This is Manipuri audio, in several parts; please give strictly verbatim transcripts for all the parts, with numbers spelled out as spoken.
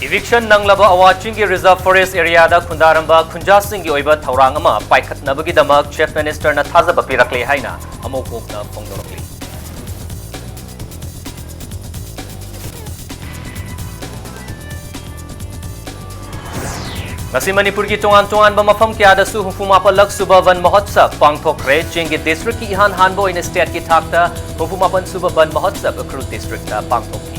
Eviction ꯅꯪꯂꯕ ꯑꯋꯥ ꯆꯤꯡꯒꯤ Reserve Forest Area ꯗ ꯈꯨꯟꯗꯥꯔꯝꯕ ꯈꯨꯟꯖꯥꯁꯤꯡꯒꯤ ꯑꯣꯏꯕ ꯊꯧꯔꯥꯡ ꯑꯃ ꯄꯥꯏꯈꯠꯅꯕꯒꯤꯗꯃꯛ Chief Minister ꯅ ꯊꯥꯖꯕ ꯄꯤꯔꯛꯂꯦ ꯍꯥꯏꯅ ꯑꯃꯣꯀꯣꯛꯅ ꯐꯣꯡꯗꯣꯔꯛꯂꯤ꯫ ꯉꯁꯤ ꯃꯅꯤꯄꯨꯔꯒꯤ ꯇꯣꯉꯥꯟ ꯇꯣꯉꯥꯟꯕ ꯃꯐꯝ ꯀꯌꯥꯗꯁꯨ ꯍꯨꯝꯐꯨ ꯃꯥꯄꯜꯂꯛ ꯁꯨꯕ ꯕꯟ ꯃꯍꯣꯠꯁꯕ ꯄꯥꯡꯊꯣꯛꯈ꯭ꯔꯦ꯫ ꯆꯤꯡꯒꯤ district ꯀꯤ ꯏꯍꯥꯟ ꯍꯥꯟꯕ ꯑꯣꯏꯅ state ꯀꯤ ꯊꯥꯛꯇ ꯍꯨꯝꯐꯨ ꯃꯥꯄꯜ ꯁꯨꯕ ꯕꯟ ꯃꯍꯣꯠꯁꯕ ꯎꯈ꯭ꯔꯨꯜ district ꯇ ꯄꯥꯡꯊꯣꯛꯈꯤ꯫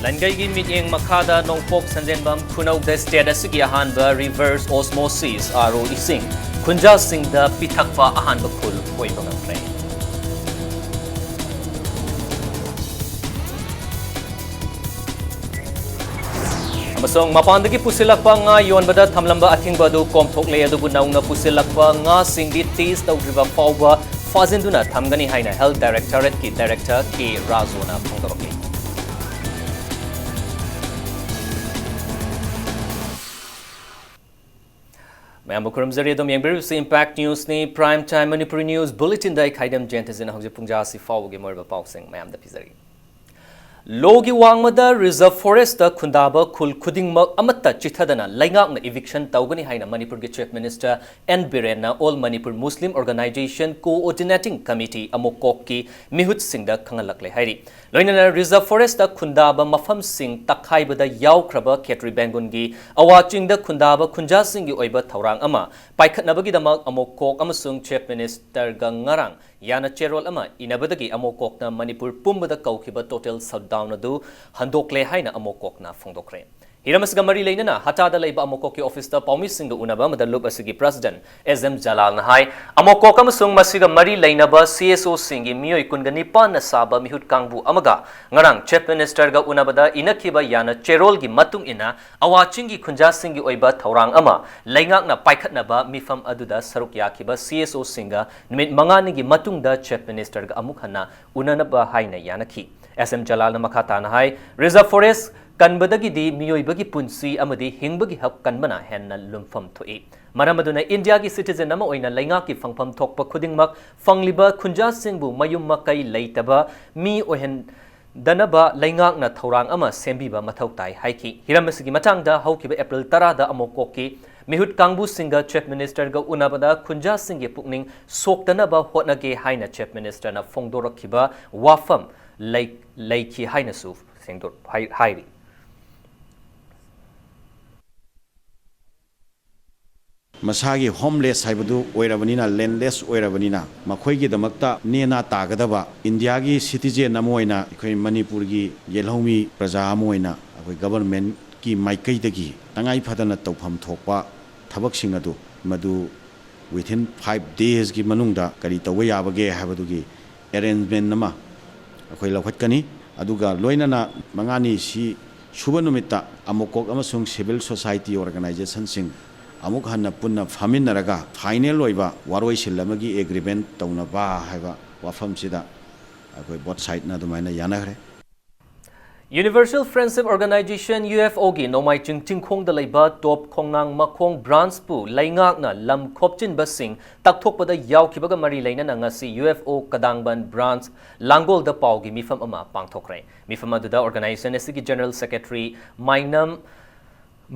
ꯂꯟꯒꯩꯒꯤ ꯃꯤꯠꯌꯦꯡ ꯃꯈꯥꯗ ꯅꯣꯡꯄꯣꯛ ꯁꯟꯖꯦꯟꯕꯝ ꯈꯨꯅꯧꯗ state ꯑꯁꯤꯒꯤ ꯑꯍꯥꯟꯕ reverse osmosis R O ꯏꯁꯤꯡ ꯈꯨꯟꯖꯥꯁꯤꯡꯗ ꯄꯤꯊꯛꯄ ꯑꯍꯥꯟꯕ ꯈꯨꯜ ꯑꯣꯏꯕ ꯉꯝꯈ꯭ꯔꯦ꯫ ꯑꯃꯁꯨꯡ ꯃꯄꯥꯟꯗꯒꯤ ꯄꯨꯁꯤꯜꯂꯛꯄ ꯉꯥ ꯌꯣꯟꯕꯗ ꯊꯝꯂꯝꯕ ꯑꯊꯤꯡꯕ ꯑꯗꯨ ꯀꯣꯝꯊꯣꯛꯂꯦ, ꯑꯗꯨꯕꯨ ꯅꯧꯅ ꯄꯨꯁꯤꯜꯂꯛꯄ ꯉꯥꯁꯤꯡꯗꯤ test ꯇꯧꯗ꯭ꯔꯤꯕ ꯐꯥꯎꯕ ꯐꯥꯖꯤꯟꯗꯨꯅ ꯊꯝꯒꯅꯤ ꯍꯥꯏꯅ Health Directorate ꯀꯤ Director ꯀꯦ ꯔꯥꯖꯨꯅ ꯐꯣꯡꯗꯣꯔꯛꯂꯤ꯫ ꯃꯌꯥꯝꯕꯨ ꯈꯨꯔꯨꯝꯖꯔꯤ꯫ ꯑꯗꯨꯝ ꯌꯦꯡꯕꯤꯔꯤꯕꯁꯤ Impact News ꯅꯤ꯫ Prime Time Manipuri News Bulletin ꯗ ꯑꯩ ꯈꯥꯏꯗꯝ ꯖꯌꯟꯇꯖꯤꯅ ꯍꯧꯖꯤꯛ ꯄꯨꯡꯖꯥ ꯑꯁꯤ ꯐꯥꯎꯕꯒꯤ ꯃꯔꯨꯑꯣꯏꯕ ꯄꯥꯎꯁꯤꯡ ꯃꯌꯥꯝꯗ ꯄꯤꯖꯔꯤ꯫ ꯂꯣꯒꯤ ꯋꯥꯡꯃꯗ Reserve Forest ꯇ ꯈꯨꯟꯗꯥꯕ ꯈꯨꯜ ꯈꯨꯗꯤꯡꯃꯛ ꯑꯃꯠꯇ ꯆꯤꯊꯗꯅ ꯂꯩꯉꯥꯛꯅ eviction ꯇꯧꯒꯅꯤ ꯍꯥꯏꯅ ꯃꯅꯤꯄꯨꯔꯒꯤ Chief Minister ꯑꯦꯟ ꯕꯤꯔꯦꯟꯅ All Manipur Muslim Organisation Coordinating Committee ꯑꯃꯣꯀꯣꯛꯀꯤ ꯃꯤꯍꯨꯠꯁꯤꯡꯗ ꯈꯪꯍꯜꯂꯛꯂꯦ ꯍꯥꯏꯔꯤ꯫ ꯂꯣꯏꯅꯅ Reserve Forest ꯇ ꯈꯨꯟꯗꯥꯕ ꯃꯐꯝꯁꯤꯡ ꯇꯛꯈꯥꯏꯕꯗ ꯌꯥꯎꯈ꯭ꯔꯕ ꯈꯦꯇ꯭ꯔꯤ ꯕꯦꯡꯒꯨꯟꯒꯤ ꯑꯋꯥ ꯆꯤꯡꯗ ꯈꯨꯟꯗꯥꯕ ꯈꯨꯟꯖꯥꯁꯤꯡꯒꯤ ꯑꯣꯏꯕ ꯊꯧꯔꯥꯡ ꯑꯃ ꯄꯥꯏꯈꯠꯅꯕꯒꯤꯗꯃꯛ ꯑꯃꯣꯀꯣꯛ ꯑꯃꯁꯨꯡ Chief Minister ꯒ ꯉꯔꯥꯡ ꯌꯥꯅ ꯆꯦꯔꯣꯜ ꯑꯃ ꯏꯅꯕꯗꯒꯤ ꯑꯃꯣꯀꯣꯛꯅ ꯃꯅꯤꯄꯨꯔ ꯄꯨꯝꯕꯗ ꯀꯧꯈꯤꯕ total shutdown ꯑꯗꯨ ꯍꯟꯗꯣꯛꯂꯦ ꯍꯥꯏꯅ ꯑꯃꯣꯀꯣꯛꯅ ꯐꯣꯡꯗꯣꯛꯈ꯭ꯔꯦ꯫ ꯍꯤꯔꯝ ꯑꯁꯤꯒ ꯃꯔꯤ ꯂꯩꯅꯅ ꯍꯇꯥꯗ ꯂꯩꯕ ꯑꯃꯣꯀꯣꯛꯀꯤ office ꯇ ꯄꯥꯎꯃꯤꯁꯤꯡꯒ ꯎꯅꯕ ꯑꯃꯗ ꯂꯨꯞ ꯑꯁꯤꯒꯤ President ꯑꯦꯁ ꯑꯦꯝ ꯖꯂꯥꯜꯅ ꯍꯥꯏ, ꯑꯃꯣꯀꯣꯛ ꯑꯃꯁꯨꯡ ꯃꯁꯤꯒ ꯃꯔꯤ ꯂꯩꯅꯕ C S O ꯁꯤꯡꯒꯤ ꯃꯤꯑꯣꯏ ꯀꯨꯟꯒ ꯅꯤꯄꯥꯟꯅ ꯁꯥꯕ ꯃꯤꯍꯨꯠ ꯀꯥꯡꯕꯨ ꯑꯃꯒ ꯉꯔꯥꯡ Chief Minister ꯒ ꯎꯅꯕꯗ ꯏꯅꯈꯤꯕ ꯌꯥꯅ ꯆꯦꯔꯣꯜꯒꯤ ꯃꯇꯨꯡ ꯏꯟꯅ ꯑꯋꯥ ꯆꯤꯡꯒꯤ ꯈꯨꯟꯖꯥꯁꯤꯡꯒꯤ ꯑꯣꯏꯕ ꯊꯧꯔꯥꯡ ꯑꯃ ꯂꯩꯉꯥꯛꯅ ꯄꯥꯏꯈꯠꯅꯕ ꯃꯤꯐꯝ ꯑꯗꯨꯗ ꯁꯔꯨꯛ ꯌꯥꯈꯤꯕ C S O ꯁꯤꯡꯒ ꯅꯨꯃꯤꯠ ꯃꯉꯥꯅꯤꯒꯤ ꯃꯇꯨꯡꯗ Chief Minister ꯒ ꯑꯃꯨꯛ ꯍꯟꯅ ꯎꯅꯅꯕ ꯍꯥꯏꯅ ꯌꯥꯅꯈꯤ꯫ ꯑꯦꯁ ꯑꯦꯝ ꯖꯂꯥꯜꯅ ꯃꯈꯥ ꯇꯥꯅ ꯍꯥꯏ, Reserve Forest ꯀꯟꯕꯗꯒꯤꯗꯤ ꯃꯤꯑꯣꯏꯕꯒꯤ ꯄꯨꯟꯁꯤ ꯑꯃꯗꯤ ꯍꯤꯡꯕꯒꯤ ꯍꯛ ꯀꯟꯕꯅ ꯍꯦꯟꯅ ꯂꯨꯝꯐꯝ ꯊꯣꯛꯏ꯫ ꯃꯔꯝ ꯑꯗꯨꯅ ꯏꯟꯗꯤꯌꯥꯒꯤ citizen ꯑꯃ ꯑꯣꯏꯅ ꯂꯩꯉꯥꯛꯀꯤ ꯐꯪꯐꯝ ꯊꯣꯛꯄ ꯈꯨꯗꯤꯡꯃꯛ ꯐꯪꯂꯤꯕ ꯈꯨꯟꯖꯥꯁꯤꯡꯕꯨ ꯃꯌꯨꯝ ꯃꯀꯩ ꯂꯩꯇꯕ ꯃꯤ ꯑꯣꯏꯍꯟꯗꯅꯕ ꯂꯩꯉꯥꯛꯅ ꯊꯧꯔꯥꯡ ꯑꯃ ꯁꯦꯝꯕꯤꯕ ꯃꯊꯧ ꯇꯥꯏ ꯍꯥꯏꯈꯤ꯫ ꯍꯤꯔꯝ ꯑꯁꯤꯒꯤ ꯃꯇꯥꯡꯗ ꯍꯧꯈꯤꯕ April ꯇꯔꯥꯗ ꯑꯃꯣꯀꯣꯛꯀꯤ ꯃꯤꯍꯨꯠ ꯀꯥꯡꯕꯨꯁꯤꯡꯒ Chief Ministerꯒ ꯎꯅꯕꯗ ꯈꯨꯟꯖꯥꯁꯤꯡꯒꯤ ꯄꯨꯛꯅꯤꯡ ꯁꯣꯛꯇꯅꯕ ꯍꯣꯠꯅꯒꯦ ꯍꯥꯏꯅ Chief Ministerꯅ ꯐꯣꯡꯗꯣꯔꯛꯈꯤꯕ ꯋꯥꯐꯝ ꯂꯩ-, ꯂꯩꯈꯤ ꯍꯥꯏꯅꯁꯨ ꯁꯦꯡꯗꯣꯛ-, ꯍꯥꯏ-, ꯍꯥꯏꯔꯤ꯫ ꯃꯁꯥꯒꯤ homeless ꯍꯥꯏꯕꯗꯨ ꯑꯣꯏꯔꯕꯅꯤꯅ, landless ꯑꯣꯏꯔꯕꯅꯤꯅ, ꯃꯈꯣꯏꯒꯤꯗꯃꯛꯇ ꯅꯦꯅꯥ ꯇꯥꯒꯗꯕ ꯏꯟꯗꯤꯌꯥꯒꯤ citizen ꯑꯃ ꯑꯣꯏꯅ, ꯑꯩꯈꯣꯏ ꯃꯅꯤꯄꯨꯔꯒꯤ ꯌꯦꯜꯍꯧꯃꯤ ꯄ꯭ꯔꯖꯥ ꯑꯃ ꯑꯣꯏꯅ, ꯑꯩꯈꯣꯏ governmentꯀꯤ ꯃꯥꯏꯀꯩꯗꯒꯤ ꯇꯉꯥꯏ ꯐꯗꯅ ꯇꯧꯐꯝ ꯊꯣꯛꯄ ꯊꯕꯛꯁꯤꯡ ꯑꯗꯨ ꯃꯗꯨ within five daysꯀꯤ ꯃꯅꯨꯡꯗ ꯀꯔꯤ ꯇꯧꯕ ꯌꯥꯕꯒꯦ ꯍꯥꯏꯕꯗꯨꯒꯤ arrangement ꯑꯃ ꯑꯩꯈꯣꯏ ꯂꯧꯈꯠꯀꯅꯤ꯫ ꯑꯗꯨꯒ ꯂꯣꯏꯅꯅ ꯃꯉꯥꯅꯤ ꯁꯤ ꯁꯨꯕ ꯅꯨꯃꯤꯠꯇ ꯑꯃꯣꯀꯣꯛ ꯑꯃꯁꯨꯡ civil society organizationꯁꯤꯡ ꯑꯃꯨꯛ ꯍꯟꯅ ꯄꯨꯟꯅ ꯐꯝꯃꯤꯟꯅꯔꯒ final ꯑꯣꯏꯕ ꯋꯥꯔꯣꯏꯁꯤꯜ ꯑꯃꯒꯤ agreement ꯇꯧꯅꯕ ꯍꯥꯏꯕ ꯋꯥꯐꯝꯁꯤꯗ ꯑꯩꯈꯣꯏ both sideꯅ ꯑꯗꯨꯃꯥꯏꯅ ꯌꯥꯅꯈ꯭ꯔꯦ꯫ Universal Friendship Organization, UFOꯒꯤ ꯅꯣꯡꯃꯥꯏꯆꯤꯡ ꯆꯤꯡꯈꯣꯡꯗ ꯂꯩꯕ ꯇꯣꯞ ꯈꯣꯡꯅꯥꯡ ꯃꯈꯣꯡ branchꯄꯨ ꯂꯩꯉꯥꯛꯅ ꯂꯝ ꯈꯣꯞꯆꯤꯟꯕꯁꯤꯡ ꯇꯛꯊꯣꯛꯄꯗ ꯌꯥꯎꯈꯤꯕꯒ ꯃꯔꯤ ꯂꯩꯅꯅ ꯉꯁꯤ UFO ꯀꯗꯥꯡꯕꯟ branch ꯂꯥꯡꯒꯣꯜꯗ ꯄꯥꯎꯒꯤ ꯃꯤꯐꯝ ꯑꯃ ꯄꯥꯡꯊꯣꯛꯈ꯭ꯔꯦ꯫ ꯃꯤꯐꯝ ꯑꯗꯨꯗ organization ꯑꯁꯤꯒꯤ general secretary ꯃꯥꯏꯅꯝ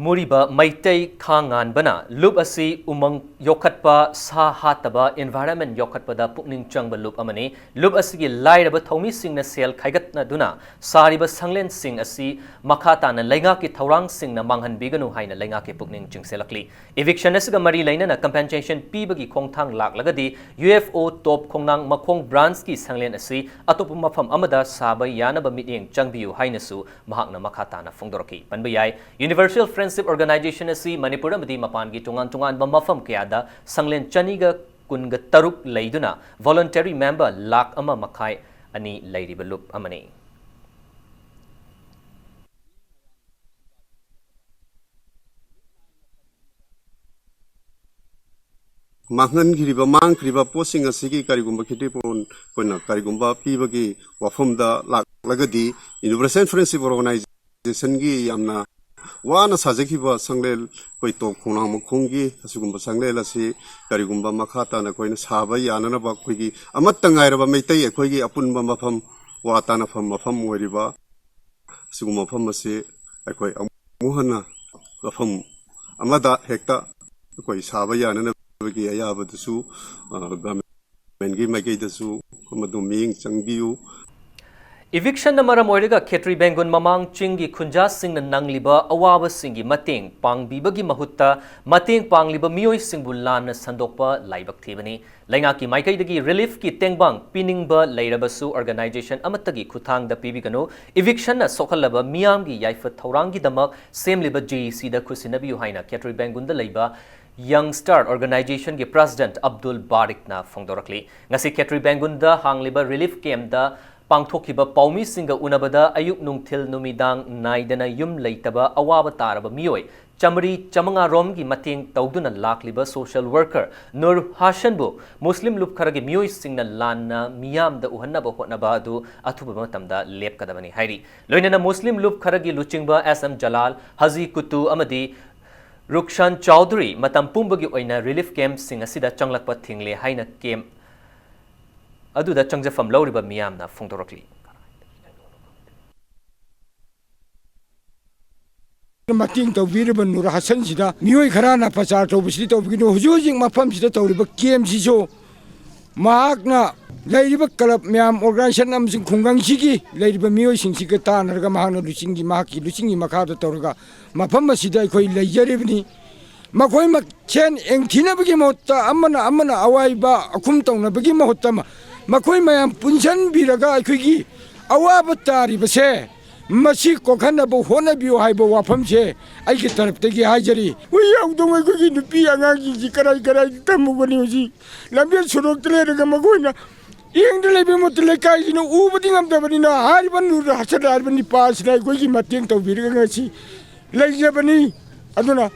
ꯃꯨꯔꯤꯕ ꯃꯩꯇꯩ ꯈꯥꯉꯥꯟꯕꯅ ꯂꯨꯞ ꯑꯁꯤ ꯎꯃꯪ ꯌꯣꯛꯈꯠꯄ, ꯁꯥ ꯍꯥꯠꯇꯕ, environment ꯌꯣꯛꯈꯠꯄꯗ ꯄꯨꯛꯅꯤꯡ ꯆꯪꯕ ꯂꯨꯞ ꯑꯃꯅꯤ꯫ ꯂꯨꯞ ꯑꯁꯤꯒꯤ ꯂꯥꯏꯔꯕ ꯊꯧꯃꯤꯁꯤꯡꯅ ꯁꯦꯜ ꯈꯥꯏꯒꯠꯅꯗꯨꯅ ꯁꯥꯔꯤꯕ ꯁꯪꯂꯦꯟꯁꯤꯡ ꯑꯁꯤ ꯃꯈꯥ ꯇꯥꯅ ꯂꯩꯉꯥꯛꯀꯤ ꯊꯧꯔꯥꯡꯁꯤꯡꯅ ꯃꯥꯡꯍꯟꯕꯤꯒꯅꯨ ꯍꯥꯏꯅ ꯂꯩꯉꯥꯛꯀꯤ ꯄꯨꯛꯅꯤꯡ ꯆꯤꯡꯁꯤꯜꯂꯛꯂꯤ꯫ Eviction ꯑꯁꯤꯒ ꯃꯔꯤ ꯂꯩꯅꯅ compensation ꯄꯤꯕꯒꯤ ꯈꯣꯡꯊꯥꯡ ꯂꯥꯛꯂꯒꯗꯤ UFO ꯇꯣꯞ ꯈꯣꯡꯅꯥꯡ ꯃꯈꯣꯡ branchꯀꯤ ꯁꯪꯂꯦꯟ ꯑꯁꯤ ꯑꯇꯣꯞꯄ ꯃꯐꯝ ꯑꯃꯗ ꯁꯥꯕ ꯌꯥꯅꯕ ꯃꯤꯠꯌꯦꯡ ꯆꯪꯕꯤꯌꯨ ꯍꯥꯏꯅꯁꯨ ꯃꯍꯥꯛꯅ ꯃꯈꯥ ꯇꯥꯅ ꯐꯣꯡꯗꯣꯔꯛꯈꯤ꯫ ꯄꯟꯕ ꯌꯥꯏ, Universal Friendship Organization ꯑꯁꯤ ꯃꯅꯤꯄꯨꯔ ꯑꯃꯗꯤ ꯃꯄꯥꯟꯒꯤ ꯇꯣꯉꯥꯟ ꯇꯣꯉꯥꯟꯕ ꯃꯐꯝ ꯀꯌꯥꯗ ꯁꯪꯂꯦꯟ ꯆꯅꯤꯒ ꯀꯨꯟꯒ ꯇꯔꯨꯛ ꯂꯩꯗꯨꯅ voluntary member ꯂꯥꯈ ꯑꯃ ꯃꯈꯥꯏ ꯑꯅꯤ ꯂꯩꯔꯤꯕ ꯂꯨꯞ ꯑꯃꯅꯤ꯫ ꯃꯥꯡꯍꯟꯈꯤꯔꯤꯕ, ꯃꯥꯡꯈ꯭ꯔꯤꯕ ꯄꯣꯠꯁꯤꯡ ꯑꯁꯤꯒꯤ ꯀꯔꯤꯒꯨꯝꯕ ꯈꯦꯇ꯭ꯔꯤꯄꯣꯟ ꯑꯩꯈꯣꯏꯅ ꯀꯔꯤꯒꯨꯝꯕ ꯄꯤꯕꯒꯤ ꯋꯥꯐꯝꯗ ꯂꯥꯛꯂꯒꯗꯤ, Universal Friendship Organization ꯑꯣꯔꯒꯅꯥꯏꯖꯦꯁꯟꯒꯤ ꯌꯥꯝꯅ ꯋꯥꯅ ꯁꯥꯖꯈꯤꯕ ꯁꯪꯂꯦꯟ, ꯑꯩꯈꯣꯏ ꯇꯣꯞ ꯈꯣꯡꯅꯥꯡ ꯃꯈꯣꯡꯒꯤ ꯑꯁꯤꯒꯨꯝꯕ ꯁꯪꯂꯦꯟ ꯑꯁꯤ ꯀꯔꯤꯒꯨꯝꯕ ꯃꯈꯥ ꯇꯥꯅ ꯑꯩꯈꯣꯏꯅ ꯁꯥꯕ ꯌꯥꯅꯅꯕ, ꯑꯩꯈꯣꯏꯒꯤ ꯑꯃꯠꯇ ꯉꯥꯏꯔꯕ ꯃꯩꯇꯩ ꯑꯩꯈꯣꯏꯒꯤ ꯑꯄꯨꯟꯕ ꯃꯐꯝ, ꯋꯥ ꯇꯥꯅꯐꯝ ꯃꯐꯝ ꯑꯣꯏꯔꯤꯕ ꯑꯁꯤꯒꯨꯝꯕ ꯃꯐꯝ ꯑꯁꯤ ꯑꯩꯈꯣꯏ ꯑꯃꯨꯛ ꯍꯟꯅ ꯃꯐꯝ ꯑꯃꯗ ꯍꯦꯛꯇ ꯑꯩꯈꯣꯏ ꯁꯥꯕ ꯌꯥꯅꯅꯕꯒꯤ ꯑꯌꯥꯕꯗꯨꯁꯨ, ꯑ, ꯒꯚꯔꯟꯃꯦꯟꯒꯤ ꯃꯥꯏꯀꯩꯗꯁꯨ ꯃꯗꯨ ꯃꯤꯠꯌꯦꯡ ꯆꯪꯕꯤꯌꯨ꯫ ꯏꯚꯤꯛꯁꯟꯅ ꯃꯔꯝ ꯑꯣꯏꯔꯒ ꯈꯦꯇ꯭ꯔꯤ ꯕꯦꯡꯒꯨꯟ ꯃꯃꯥꯡ ꯆꯤꯡꯒꯤ ꯈꯨꯟꯖꯥꯁꯤꯡꯅ ꯅꯪꯂꯤꯕ ꯑꯋꯥꯕꯁꯤꯡꯒꯤ ꯃꯇꯦꯡ ꯄꯥꯡꯕꯤꯕꯒꯤ ꯃꯍꯨꯠꯇ ꯃꯇꯦꯡ ꯄꯥꯡꯂꯤꯕ ꯃꯤꯑꯣꯏꯁꯤꯡꯕꯨ ꯂꯥꯟꯅ ꯁꯟꯗꯣꯛꯄ ꯂꯥꯏꯕꯛ ꯊꯤꯕꯅꯤ꯫ ꯂꯩꯉꯥꯛꯀꯤ ꯃꯥꯏꯀꯩꯗꯒꯤ ꯔꯤꯂꯤꯐꯀꯤ ꯇꯦꯡꯕꯥꯡ ꯄꯤꯅꯤꯡꯕ ꯂꯩꯔꯕꯁꯨ ꯑꯣꯔꯒꯅꯥꯏꯖꯦꯁꯟ ꯑꯃꯠꯇꯒꯤ ꯈꯨꯠꯊꯥꯡꯗ ꯄꯤꯕꯤꯒꯅꯨ꯫ ꯏꯚꯤꯛꯁꯟꯅ ꯁꯣꯛꯍꯜꯂꯕ ꯃꯤꯌꯥꯝꯒꯤ ꯌꯥꯏꯐ ꯊꯧꯔꯥꯡꯒꯤꯗꯃꯛ ꯁꯦꯝꯂꯤꯕ ꯖꯦ ꯏ ꯁꯤꯗ ꯈꯨꯠꯁꯤꯟꯅꯕꯤꯌꯨ ꯍꯥꯏꯅ ꯈꯦꯇ꯭ꯔꯤ ꯕꯦꯡꯒꯨꯟꯗ ꯂꯩꯕ ꯌꯪ ꯁ꯭ꯇꯥꯔ ꯑꯣꯔꯒꯅꯥꯏꯖꯦꯁꯟꯒꯤ ꯄ꯭ꯔꯦꯁꯤꯗꯦꯟꯠ ꯑꯕꯗꯨꯜ ꯕꯥꯔꯤꯛꯅ ꯐꯣꯡꯗꯣꯔꯛꯂꯤ꯫ ꯉꯁꯤ ꯈꯦꯇ꯭ꯔꯤ ꯕꯦꯡꯒꯨꯟꯗ ꯍꯥꯡꯂꯤꯕ ꯔꯤꯂꯤꯐ ꯀꯦꯝꯞꯇ ꯄꯥꯡꯊꯣꯛꯈꯤꯕ ꯄꯥꯎꯃꯤꯁꯤꯡꯒ ꯎꯅꯕꯗ ꯑꯌꯨꯛ ꯅꯨꯡꯊꯤꯜ ꯅꯨꯃꯤꯗꯥꯡ ꯅꯥꯏꯗꯅ ꯌꯨꯝ ꯂꯩꯇꯕ ꯑꯋꯥꯕ ꯇꯥꯔꯕ ꯃꯤꯑꯣꯏ ꯆꯥꯃꯔꯤ ꯆꯥꯃꯉꯥ ꯔꯣꯝꯒꯤ ꯃꯇꯦꯡ ꯇꯧꯗꯨꯅ ꯂꯥꯛꯂꯤꯕ ꯁꯣꯁꯤꯌꯦꯜ ꯋꯥꯔꯀꯔ ꯅꯨꯔ ꯍꯥꯁꯟꯕꯨ ꯃꯨꯁꯂꯤꯝ ꯂꯨꯞ ꯈꯔꯒꯤ ꯃꯤꯑꯣꯏꯁꯤꯡꯅ ꯂꯥꯟꯅ ꯃꯤꯌꯥꯝꯗ ꯎꯍꯟꯅꯕ ꯍꯣꯠꯅꯕ ꯑꯗꯨ ꯑꯊꯨꯕ ꯃꯇꯝꯗ ꯂꯦꯞꯀꯗꯕꯅꯤ ꯍꯥꯏꯔꯤ꯫ ꯂꯣꯏꯅꯅ ꯃꯨꯁꯂꯤꯝ ꯂꯨꯞ ꯈꯔꯒꯤ ꯂꯨꯆꯤꯡꯕ ꯑꯦꯁ ꯑꯦꯝ ꯖꯂꯥꯜ, ꯍꯖꯤ ꯀꯨꯇꯨ ꯑꯃꯗꯤ ꯔꯨꯛꯁꯥꯟ ꯆꯧꯙꯨꯔꯤ ꯃꯇꯝ ꯄꯨꯝꯕꯒꯤ ꯑꯣꯏꯅ ꯔꯤꯂꯤꯐ ꯀꯦꯝꯞꯁꯤꯡ ꯑꯁꯤꯗ ꯆꯪꯂꯛꯄ ꯊꯤꯡꯂꯦ ꯍꯥꯏꯅ ꯀꯦꯝꯞ ꯑꯗꯨꯗ ꯆꯪꯖꯐꯝ ꯂꯧꯔꯤꯕ ꯃꯤꯌꯥꯝꯅ ꯐꯣꯡꯗꯣꯔꯛꯂꯤ꯫ ꯃꯇꯦꯡ ꯇꯧꯕꯤꯔꯤꯕ ꯅꯨꯔ ꯍꯁꯟꯁꯤꯗ ꯃꯤꯑꯣꯏ ꯈꯔꯅ ꯄ꯭ꯔꯆꯥꯔ ꯇꯧꯕꯁꯤꯗꯤ ꯇꯧꯕꯤꯒꯅꯨ꯫ ꯍꯧꯖꯤꯛ ꯍꯧꯖꯤꯛ ꯃꯐꯝꯁꯤꯗ ꯇꯧꯔꯤꯕ ꯀꯦꯝꯞꯁꯤꯁꯨ ꯃꯍꯥꯛꯅ ꯂꯩꯔꯤꯕ ꯀ꯭ꯂꯕ ꯃꯌꯥꯝ, ꯑꯣꯔꯒꯅꯥꯏꯖꯦꯁꯟ ꯑꯃꯁꯨꯡ ꯈꯨꯡꯒꯪꯁꯤꯒꯤ ꯂꯩꯔꯤꯕ ꯃꯤꯑꯣꯏꯁꯤꯡꯁꯤꯒ ꯇꯥꯟꯅꯔꯒ ꯃꯍꯥꯛꯅ ꯂꯨꯆꯤꯡꯒꯤ, ꯃꯍꯥꯛꯀꯤ ꯂꯨꯆꯤꯡꯒꯤ ꯃꯈꯥꯗ ꯇꯧꯔꯒ ꯃꯐꯝ ꯑꯁꯤꯗ ꯑꯩꯈꯣꯏ ꯂꯩꯖꯔꯤꯕꯅꯤ꯫ ꯃꯈꯣꯏ ꯃꯁꯦꯟ ꯌꯦꯡꯊꯤꯅꯕꯒꯤ ꯃꯍꯨꯠꯇ, ꯑꯃꯅ ꯑꯃꯅ ꯑꯋꯥꯏꯕ ꯑꯈꯨꯝ ꯇꯧꯅꯕꯒꯤ ꯃꯍꯨꯠꯇ, ꯃꯈꯣꯏ ꯃꯌꯥꯝ ꯄꯨꯟꯁꯤꯟꯕꯤꯔꯒ ꯑꯩꯈꯣꯏꯒꯤ ꯑꯋꯥꯕ ꯇꯥꯔꯤꯕꯁꯦ ꯃꯁꯤ ꯀꯣꯛꯍꯟꯅꯕ ꯍꯣꯠꯅꯕꯤꯌꯨ ꯍꯥꯏꯕ ꯋꯥꯐꯝꯁꯦ ꯑꯩꯒꯤ ꯇꯔꯞꯇꯒꯤ ꯍꯥꯏꯖꯔꯤ꯫ ꯍꯨꯏ ꯍꯧꯗꯣꯡ ꯑꯩꯈꯣꯏꯒꯤ ꯅꯨꯄꯤ ꯑꯉꯥꯡꯁꯤꯡꯁꯤ ꯀꯔꯥꯏ ꯀꯔꯥꯏꯗ ꯊꯝꯃꯨꯒꯅꯤ? ꯍꯧꯖꯤꯛ ꯂꯝꯕꯦꯜ ꯁꯣꯔꯣꯛꯇ ꯂꯩꯔꯒ ꯃꯈꯣꯏꯅ ꯌꯦꯡꯗ ꯂꯩꯕ ꯃꯍꯨꯠꯇ ꯂꯩꯀꯥꯏꯁꯤꯅ ꯎꯕꯗꯤ ꯉꯝꯗꯕꯅꯤꯅ ꯍꯥꯏꯔꯤꯕ ꯅꯨꯔ ꯍꯁꯟ ꯍꯥꯏꯔꯤꯕ ꯅꯤꯄꯥ ꯑꯁꯤꯅ ꯑꯩꯈꯣꯏꯒꯤ ꯃꯇꯦꯡ ꯇꯧꯕꯤꯔꯒ ꯉꯁꯤ ꯂꯩꯖꯕꯅꯤ꯫ ꯑꯗꯨꯅ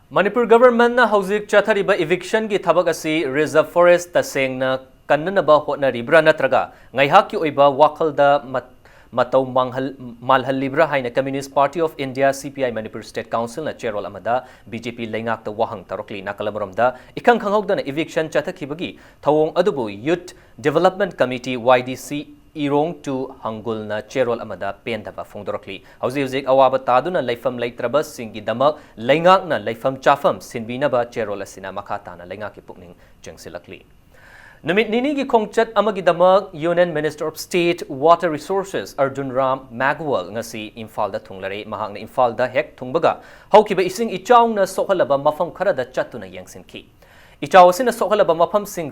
ꯃꯅꯤꯄꯨꯔ ꯒꯚꯔꯟꯃꯦꯟꯠꯅ ꯍꯧꯖꯤꯛ ꯆꯠꯊꯔꯤꯕ ꯏꯚꯤꯛꯁꯟꯒꯤ ꯊꯕꯛ ꯑꯁꯤ ꯔꯤꯖꯔꯚ ꯐꯣꯔꯦꯁꯠ ꯇꯁꯦꯡꯅ ꯀꯟꯅꯅꯕ ꯍꯣꯠꯅꯔꯤꯕ꯭ꯔꯥ ꯅꯠꯇ꯭ꯔꯒ ꯉꯥꯏꯍꯥꯛꯀꯤ ꯑꯣꯏꯕ ꯋꯥꯈꯜꯗ ꯃꯠ-, ꯃꯇꯧ ꯃꯥꯡꯍꯜ-, ꯃꯥꯜꯍꯜꯂꯤꯕ꯭ꯔꯥ ꯍꯥꯏꯅ Communist Party of India, C P I, Manipur State Council-ꯅ ꯆꯦꯔꯣꯜ ꯑꯃꯗ B J P ꯂꯩꯉꯥꯛꯇ ꯋꯥꯍꯪ ꯇꯧꯔꯛꯂꯤ꯫ ꯅꯥꯀꯜ ꯑꯃꯔꯣꯝꯗ, ꯏꯈꯪ ꯈꯪꯍꯧꯗꯅ eviction ꯆꯠꯊꯈꯤꯕꯒꯤ ꯊꯧꯑꯣꯡ ꯑꯗꯨꯕꯨ Youth Development Committee, Y D C, ꯏꯔꯣꯡ ꯇꯨ ꯍꯪꯒꯨꯜꯅ ꯆꯦꯔꯣꯜ ꯑꯃꯗ ꯄꯦꯟꯗꯕ ꯐꯣꯡꯗꯣꯔꯛꯂꯤ꯫ ꯍꯧꯖꯤꯛ ꯍꯧꯖꯤꯛ ꯑꯋꯥꯕ ꯇꯥꯗꯨꯅ ꯂꯩꯐꯝ ꯂꯩꯇ꯭ꯔꯕꯁꯤꯡꯒꯤꯗꯃꯛ ꯂꯩꯉꯥꯛꯅ ꯂꯩꯐꯝ ꯆꯥꯐꯝ ꯁꯤꯟꯕꯤꯅꯕ ꯆꯦꯔꯣꯜ ꯑꯁꯤꯅ ꯃꯈꯥ ꯇꯥꯅ ꯂꯩꯉꯥꯛꯀꯤ ꯄꯨꯛꯅꯤꯡ ꯆꯪꯁꯤꯜꯂꯛꯂꯤ꯫ ꯅꯨꯃꯤꯠ ꯅꯤꯅꯤꯒꯤ ꯈꯣꯡꯆꯠ ꯑꯃꯒꯤꯗꯃꯛ Union Minister of State Water Resources Arjun Ram Meghwal ꯉꯁꯤ ꯏꯝꯐꯥꯜꯗ ꯊꯨꯡꯂꯔꯦ꯫ ꯃꯍꯥꯛꯅ ꯏꯝꯐꯥꯜꯗ ꯍꯦꯛ ꯊꯨꯡꯕꯒ ꯍꯧꯈꯤꯕ ꯏꯁꯤꯡ ꯏꯆꯥꯎꯅ ꯁꯣꯛꯍꯜꯂꯕ ꯃꯐꯝ ꯈꯔꯗ ꯆꯠꯇꯨꯅ ꯌꯦꯡꯁꯤꯟꯈꯤ꯫ ꯏꯆꯥꯎ ꯑꯁꯤꯅ ꯁꯣꯛꯍꯜꯂꯕ ꯃꯐꯝꯁꯤꯡ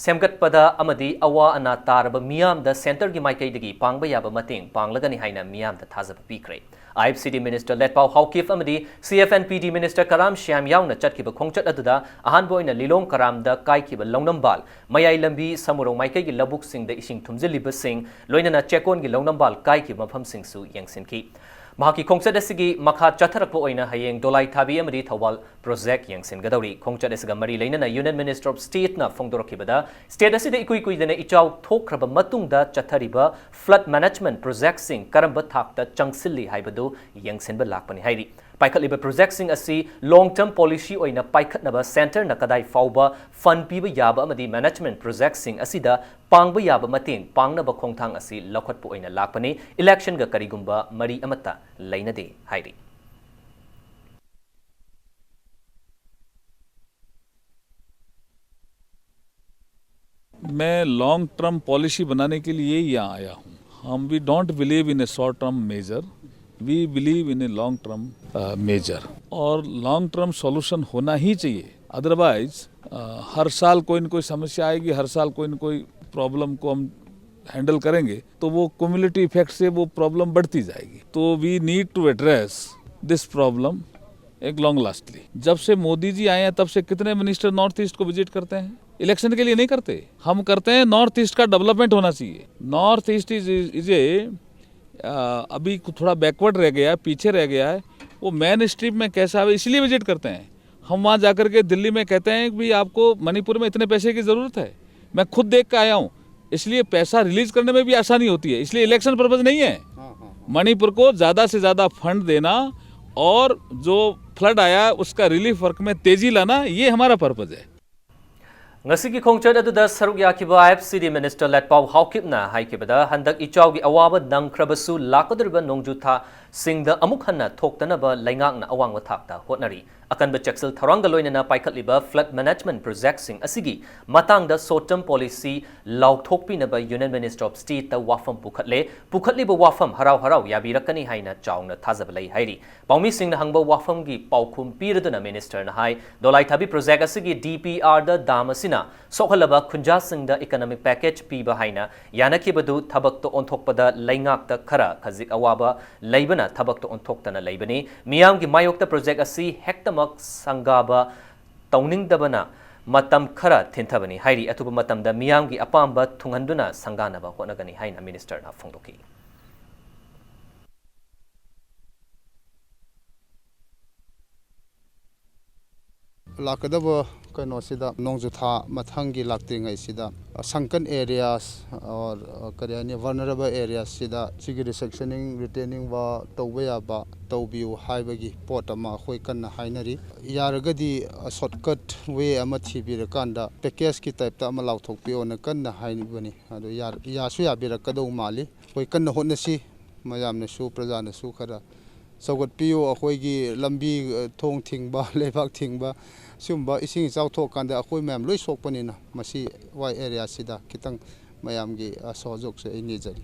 ꯁꯦꯝꯒꯠꯄꯗ ꯑꯃꯗꯤ ꯑꯋꯥ ꯑꯅꯥ ꯇꯥꯔꯕ ꯃꯤꯌꯥꯝꯗ centre-ꯒꯤ ꯃꯥꯏꯀꯩꯗꯒꯤ ꯄꯥꯡꯕ ꯌꯥꯕ ꯃꯇꯦꯡ ꯄꯥꯡꯂꯒꯅꯤ ꯍꯥꯏꯅ ꯃꯤꯌꯥꯝꯗ ꯊꯥꯖꯕ ꯄꯤꯈ꯭ꯔꯦ꯫ I F C D Minister ꯂꯦꯠꯄꯥꯎ Haokip ꯑꯃꯗꯤ C F and P D Minister ꯀꯔꯥꯝ ꯁ꯭ꯌꯥꯝ ꯌꯥꯎꯅ ꯆꯠꯈꯤꯕ ꯈꯣꯡꯆꯠ ꯑꯗꯨꯗ ꯑꯍꯥꯟꯕ ꯑꯣꯏꯅ ꯂꯤꯂꯣꯡ ꯀꯔꯥꯝꯗ ꯀꯥꯏꯈꯤꯕ ꯂꯧꯅꯝꯕꯥꯜ, ꯃꯌꯥꯏ ꯂꯝꯕꯤ ꯁꯃꯨꯔꯣꯡ ꯃꯥꯏꯀꯩꯒꯤ ꯂꯧꯕꯨꯛꯁꯤꯡꯗ ꯏꯁꯤꯡ ꯊꯨꯝꯖꯤꯜꯂꯤꯕꯁꯤꯡ, ꯂꯣꯏꯅꯅ ꯆꯦꯛꯀꯣꯟꯒꯤ ꯂꯧꯅꯝꯕꯥꯜ ꯀꯥꯏꯈꯤꯕ ꯃꯐꯝꯁꯤꯡꯁꯨ ꯌꯦꯡꯁꯤꯟꯈꯤ꯫ ꯃꯍꯥꯛꯀꯤ ꯈꯣꯡꯆꯠ ꯑꯁꯤꯒꯤ ꯃꯈꯥ ꯆꯠꯊꯔꯛꯄ ꯑꯣꯏꯅ ꯍꯌꯦꯡ ꯗꯣꯂꯥꯏ ꯊꯥꯕꯤ ꯑꯃꯗꯤ ꯊꯧꯕꯥꯜ project ꯌꯦꯡꯁꯤꯟꯒꯗꯧꯔꯤ꯫ ꯈꯣꯡꯆꯠ ꯑꯁꯤꯒ ꯃꯔꯤ ꯂꯩꯅꯅ Union Minister of State-ꯅ ꯐꯣꯡꯗꯣꯔꯛꯈꯤꯕꯗ, state ꯑꯁꯤꯗ ꯏꯀꯨꯏ ꯀꯨꯏꯗꯅ ꯏꯆꯥꯎ ꯊꯣꯛꯈ꯭ꯔꯕ ꯃꯇꯨꯡꯗ ꯆꯠꯊꯔꯤꯕ flood management project-ꯁꯤꯡ ꯀꯔꯝꯕ ꯊꯥꯛꯇ ꯆꯪꯁꯤꯜꯂꯤ ꯍꯥꯏꯕꯗꯨ ꯌꯦꯡꯁꯤꯟꯕ ꯂꯥꯛꯄꯅꯤ ꯍꯥꯏꯔꯤ꯫ ꯄꯥꯏꯈꯠꯂꯤꯕ project-ꯁꯤꯡ ꯑꯁꯤ long term policy ꯑꯣꯏꯅ ꯄꯥꯏꯈꯠꯅꯕ centre-ꯅ ꯀꯗꯥꯏ ꯐꯥꯎꯕ fund ꯄꯤꯕ ꯌꯥꯕ ꯑꯃꯗꯤ management project-ꯁꯤꯡ ꯑꯁꯤꯗ ꯄꯥꯡꯕ ꯌꯥꯕ ꯃꯇꯦꯡ ꯄꯥꯡꯅꯕ ꯈꯣꯡꯊꯥꯡ ꯑꯁꯤ ꯂꯧꯈꯠꯄ ꯑꯣꯏꯅ ꯂꯥꯛꯄꯅꯤ꯫ Election-ꯒ ꯀꯔꯤꯒꯨꯝꯕ ꯃꯔꯤ ꯑꯃꯠꯇ ꯂꯩꯅꯗꯦ ꯍꯥꯏꯔꯤ꯫ मैं लॉन्ग टर्म पॉलिसी बनाने के लिए ही यहाँ आया हूँ। हम, we don't believe in a short term measure, we believe in a long term measure। और लॉन्ग टर्म सॉल्यूशन होना ही चाहिए, अदरवाइज हर साल कोई ना कोई समस्या आएगी, हर साल कोई ना कोई प्रॉब्लम को हम हैंडल करेंगे तो वो क्यूमुलेटिव इफेक्ट से वो प्रॉब्लम बढ़ती जाएगी। तो we need to address this problem एक लॉन्ग लास्टली। जब से मोदी जी आए हैं तब से कितने मिनिस्टर नॉर्थ ईस्ट को विजिट करते हैं? इलेक्शन के लिए नहीं करते। हम करते हैं, नॉर्थ ईस्ट का डेवलपमेंट होना चाहिए। North east is is a अभी थोड़ा बैकवर्ड रह गया है, पीछे रह गया है। वो मेन स्ट्रीम में कैसा है, इसलिए विजिट करते हैं। हम वहाँ जाकर के दिल्ली में कहते हैं कि भाई, आपको मणिपुर में इतने पैसे की ज़रूरत है। मैं खुद देख के आया हूँ, इसलिए पैसा रिलीज करने में भी आसानी होती है, इसलिए इलेक्शन पर्पज नहीं है। मणिपुर को ज्यादा से ज्यादा फंड देना और जो फ्लड आया है उसका रिलीफ वर्क में तेजी लाना, ये हमारा पर्पज है। ꯉꯁꯤꯒꯤ ꯈꯣꯡꯆꯠ ꯑꯗꯨꯗ ꯁꯔꯨꯛ ꯌꯥꯈꯤꯕ IFCD Minister ꯂꯦꯠꯄꯥꯎ ꯍꯥꯎꯀꯤꯞꯅ ꯍꯥꯏꯈꯤꯕꯗ, ꯍꯟꯗꯛ ꯏꯆꯥꯎꯒꯤ ꯑꯋꯥꯕ ꯅꯪꯈ꯭ꯔꯕꯁꯨ, ꯂꯥꯛꯀꯗꯧꯔꯤꯕ ꯅꯣꯡꯖꯨꯊꯥꯁꯤꯡꯗ ꯑꯃꯨꯛ ꯍꯟꯅ ꯊꯣꯛꯇꯅꯕ ꯂꯩꯉꯥꯛꯅ ꯑꯋꯥꯡꯕ ꯊꯥꯛꯇ ꯍꯣꯠꯅꯔꯤ꯫ ꯑꯀꯟꯕ ꯆꯦꯛꯁꯤꯜ ꯊꯧꯔꯥꯡꯒ ꯂꯣꯏꯅꯅ ꯄꯥꯏꯈꯠꯂꯤꯕ flood management projectꯁꯤꯡ ꯑꯁꯤꯒꯤ ꯃꯇꯥꯡꯗ short term policy ꯂꯥꯎꯊꯣꯛꯄꯤꯅꯕ Union Minister of Stateꯇ ꯋꯥꯐꯝ ꯄꯨꯈꯠꯂꯦ꯫ ꯄꯨꯈꯠꯂꯤꯕ ꯋꯥꯐꯝ ꯍꯔꯥꯎ ꯍꯔꯥꯎ ꯌꯥꯕꯤꯔꯛꯀꯅꯤ ꯍꯥꯏꯅ ꯆꯥꯎꯅ ꯊꯥꯖꯕ ꯂꯩ ꯍꯥꯏꯔꯤ꯫ ꯄꯥꯎꯃꯤꯁꯤꯡꯅ ꯍꯪꯕ ꯋꯥꯐꯝꯒꯤ ꯄꯥꯎꯈꯨꯝ ꯄꯤꯔꯗꯨꯅ Ministerꯅ ꯍꯥꯏ, ꯗꯣꯂꯥꯏꯊꯥꯕꯤ project ꯑꯁꯤꯒꯤ DPRꯗ dam ꯑꯁꯤꯅ ꯁꯣꯛꯍꯜꯂꯕ ꯈꯨꯟꯖꯥꯁꯤꯡꯗ economic package ꯄꯤꯕ ꯍꯥꯏꯅ ꯌꯥꯅꯈꯤꯕꯗꯨ ꯊꯕꯛꯇ ꯑꯣꯟꯊꯣꯛꯄꯗ ꯂꯩꯉꯥꯛꯇ ꯈꯔ ꯈꯖꯤꯛ ꯑꯋꯥꯕ ꯂꯩꯕꯅ ꯊꯕꯛꯇ ꯑꯣꯟꯊꯣꯛꯇꯅ ꯂꯩꯕꯅꯤ꯫ ꯃꯤꯌꯥꯝꯒꯤ ꯃꯥꯌꯣꯛꯇ project ꯑꯁꯤ ꯍꯦꯛꯇꯃꯛ ꯁꯪꯒꯥꯕ ꯇꯧꯅꯤꯡꯗꯕꯅ ꯃꯇꯝ ꯈꯔ ꯊꯤꯟꯊꯕꯅꯤ ꯍꯥꯏꯔꯤ꯫ ꯑꯊꯨꯕ ꯃꯇꯝꯗ ꯃꯤꯌꯥꯝꯒꯤ ꯑꯄꯥꯝꯕ ꯊꯨꯡꯍꯟꯗꯨꯅ ꯁꯪꯒꯥꯅꯕ ꯍꯣꯠꯅꯒꯅꯤ ꯍꯥꯏꯅ Ministerꯅ ꯐꯣꯡꯗꯣꯛꯈꯤ꯫ ꯂꯥꯛꯀꯗꯕ ꯀꯩꯅꯣꯁꯤꯗ, ꯅꯣꯡꯖꯨꯊꯥ ꯃꯊꯪꯒꯤ ꯂꯥꯛꯇ꯭ꯔꯤꯉꯩꯁꯤꯗ, sunken areas or ꯀꯔꯤ ꯍꯥꯏꯅꯤ, vulnerable areasꯁꯤꯗ ꯁꯤꯒꯤ resection retaining wall ꯇꯧꯕ ꯌꯥꯕ ꯇꯧꯕꯤꯌꯨ ꯍꯥꯏꯕꯒꯤ ꯄꯣꯠ ꯑꯃ ꯑꯩꯈꯣꯏ ꯀꯟꯅ ꯍꯥꯏꯅꯔꯤ꯫ ꯌꯥꯔꯒꯗꯤ shortcut way ꯑꯃ ꯊꯤꯕꯤꯔꯀꯥꯟꯗ packageꯀꯤ typeꯇ ꯑꯃ ꯂꯥꯎꯊꯣꯛꯄꯤꯌꯣꯅ ꯀꯟꯅ ꯍꯥꯏꯕꯅꯤ꯫ ꯑꯗꯣ ꯌꯥꯁꯨ ꯌꯥꯕꯤꯔꯛꯀꯗꯧ ꯃꯥꯜꯂꯤ꯫ ꯑꯩꯈꯣꯏ ꯀꯟꯅ ꯍꯣꯠꯅꯁꯤ, ꯃꯌꯥꯝꯅꯁꯨ, ꯄ꯭ꯔꯖꯥꯅꯁꯨ ꯈꯔ ꯁꯧꯒꯠꯄꯤꯌꯨ꯫ ꯑꯩꯈꯣꯏꯒꯤ ꯂꯝꯕꯤ, ꯊꯣꯡ ꯊꯤꯡꯕ, ꯂꯩꯕꯥꯛ ꯊꯤꯡꯕ, ꯁꯤꯒꯨꯝꯕ ꯏꯁꯤꯡ ꯏꯆꯥꯎ ꯊꯣꯛꯑꯀꯥꯟꯗ ꯑꯩꯈꯣꯏ ꯃꯌꯥꯝ ꯂꯣꯏ ꯁꯣꯛꯄꯅꯤꯅ, ꯃꯁꯤ ꯋꯥꯏ areaꯁꯤꯗ ꯈꯤꯇꯪ ꯃꯌꯥꯝꯒꯤ ꯁꯍꯌꯣꯒꯁꯦ ꯑꯩ ꯅꯤꯖꯔꯤ꯫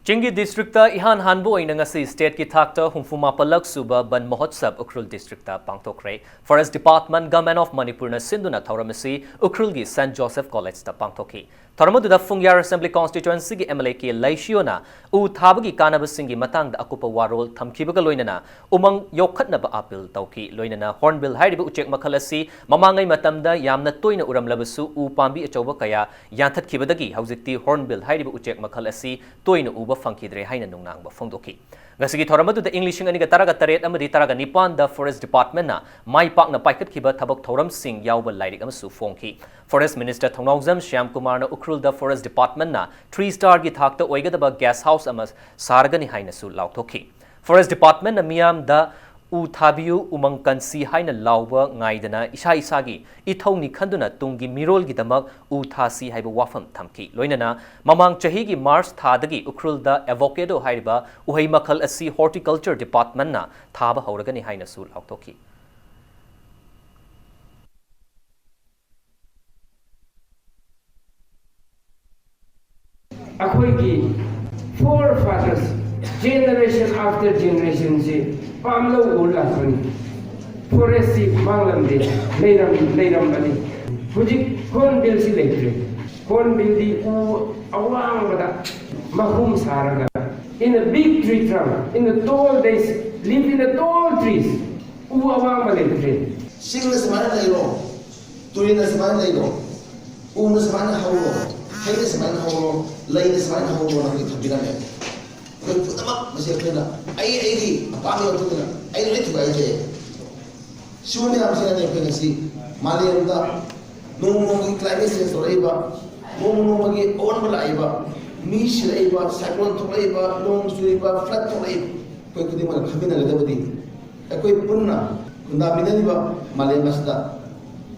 ꯆꯤꯡꯒꯤ districtꯇ ꯏꯍꯥꯟ ꯍꯥꯟꯕ ꯑꯣꯏꯅ ꯉꯁꯤ stateꯀꯤ ꯊꯥꯛꯇ ꯍꯨꯝꯐꯨ ꯃꯥꯄꯜꯂꯛ ꯁꯨꯕ ꯕꯟ ꯃꯍꯣꯠꯁꯕ Ukhrul districtꯇ ꯄꯥꯡꯊꯣꯛꯈ꯭ꯔꯦ꯫ Forest Department, Government of Manipurꯅ ꯁꯤꯟꯗꯨꯅ ꯊꯧꯔꯝ ꯑꯁꯤ ꯎꯈ꯭ꯔꯨꯜꯒꯤ Saint Joseph Collegeꯇ ꯄꯥꯡꯊꯣꯛꯈꯤ꯫ ꯊꯧꯔꯝ ꯑꯗꯨꯗ ꯐꯨꯡꯌꯥꯔ Assembly Constituencyꯒꯤ MLA ꯀꯦ ꯂꯩꯁꯤꯌꯣꯅ ꯎ ꯊꯥꯕꯒꯤ ꯀꯥꯟꯅꯕꯁꯤꯡꯒꯤ ꯃꯇꯥꯡꯗ ꯑꯀꯨꯞꯄ ꯋꯥꯔꯣꯜ ꯊꯝꯈꯤꯕꯒ ꯂꯣꯏꯅꯅ ꯎꯃꯪ ꯌꯣꯛꯈꯠꯅꯕ appeal ꯇꯧꯈꯤ꯫ ꯂꯣꯏꯅꯅ Hornbill ꯍꯥꯏꯔꯤꯕ ꯎꯆꯦꯛ ꯃꯈꯜ ꯑꯁꯤ ꯃꯃꯥꯡꯉꯩ ꯃꯇꯝꯗ ꯌꯥꯝꯅ ꯇꯣꯏꯅ ꯎꯔꯝꯂꯕꯁꯨ, ꯎ ꯄꯥꯝꯕꯤ ꯑꯆꯧꯕ ꯀꯌꯥ ꯌꯥꯟꯊꯠꯈꯤꯕꯗꯒꯤ ꯍꯧꯖꯤꯛꯇꯤ Hornbill ꯍꯥꯏꯔꯤꯕ ꯎꯆꯦꯛ ꯃꯈꯜ ꯑꯁꯤ ꯇꯣꯏꯅ ꯎꯕ ꯐꯪꯈꯤꯗ꯭ꯔꯦ ꯍꯥꯏꯅ ꯅꯨꯡꯅꯥꯡꯕ ꯐꯣꯡꯗꯣꯛꯈꯤ꯫ ꯉꯁꯤꯒꯤ ꯊꯧꯔꯝ ꯑꯗꯨꯗ ꯏꯪ ꯂꯤꯁꯤꯡ ꯑꯅꯤꯒ ꯇꯔꯥꯒ ꯇꯔꯦꯠ ꯑꯃꯗꯤ ꯇꯔꯥꯒ ꯅꯤꯄꯥꯟꯗ Forest Department ꯅ ꯃꯥꯏ ꯄꯥꯛꯅ ꯄꯥꯏꯈꯠꯈꯤꯕ ꯊꯕꯛ ꯊꯧꯔꯝꯁꯤꯡ ꯌꯥꯎꯕ ꯂꯥꯏꯔꯤꯛ ꯑꯃꯁꯨ ꯐꯣꯡꯈꯤ꯫ Forest Minister ꯊꯧꯅꯥꯎꯖꯝ ꯁ꯭ꯌꯥꯝ ꯀꯨꯃꯥꯔꯅ ꯎꯈ꯭ꯔꯨꯜꯗ Forest Department ꯅ three star ꯒꯤ ꯊꯥꯛꯇ ꯑꯣꯏꯒꯗꯕ guest house ꯑꯃ ꯁꯥꯔꯒꯅꯤ ꯍꯥꯏꯅꯁꯨ ꯂꯥꯎꯊꯣꯛꯈꯤ꯫ Forest Department ꯅ ꯃꯤꯌꯥꯝꯗ "ꯎ ꯊꯥꯕꯤꯌꯨ, ꯎꯃꯪ ꯀꯟꯁꯤ" ꯍꯥꯏꯅ ꯂꯥꯎꯕ ꯉꯥꯏꯗꯅ ꯏꯁꯥ ꯏꯁꯥꯒꯤ ꯏꯊꯧꯅꯤ ꯈꯟꯗꯨꯅ ꯇꯨꯡꯒꯤ ꯃꯤꯔꯣꯜꯒꯤꯗꯃꯛ ꯎ ꯊꯥꯁꯤ ꯍꯥꯏꯕ ꯋꯥꯐꯝ ꯊꯝꯈꯤ꯫ ꯂꯣꯏꯅꯅ ꯃꯃꯥꯡ ꯆꯍꯤꯒꯤ March ꯊꯥꯗꯒꯤ ꯎꯈ꯭ꯔꯨꯜꯗ avocado ꯍꯥꯏꯔꯤꯕ ꯎꯍꯩ ꯃꯈꯜ ꯑꯁꯤ Horticulture Department ꯅ ꯊꯥꯕ ꯍꯧꯔꯒꯅꯤ ꯍꯥꯏꯅꯁꯨ ꯂꯥꯎꯊꯣꯛꯈꯤ꯫ ꯑꯩꯈꯣꯏꯒꯤ forefathers, generation after generation ꯁꯤ ꯄꯥꯝꯂꯧ ꯎ ꯂꯥꯛꯄꯅꯤ꯫ Forest ꯁꯤ ꯃꯥꯡꯂꯝꯗꯦ, ꯂꯩꯔꯝ-, ꯂꯩꯔꯝꯕꯅꯤ꯫ ꯍꯧꯖꯤꯛ Hornbill ꯁꯤ ꯂꯩꯇ꯭ꯔꯦ꯫ Hornbill ꯗꯤ ꯎ ꯑꯋꯥꯡꯕꯗ ꯃꯍꯨꯝ ꯁꯥꯔꯒ, in a big tree trunk, in a tall days, live in a tall trees. ꯎ ꯑꯋꯥꯡꯕ ꯂꯩꯇ꯭ꯔꯦ꯫ ꯆꯤꯡꯅ ꯁꯨꯃꯥꯏꯅ ꯂꯩꯔꯣ, ꯇꯨꯔꯦꯜꯅ ꯁꯨꯃꯥꯏꯅ ꯂꯩꯔꯣ, ꯎꯅ ꯁꯨꯃꯥꯏꯅ ꯍꯧꯔꯣ, ꯍꯩꯅ ꯁꯨꯃꯥꯏꯅ ꯍꯧꯔꯣ, ꯂꯩꯅ ꯁꯨꯃꯥꯏꯅ ꯍꯧꯔꯣꯅ ꯑꯩꯈꯣꯏ ꯊꯝꯕꯤꯔꯝꯃꯦ꯫ ꯑꯩꯈꯣꯏ ꯄꯨꯝꯅꯃꯛ ꯃꯁꯤ ꯑꯩꯈꯣꯏꯅ ꯑꯩ ꯑꯩꯒꯤ ꯑꯄꯥꯝꯕꯒꯤ ꯃꯇꯨꯡ ꯏꯟꯅ ꯑꯩꯅ ꯂꯣꯏ ꯊꯨꯒꯥꯏꯖꯩ꯫ ꯁꯤꯒꯨꯝꯕ ꯃꯌꯥꯝꯁꯤꯅꯅꯦ ꯑꯩꯈꯣꯏ ꯉꯁꯤ ꯃꯥꯂꯦꯝꯗ ꯅꯣꯡꯃ ꯅꯣꯡꯃꯒꯤ climate change ꯇꯧꯔꯛꯏꯕ, ꯅꯣꯡꯃ ꯅꯣꯡꯃꯒꯤ ꯑꯑꯣꯟꯕ ꯂꯥꯛꯏꯕ, ꯃꯤ ꯁꯤꯔꯛꯏꯕ, cyclone ꯊꯣꯛꯂꯛꯏꯕ, ꯅꯣꯡ ꯆꯨꯔꯤꯕ, flood ꯊꯣꯛꯂꯛꯏꯕ, ꯑꯩꯈꯣꯏ ꯈꯨꯗꯤꯡꯃꯛꯅ ꯈꯟꯃꯤꯟꯅꯒꯗꯕꯗꯤ ꯑꯩꯈꯣꯏ ꯄꯨꯟꯅ ꯈꯨꯟꯗꯥꯃꯤꯟꯅꯔꯤꯕ ꯃꯥꯂꯦꯝ ꯑꯁꯤꯗ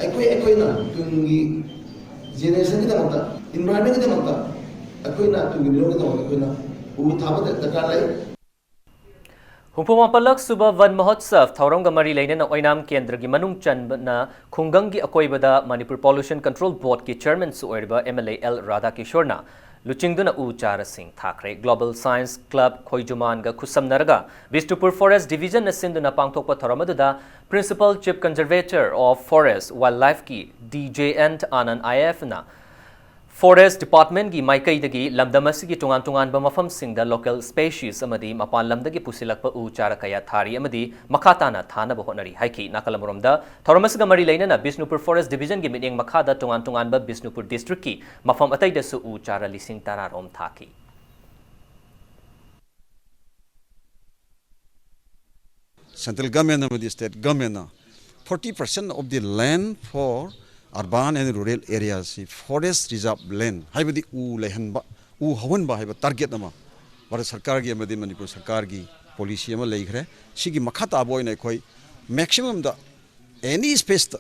ꯑꯩꯈꯣꯏ ꯑꯩꯈꯣꯏꯅ ꯇꯨꯡꯒꯤ generation ꯒꯤꯗꯃꯛꯇ, environment ꯀꯤꯗꯃꯛꯇ, ꯑꯩꯈꯣꯏꯅ ꯇꯨꯡꯒꯤ ꯃꯤꯔꯣꯜꯒꯤꯗꯃꯛꯇ ꯑꯩꯈꯣꯏꯅ ꯎ ꯊꯥꯕ ꯗꯔꯀꯥꯔ ꯂꯩ꯫ ꯍꯨꯝꯐꯨ ꯃꯥꯄꯜꯂꯛ ꯁꯨꯕ ꯚꯟ ꯃꯍꯣꯠꯁꯕ ꯊꯧꯔꯝꯒ ꯃꯔꯤ ꯂꯩꯅꯅ ꯑꯣꯏꯅꯥꯝ ꯀꯦꯟꯗ꯭ꯔꯒꯤ ꯃꯅꯨꯡ ꯆꯟꯕꯅ ꯈꯨꯡꯒꯪꯒꯤ ꯑꯀꯣꯏꯕꯗ ꯃꯅꯤꯄꯨꯔ Pollution Control Board ꯀꯤ chairman ꯁꯨ ꯑꯣꯏꯔꯤꯕ M L A L ꯔꯥꯙꯥꯀꯤꯁꯣꯔꯅ ꯂꯨꯆꯤꯡꯗꯨꯅ ꯎ ꯆꯥꯔꯥꯁꯤꯡ ꯊꯥꯈ꯭ꯔꯦ꯫ Global Science Club ꯈꯣꯏꯖꯨꯃꯥꯟꯒ ꯈꯨꯠꯁꯝꯅꯔꯒ Bishnupur Forest Division ꯅ ꯁꯤꯟꯗꯨꯅ ꯄꯥꯡꯊꯣꯛꯄ ꯊꯧꯔꯝ ꯑꯗꯨꯗ Principal Chief Conservator of Forest Wildlife ꯀꯤ D Jayant Anand I A F ꯅ Forest Department ꯀꯤ ꯃꯥꯏꯀꯩꯗꯒꯤ ꯂꯝꯗꯝ ꯑꯁꯤꯒꯤ ꯇꯣꯉꯥꯟ ꯇꯣꯉꯥꯟꯕ ꯃꯐꯝꯁꯤꯡꯗ local species ꯑꯃꯗꯤ ꯃꯄꯥꯟ ꯂꯝꯗꯒꯤ ꯄꯨꯁꯤꯜꯂꯛꯄ ꯎ ꯆꯥꯔꯥ ꯀꯌꯥ ꯊꯥꯔꯤ ꯑꯃꯗꯤ ꯃꯈꯥ ꯇꯥꯅ ꯊꯥꯅꯕ ꯍꯣꯠꯅꯔꯤ ꯍꯥꯏꯈꯤ꯫ ꯅꯥꯀꯜ ꯑꯃꯔꯣꯝꯗ ꯊꯧꯔꯝ ꯑꯁꯤꯒ ꯃꯔꯤ ꯂꯩꯅꯅ ꯕꯤꯁꯅꯨꯄꯨꯔ Forest Division ꯒꯤ ꯃꯤꯠꯌꯦꯡ ꯃꯈꯥꯗ ꯇꯣꯉꯥꯟ ꯇꯣꯉꯥꯟꯕ ꯕꯤꯁꯅꯨꯄꯨꯔ district ꯀꯤ ꯃꯐꯝ ꯑꯇꯩꯗꯁꯨ ꯎ ꯆꯥꯔꯥ ꯂꯤꯁꯤꯡ ꯇꯔꯥ ꯔꯣꯝ ꯊꯥꯈꯤ꯫ Central government ꯑꯃꯗꯤ state governmentꯅ forty percent of the land for urban and rural areas ꯁꯤ forest reserve land ꯍꯥꯏꯕꯗꯤ ꯎ ꯂꯩꯍꯟꯕ, ꯎ ꯍꯧꯍꯟꯕ ꯍꯥꯏꯕ target ꯑꯃ ꯚꯥꯔꯠ ꯁꯔꯀꯥꯔꯒꯤ ꯑꯃꯗꯤ ꯃꯅꯤꯄꯨꯔ ꯁꯔꯀꯥꯔꯒꯤ policy ꯑꯃ ꯂꯩꯈ꯭ꯔꯦ꯫ ꯁꯤꯒꯤ ꯃꯈꯥ ꯇꯥꯕ ꯑꯣꯏꯅ ꯑꯩꯈꯣꯏ maximumꯗ any spaceꯇ,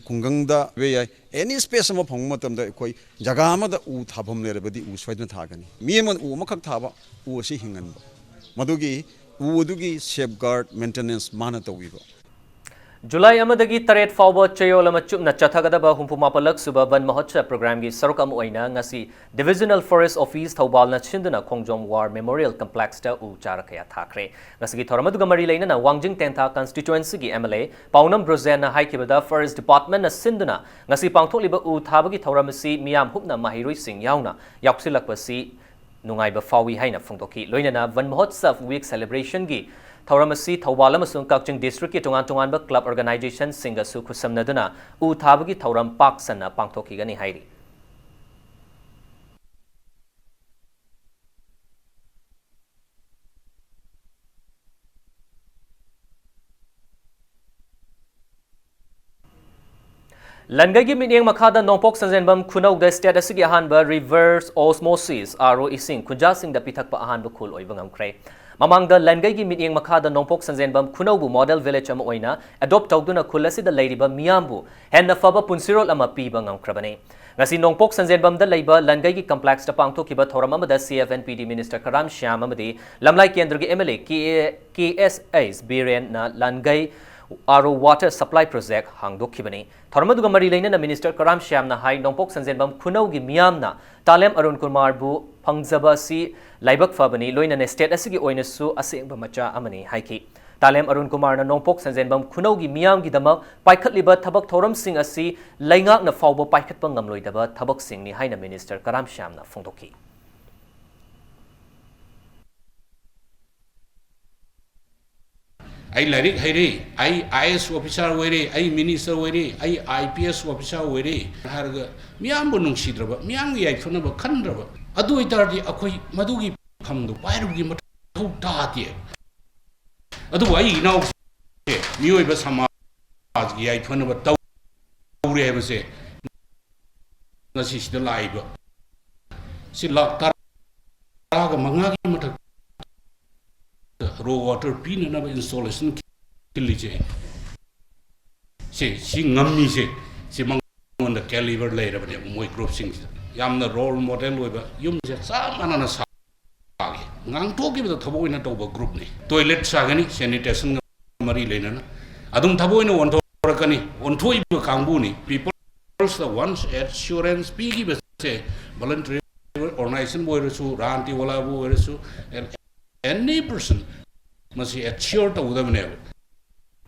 ꯈꯨꯡꯒꯪꯗ ꯑꯣꯏꯕ ꯌꯥꯏ, any space ꯑꯃ ꯐꯪꯕ ꯃꯇꯝꯗ ꯑꯩꯈꯣꯏ ꯖꯒꯥ ꯑꯃꯗ ꯎ ꯊꯥꯐꯝ ꯂꯩꯔꯕꯗꯤ ꯎ ꯁꯣꯏꯗꯅ ꯊꯥꯒꯅꯤ꯫ ꯃꯤ ꯑꯃꯅ ꯎ ꯑꯃꯈꯛ ꯊꯥꯕ, ꯎ ꯑꯁꯤ ꯍꯤꯡꯍꯟꯕ, ꯃꯗꯨꯒꯤ ꯎ ꯑꯗꯨꯒꯤ safeguard, maintenance ꯃꯥꯅ ꯇꯧꯕꯤꯕ꯫ ꯖꯨꯂꯥꯏ ꯑꯃꯗꯒꯤ ꯇꯔꯦꯠ ꯐꯥꯎꯕ ꯆꯌꯣꯜ ꯑꯃ ꯆꯨꯞꯅ ꯆꯠꯊꯒꯗꯕ ꯍꯨꯝꯐꯨ ꯃꯥꯄꯜꯂꯛ ꯁꯨꯕ ꯕꯟ ꯃꯍꯣꯠꯁꯕ programꯒꯤ ꯁꯔꯨꯛ ꯑꯃ ꯑꯣꯏꯅ ꯉꯁꯤ Divisional Forest Office ꯊꯧꯕꯥꯜꯅ ꯁꯤꯟꯗꯨꯅ ꯈꯣꯡꯖꯣꯝ War Memorial Complexꯇ ꯎ ꯆꯥꯔ ꯀꯌꯥ ꯊꯥꯈ꯭ꯔꯦ꯫ ꯉꯁꯤꯒꯤ ꯊꯧꯔꯝ ꯑꯗꯨꯒ ꯃꯔꯤ ꯂꯩꯅꯅ ꯋꯥꯡꯖꯤꯡ ꯇꯦꯟꯊꯥ constituencyꯒꯤ MLA ꯄꯥꯎꯅꯝ ꯕ꯭ꯔꯣꯖꯦꯟꯅ ꯍꯥꯏꯈꯤꯕꯗ, Forest Departmentꯅ ꯁꯤꯟꯗꯨꯅ ꯉꯁꯤ ꯄꯥꯡꯊꯣꯛꯂꯤꯕ ꯎ ꯊꯥꯕꯒꯤ ꯊꯧꯔꯝ ꯑꯁꯤ ꯃꯤꯌꯥꯝ ꯍꯨꯞꯅ ꯃꯍꯩꯔꯣꯏꯁꯤꯡ ꯌꯥꯎꯅ ꯌꯥꯎꯁꯤꯜꯂꯛꯄꯁꯤ ꯅꯨꯡꯉꯥꯏꯕ ꯐꯥꯎꯏ ꯍꯥꯏꯅ ꯐꯣꯡꯗꯣꯛꯈꯤ꯫ ꯂꯣꯏꯅꯅ Van Mahotsav Week celebrationꯒꯤ ꯊꯧꯔꯝ ꯑꯁꯤ ꯊꯧꯕꯥꯜ ꯑꯃꯁꯨꯡ ꯀꯛꯆꯤꯡ districtꯀꯤ ꯇꯣꯉꯥꯟ ꯇꯣꯉꯥꯟꯕ club organizationꯁꯤꯡꯒꯁꯨ ꯈꯨꯠꯁꯝꯅꯗꯨꯅ ꯎ ꯊꯥꯕꯒꯤ ꯊꯧꯔꯝ ꯄꯥꯛ ꯁꯟꯅ ꯄꯥꯡꯊꯣꯛꯈꯤꯒꯅꯤ ꯍꯥꯏꯔꯤ꯫ ꯂꯟꯒꯩꯒꯤ ꯃꯤꯠꯌꯦꯡ ꯃꯈꯥꯗ ꯅꯣꯡꯄꯣꯛ ꯁꯟꯖꯦꯟꯕꯝ ꯈꯨꯅꯧꯗ state ꯑꯁꯤꯒꯤ ꯑꯍꯥꯟꯕ reverse osmosis, RO, ꯏꯁꯤꯡ ꯈꯨꯟꯖꯥꯁꯤꯡꯗ ꯄꯤꯊꯛꯄ ꯑꯍꯥꯟꯕ ꯈꯨꯜ ꯑꯣꯏꯕ ꯉꯝꯈ꯭ꯔꯦ꯫ ꯃꯃꯥꯡꯗ ꯂꯟꯒꯩꯒꯤ ꯃꯤꯠꯌꯦꯡ ꯃꯈꯥꯗ ꯅꯣꯡꯄꯣꯛ ꯁꯟꯖꯦꯟꯕꯝ ꯈꯨꯅꯧꯕꯨ model village ꯑꯃ ꯑꯣꯏꯅ adopt ꯇꯧꯗꯨꯅ ꯈꯨꯜ ꯑꯁꯤꯗ ꯂꯩꯔꯤꯕ ꯃꯤꯌꯥꯝꯕꯨ ꯍꯦꯟꯅ ꯐꯕ ꯄꯨꯟꯁꯤꯔꯣꯜ ꯑꯃ ꯄꯤꯕ ꯉꯝꯈ꯭ꯔꯕꯅꯤ꯫ ꯉꯁꯤ ꯅꯣꯡꯄꯣꯛ ꯁꯟꯖꯦꯟꯕꯝꯗ ꯂꯩꯕ ꯂꯟꯒꯩꯒꯤ complexꯇ ꯄꯥꯡꯊꯣꯛꯈꯤꯕ ꯊꯧꯔꯝ ꯑꯃꯗ C F and P D minister ꯀꯔꯥꯝ ꯁ꯭ꯌꯥꯝ ꯑꯃꯗꯤ ꯂꯝꯂꯥꯏ ꯀꯦꯟꯗ꯭ꯔꯒꯤ MLA ꯀꯦ ꯑꯦꯁ ꯑꯩꯆ ꯕꯤꯔꯦꯟꯅ ꯂꯟꯒꯩ RO water supply project ꯍꯥꯡꯗꯣꯛꯈꯤꯕꯅꯤ꯫ ꯊꯧꯔꯝ ꯑꯗꯨꯒ ꯃꯔꯤ ꯂꯩꯅꯅ minister ꯀꯔꯥꯝ ꯁ꯭ꯌꯥꯝꯅ ꯍꯥꯏ, ꯅꯣꯡꯄꯣꯛ ꯁꯟꯖꯦꯟꯕꯝ ꯈꯨꯅꯧꯒꯤ ꯃꯤꯌꯥꯝꯅ ꯇꯥꯂꯦꯝ ꯑꯔꯨꯟ ꯀꯨꯃꯥꯔꯕꯨ ꯐꯪꯖꯕ ꯑꯁꯤ ꯂꯥꯏꯕꯛ ꯐꯕꯅꯤ, ꯂꯣꯏꯅꯅ state ꯑꯁꯤꯒꯤ ꯑꯣꯏꯅꯁꯨ ꯑꯁꯦꯡꯕ ꯃꯆꯥ ꯑꯃꯅꯤ ꯍꯥꯏꯈꯤ꯫ ꯇꯥꯂꯦꯝ ꯑꯔꯨꯟ ꯀꯨꯃꯥꯔꯅ ꯅꯣꯡꯄꯣꯛ ꯁꯟꯖꯦꯟꯕꯝ ꯈꯨꯅꯧꯒꯤ ꯃꯤꯌꯥꯝꯒꯤꯗꯃꯛ ꯄꯥꯏꯈꯠꯂꯤꯕ ꯊꯕꯛ ꯊꯧꯔꯝꯁꯤꯡ ꯑꯁꯤ ꯂꯩꯉꯥꯛꯅ ꯐꯥꯎꯕ ꯄꯥꯏꯈꯠꯄ ꯉꯝꯂꯣꯏꯗꯕ ꯊꯕꯛꯁꯤꯡꯅꯤ ꯍꯥꯏꯅ minister ꯀꯔꯥꯝ ꯁ꯭ꯌꯥꯝꯅ ꯐꯣꯡꯗꯣꯛꯈꯤ꯫ ꯑꯩ ꯂꯥꯏꯔꯤꯛ ꯍꯩꯔꯦ, ꯑꯩ IAS officer ꯑꯣꯏꯔꯦ, ꯑꯩ minister ꯑꯣꯏꯔꯦ, ꯑꯩ IPS officer ꯑꯣꯏꯔꯦ ꯍꯥꯏꯔꯒ ꯃꯤꯌꯥꯝꯕꯨ ꯅꯨꯡꯁꯤꯗ꯭ꯔꯕ, ꯃꯤꯌꯥꯝꯒꯤ ꯌꯥꯏꯐꯅꯕ ꯈꯟꯗ꯭ꯔꯕ, ꯑꯗꯨ ꯑꯣꯏꯇꯥꯔꯗꯤ ꯑꯩꯈꯣꯏ ꯃꯗꯨꯒꯤ ꯐꯝꯗꯨ ꯄꯥꯏꯔꯨꯕꯒꯤ ꯃꯊꯧ ꯇꯥꯗꯦ꯫ ꯑꯗꯨꯕꯨ ꯑꯩ ꯏꯅꯥꯎ ꯃꯤꯑꯣꯏꯕ ꯁꯃꯥꯖꯒꯤ ꯌꯥꯏꯐꯅꯕ ꯇꯧꯔꯦ ꯍꯥꯏꯕꯁꯦ ꯉꯁꯤꯁꯤꯗ ꯂꯥꯛꯏꯕ ꯁꯤ ꯂꯥꯈ ꯇꯔꯥꯒ ꯃꯉꯥꯒꯤ ꯃꯊꯛꯇ ꯔꯣ ꯋꯥꯇꯔ ꯄꯤꯅꯅꯕ ꯏꯟꯁꯇꯣꯂꯦꯁꯟ ꯈꯤꯜꯂꯤꯁꯦ, ꯁꯤ ꯁꯤ ꯉꯝꯃꯤꯁꯦ, ꯁꯤ ꯃꯉꯣꯟꯗ ꯀꯦꯂꯤꯕꯔ ꯂꯩꯔꯕꯅꯦꯕ꯫ ꯃꯣꯏ ꯒ꯭ꯔꯨꯞꯁꯤꯡꯁꯤꯗ ꯌꯥꯝꯅ ꯔꯣꯜ ꯃꯣꯗꯦꯜ ꯑꯣꯏꯕ, ꯌꯨꯝꯁꯦ ꯆꯞ ꯃꯥꯟꯅꯅ ꯁꯥꯒꯦ, ꯉꯥꯡꯊꯣꯛꯈꯤꯕꯗ ꯊꯕꯛ ꯑꯣꯏꯅ ꯇꯧꯕ ꯒ꯭ꯔꯨꯞꯅꯤ꯫ ꯇꯣꯏꯂꯦꯠ ꯁꯥꯒꯅꯤ, ꯁꯦꯅꯤꯇꯦꯁꯟꯒ ꯃꯔꯤ ꯂꯩꯅꯅ ꯑꯗꯨꯝ ꯊꯕꯛ ꯑꯣꯏꯅ ꯑꯣꯟꯊꯣꯔꯛꯀꯅꯤ꯫ ꯑꯣꯟꯊꯣꯛꯏꯕ ꯀꯥꯡꯕꯨꯅꯤ꯫ People's the ones assurance ꯄꯤꯈꯤꯕꯁꯦ, ꯚꯣꯂꯟꯇꯔꯤ ꯑꯣꯔꯒꯅꯥꯏꯖꯦꯁꯟꯕꯨ ꯑꯣꯏꯔꯁꯨ, ꯔꯥꯟꯇꯤꯋꯥꯂꯥꯕꯨ ꯑꯣꯏꯔꯁꯨ, any person, ꯃꯁꯤ ꯑꯦꯁꯤꯌꯣꯔ ꯇꯧꯒꯗꯕꯅꯦꯕ꯫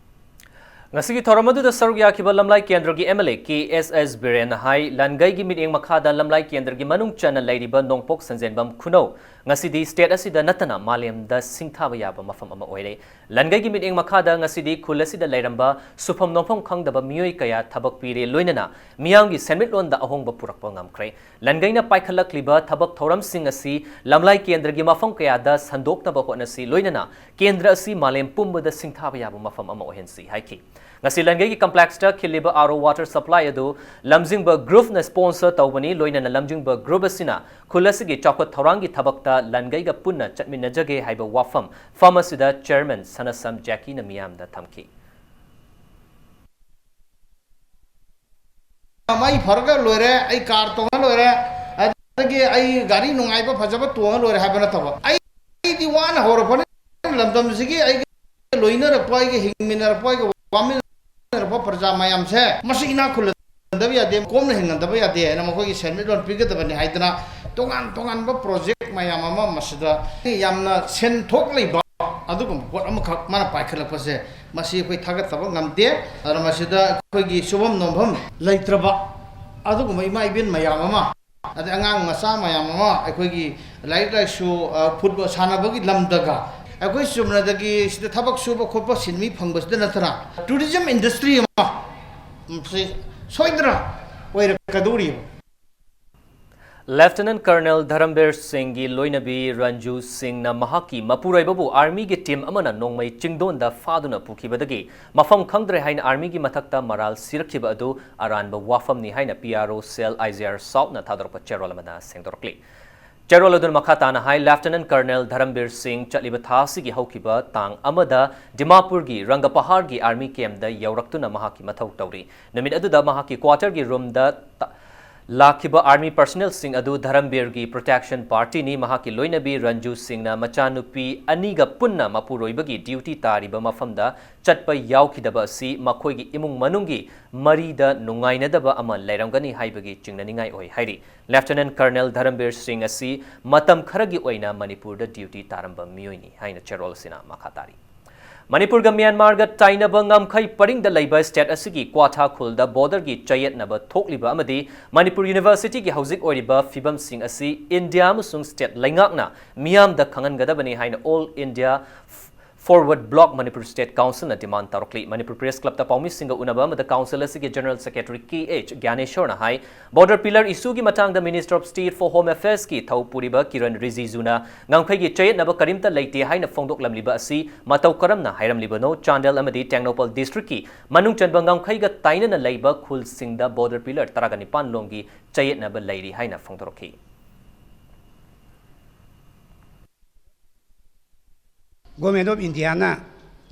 ꯉꯁꯤꯒꯤ ꯊꯧꯔꯝ ꯑꯗꯨꯗ ꯁꯔꯨꯛ ꯌꯥꯈꯤꯕ ꯂꯝꯂꯥꯏ ꯀꯦꯟꯗ꯭ꯔꯒꯤ ꯑꯦꯝ ꯑꯦꯜ ꯑꯦ ꯀꯦ ꯑꯦꯁ ꯑꯦꯁ ꯕꯤꯔꯦꯟꯅ ꯍꯥꯏ, ꯂꯟꯒꯩꯒꯤ ꯃꯤꯠꯌꯦꯡ ꯃꯈꯥꯗ ꯂꯝꯂꯥꯏ ꯀꯦꯟꯗ꯭ꯔꯒꯤ ꯃꯅꯨꯡ ꯆꯟꯅ ꯂꯩꯔꯤꯕ ꯅꯣꯡꯄꯣꯛ ꯁꯟꯖꯦꯟꯕꯝ ꯈꯨꯅꯧ ꯉꯁꯤꯗꯤ ꯁ꯭ꯇꯦꯠ ꯑꯁꯤꯗ ꯅꯠꯇꯅ ꯃꯥꯂꯦꯝꯗ ꯁꯤꯡꯊꯥꯕ ꯌꯥꯕ ꯃꯐꯝ ꯑꯃ ꯑꯣꯏꯔꯦ꯫ ꯂꯟꯒꯩꯒꯤ ꯃꯤꯠꯌꯦꯡ ꯃꯈꯥꯗ ꯉꯁꯤꯗꯤ ꯈꯨꯜ ꯑꯁꯤꯗ ꯂꯩꯔꯝꯕ ꯁꯨꯐꯝ ꯅꯣꯝꯐꯝ ꯈꯪꯗꯕ ꯃꯤꯑꯣꯏ ꯀꯌꯥ ꯊꯕꯛ ꯄꯤꯔꯦ, ꯂꯣꯏꯅꯅ ꯃꯤꯌꯥꯝꯒꯤ ꯁꯦꯟꯃꯤꯠꯂꯣꯟꯗ ꯑꯍꯣꯡꯕ ꯄꯨꯔꯛꯄ ꯉꯝꯈ꯭ꯔꯦ꯫ ꯂꯟꯒꯩꯅ ꯄꯥꯏꯈꯠꯂꯛꯂꯤꯕ ꯊꯕꯛ ꯊꯧꯔꯝꯁꯤꯡ ꯑꯁꯤ ꯂꯝꯂꯥꯏ ꯀꯦꯟꯗ꯭ꯔꯒꯤ ꯃꯐꯝ ꯀꯌꯥꯗ ꯁꯟꯗꯣꯛꯅꯕ ꯍꯣꯠꯅꯁꯤ, ꯂꯣꯏꯅꯅ ꯀꯦꯟꯗ꯭ꯔ ꯑꯁꯤ ꯃꯥꯂꯦꯝ ꯄꯨꯝꯕꯗ ꯁꯤꯡꯊꯥꯕ ꯌꯥꯕ ꯃꯐꯝ ꯑꯃ ꯑꯣꯏꯍꯟꯁꯤ ꯍꯥꯏꯈꯤ꯫ ꯉꯁꯤ ꯂꯟꯒꯩꯒꯤ ꯀꯝꯄ꯭ꯂꯦꯛꯁꯇ ꯈꯤꯜꯂꯤꯕ ꯑꯥꯔ ꯑꯣ ꯋꯥꯇꯔ ꯁꯄ꯭ꯂꯥꯏ ꯑꯗꯨ ꯂꯝꯖꯤꯡꯕ ꯒ꯭ꯔꯨꯞꯅ ꯁ꯭ꯄꯣꯟꯁꯔ ꯇꯧꯕꯅꯤ, ꯂꯣꯏꯅꯅ ꯂꯝꯖꯤꯡꯕ ꯒ꯭ꯔꯨꯞ ꯑꯁꯤꯅ ꯈꯨꯜ ꯑꯁꯤꯒꯤ ꯆꯥꯎꯈꯠ ꯊꯧꯔꯥꯡꯒꯤ ꯊꯕꯛꯇ ꯂꯟꯒꯩꯒ ꯄꯨꯟꯅ ꯆꯠꯃꯤꯟꯅꯖꯒꯦ ꯍꯥꯏꯕ ꯋꯥꯐꯝ ꯐꯝ ꯑꯁꯤꯗ ꯆꯤꯌꯔꯃꯦꯟ ꯁꯅꯥꯁꯝ ꯖꯦꯀꯤꯅ ꯃꯤꯌꯥꯝꯗ ꯊꯝꯈꯤ꯫ ꯃꯩ ꯐꯔꯒ ꯂꯣꯏꯔꯦ, ꯑꯩ ꯀꯥꯔ ꯇꯣꯡꯉ ꯂꯣꯏꯔꯦ, ꯑꯗꯒꯤ ꯑꯩ ꯒꯥꯔꯤ ꯅꯨꯡꯉꯥꯏꯕ ꯐꯖꯕ ꯇꯣꯡꯉ ꯂꯣꯏꯔꯦ ꯍꯥꯏꯕ ꯅꯠꯇꯕ, ꯑꯩꯗꯤ ꯋꯥꯅ ꯍꯧꯔꯛꯄꯅꯤ꯫ ꯂꯝꯗꯝꯁꯤꯒꯤ ꯑꯩꯒ ꯂꯣꯏꯅꯔꯛꯄ, ꯑꯩꯒ ꯍꯤꯡꯃꯤꯟꯅꯔꯛꯄ, ꯑꯩꯒ ꯋꯥꯃꯤꯟꯅꯔꯛꯄ ꯄ꯭ꯔꯖꯥ ꯃꯌꯥꯝꯁꯦ ꯃꯁꯤ ꯏꯅꯥꯛ ꯈꯨꯜꯍꯟꯗꯕ ꯌꯥꯗꯦ, ꯀꯣꯝꯅ ꯍꯤꯡꯍꯟꯗꯕ ꯌꯥꯗꯦ ꯍꯥꯏꯅ ꯃꯈꯣꯏꯒꯤ ꯁꯦꯟꯃꯤꯠꯂꯣꯟ ꯄꯤꯒꯗꯕꯅꯤ ꯍꯥꯏꯗꯅ ꯇꯣꯉꯥꯟ ꯇꯣꯉꯥꯟꯕ ꯄ꯭ꯔꯣꯖꯦꯛ ꯃꯌꯥꯝ ꯑꯃ ꯃꯁꯤꯗ ꯌꯥꯝꯅ ꯁꯦꯟ ꯊꯣꯛ ꯂꯩꯕ ꯑꯗꯨꯒꯨꯝꯕ ꯄꯣꯠ ꯑꯃꯈꯛ ꯃꯥꯅ ꯄꯥꯏꯈꯠꯂꯛꯄꯁꯦ, ꯃꯁꯤ ꯑꯩꯈꯣꯏ ꯊꯥꯒꯠꯇꯕ ꯉꯝꯗꯦ꯫ ꯑꯗꯨꯅ ꯃꯁꯤꯗ ꯑꯩꯈꯣꯏꯒꯤ ꯁꯨꯐꯝ ꯅꯣꯝꯐꯝ ꯂꯩꯇ꯭ꯔꯕ ꯑꯗꯨꯒꯨꯝꯕ ꯏꯃꯥ ꯏꯕꯦꯟ ꯃꯌꯥꯝ ꯑꯃ, ꯑꯗꯩ ꯑꯉꯥꯡ ꯃꯆꯥ ꯃꯌꯥꯝ ꯑꯃ ꯑꯩꯈꯣꯏꯒꯤ ꯂꯥꯏꯔꯤꯛ ꯂꯥꯏꯁꯨ, ꯑ, ꯐꯨꯠꯕꯣꯜ ꯁꯥꯟꯅꯕꯒꯤ ꯂꯝꯗꯒ ꯑꯩꯈꯣꯏ ꯆꯨꯝꯅꯗꯒꯤ ꯁꯤꯗ ꯊꯕꯛ ꯁꯨꯕ ꯈꯣꯠꯄ ꯁꯤꯟꯃꯤ ꯐꯪꯕꯁꯤꯗ ꯅꯠꯇꯅ ꯇꯨꯔꯤꯖꯝ ꯏꯟꯗꯁꯇ꯭ꯔꯤ ꯑꯃ, ꯎꯝ, ꯁꯤ ꯁꯣꯏꯗꯅ ꯑꯣꯏꯔꯛꯀꯗꯧꯔꯤꯕ꯫ Lieutenant Colonel ꯙꯔꯝꯕꯤꯔ ꯁꯤꯡꯒꯤ ꯂꯣꯏꯅꯕꯤ ꯔꯟꯖꯨ ꯁꯤꯡꯅ ꯃꯍꯥꯛꯀꯤ ꯃꯄꯨꯔꯣꯏꯕꯕꯨ ꯑꯥꯔꯃꯤꯒꯤ ꯇꯤꯝ ꯑꯃꯅ ꯅꯣꯡꯃꯩ ꯆꯤꯡꯗꯣꯟꯗ ꯐꯥꯗꯨꯅ ꯄꯨꯈꯤꯕꯗꯒꯤ ꯃꯐꯝ ꯈꯪꯗ꯭ꯔꯦ ꯍꯥꯏꯅ ꯑꯥꯔꯃꯤꯒꯤ ꯃꯊꯛꯇ ꯃꯔꯥꯜ ꯁꯤꯔꯛꯈꯤꯕ ꯑꯗꯨ ꯑꯔꯥꯟꯕ ꯋꯥꯐꯝꯅꯤ ꯍꯥꯏꯅ ꯄꯤ ꯑꯥꯔ ꯑꯣ ꯁꯦꯜ ꯑꯥꯏ ꯖꯤ ꯑꯥꯔ ꯁꯥꯎꯠꯅ ꯊꯥꯗꯣꯔꯛꯄ ꯆꯦꯔꯣꯜ ꯑꯃꯅ ꯁꯦꯡꯗꯣꯔꯛꯂꯤ꯫ ꯆꯦꯔꯣꯜ ꯑꯗꯨꯅ ꯃꯈꯥ ꯇꯥꯅ ꯍꯥꯏ, ꯂꯦꯐꯇꯤꯅꯦꯟ ꯀꯔꯅꯦꯜ ꯙꯔꯝꯕꯤꯔ ꯁꯤꯡ ꯆꯠꯂꯤꯕ ꯊꯥ ꯑꯁꯤꯒꯤ ꯍꯧꯈꯤꯕ ꯇꯥꯡ ꯑꯃꯗ ꯗꯤꯃꯥꯄꯨꯔꯒꯤ ꯔꯪꯒꯄꯍꯥꯔꯒꯤ ꯑꯥꯔꯃꯤ ꯀꯦꯝꯗ ꯌꯧꯔꯛꯇꯨꯅ ꯃꯍꯥꯛꯀꯤ ꯃꯊꯧ ꯇꯧꯔꯤ꯫ ꯅꯨꯃꯤꯠ ꯑꯗꯨꯗ ꯃꯍꯥꯛꯀꯤ ꯀ꯭ꯋꯥꯇꯔꯒꯤ ꯔꯨꯝꯗ ꯇ-, ꯂꯥꯛꯈꯤꯕ ꯑꯥꯔꯃꯤ ꯄꯔꯁꯅꯦꯜꯁꯤꯡ ꯑꯗꯨ ꯙꯔꯝꯕꯤꯔꯒꯤ ꯄ꯭ꯔꯣꯇꯦꯛꯁꯟ ꯄꯥꯔꯇꯤꯅꯤ꯫ ꯃꯍꯥꯛꯀꯤ ꯂꯣꯏꯅꯕꯤ ꯔꯟꯖꯨ ꯁꯤꯡꯅ ꯃꯆꯥꯅꯨꯄꯤ ꯑꯅꯤꯒ ꯄꯨꯟꯅ ꯃꯄꯨꯔꯣꯏꯕꯒꯤ ꯗ꯭ꯌꯨꯇꯤ ꯇꯥꯔꯤꯕ ꯃꯐꯝꯗ ꯆꯠꯄ ꯌꯥꯎꯈꯤꯗꯕ ꯑꯁꯤ ꯃꯈꯣꯏꯒꯤ ꯏꯃꯨꯡ ꯃꯅꯨꯡꯒꯤ ꯃꯔꯤꯗ ꯅꯨꯡꯉꯥꯏꯅꯗꯕ ꯑꯃ ꯂꯩꯔꯝꯒꯅꯤ ꯍꯥꯏꯕꯒꯤ ꯆꯤꯡꯅꯅꯤꯡꯉꯥꯏ ꯑꯣꯏ ꯍꯥꯏꯔꯤ꯫ ꯂꯦꯐꯇꯤꯅꯦꯟ ꯀꯔꯅꯦꯜ ꯙꯔꯝꯕꯤꯔ ꯁꯤꯡ ꯑꯁꯤ ꯃꯇꯝ ꯈꯔꯒꯤ ꯑꯣꯏꯅ ꯃꯅꯤꯄꯨꯔꯗ ꯗ꯭ꯌꯨꯇꯤ ꯇꯥꯔꯝꯕ ꯃꯤꯑꯣꯏꯅꯤ ꯍꯥꯏꯅ ꯆꯦꯔꯣꯜ ꯑꯁꯤꯅ ꯃꯈꯥ ꯇꯥꯔꯤ꯫ ꯃꯅꯤꯄꯨꯔꯒ ꯃ꯭ꯌꯥꯟꯃꯥꯔꯒ ꯇꯥꯏꯅꯕ ꯉꯝꯈꯩ ꯄꯔꯤꯡꯗ ꯂꯩꯕ ꯁ꯭ꯇꯦꯠ ꯑꯁꯤꯒꯤ ꯀ꯭ꯋꯥꯊꯥ ꯈꯨꯜꯗ ꯕꯣꯔꯗꯔꯒꯤ ꯆꯌꯦꯠꯅꯕ ꯊꯣꯛꯂꯤꯕ ꯑꯃꯗꯤ ꯃꯅꯤꯄꯨꯔ ꯌꯨꯅꯤꯚꯔꯁꯤꯇꯤꯒꯤ ꯍꯧꯖꯤꯛ ꯑꯣꯏꯔꯤꯕ ꯐꯤꯕꯝꯁꯤꯡ ꯑꯁꯤ ꯏꯟꯗꯤꯌꯥ ꯑꯃꯁꯨꯡ ꯁ꯭ꯇꯦꯠ ꯂꯩꯉꯥꯛꯅ ꯃꯤꯌꯥꯝꯗ ꯈꯪꯍꯟꯒꯗꯕꯅꯤ ꯍꯥꯏꯅ All India Forward Bloc Manipur state ꯀꯥꯎꯟꯁꯤꯜꯅ ꯗꯤꯃꯥꯟ ꯇꯧꯔꯛꯂꯤ꯫ ꯃꯅꯤꯄꯨꯔ ꯄ꯭ꯔꯦꯁ ꯀ꯭ꯂꯕꯇ ꯄꯥꯎꯃꯤꯁꯤꯡꯒ ꯎꯅꯕ ꯑꯃꯗ ꯀꯥꯎꯟꯁꯤꯜ ꯑꯁꯤꯒꯤ ꯖꯦꯅꯔꯦꯜ ꯁꯦꯀ꯭ꯔꯦꯇꯔꯤ ꯀꯦ ꯑꯩꯆ ꯒ꯭ꯌꯥꯅꯦꯁꯣꯔꯅ ꯍꯥꯏ, ꯕꯣꯔꯗꯔ ꯄꯤꯂꯔ ꯏꯁꯨꯒꯤ ꯃꯇꯥꯡꯗ minister of state for home ꯑꯦꯐꯤꯌꯔꯁꯀꯤ ꯊꯧ ꯄꯨꯔꯤꯕ ꯀꯤꯔꯟ ꯔꯤꯖꯤꯖꯨꯅ ꯉꯝꯈꯩꯒꯤ ꯆꯌꯦꯠꯅꯕ ꯀꯔꯤꯝꯇ ꯂꯩꯇꯦ ꯍꯥꯏꯅ ꯐꯣꯡꯗꯣꯛꯂꯝꯂꯤꯕ ꯑꯁꯤ ꯃꯇꯧ ꯀꯔꯝꯅ ꯍꯥꯏꯔꯝꯂꯤꯕꯅꯣ? ꯆꯥꯟꯗꯦꯜ ꯑꯃꯗꯤ ꯇꯦꯡꯅꯧꯄꯜ ꯗꯤꯁꯇ꯭ꯔꯤꯛꯀꯤ ꯃꯅꯨꯡ ꯆꯟꯕ ꯉꯝꯈꯩꯒ ꯇꯥꯏꯅꯅ ꯂꯩꯕ ꯈꯨꯜꯁꯤꯡꯗ ꯕꯣꯔꯗꯔ ꯄꯤꯂꯔ ꯇꯔꯥꯒ ꯅꯤꯄꯥꯟ ꯂꯣꯝꯒꯤ ꯆꯌꯦꯠꯅꯕ ꯂꯩꯔꯤ ꯍꯥꯏꯅ ꯐꯣꯡꯗꯣꯔꯛꯈꯤ꯫ ꯒꯣꯔꯃꯦꯟ ꯑꯣꯐ ꯏꯟꯗꯤꯌꯥꯅ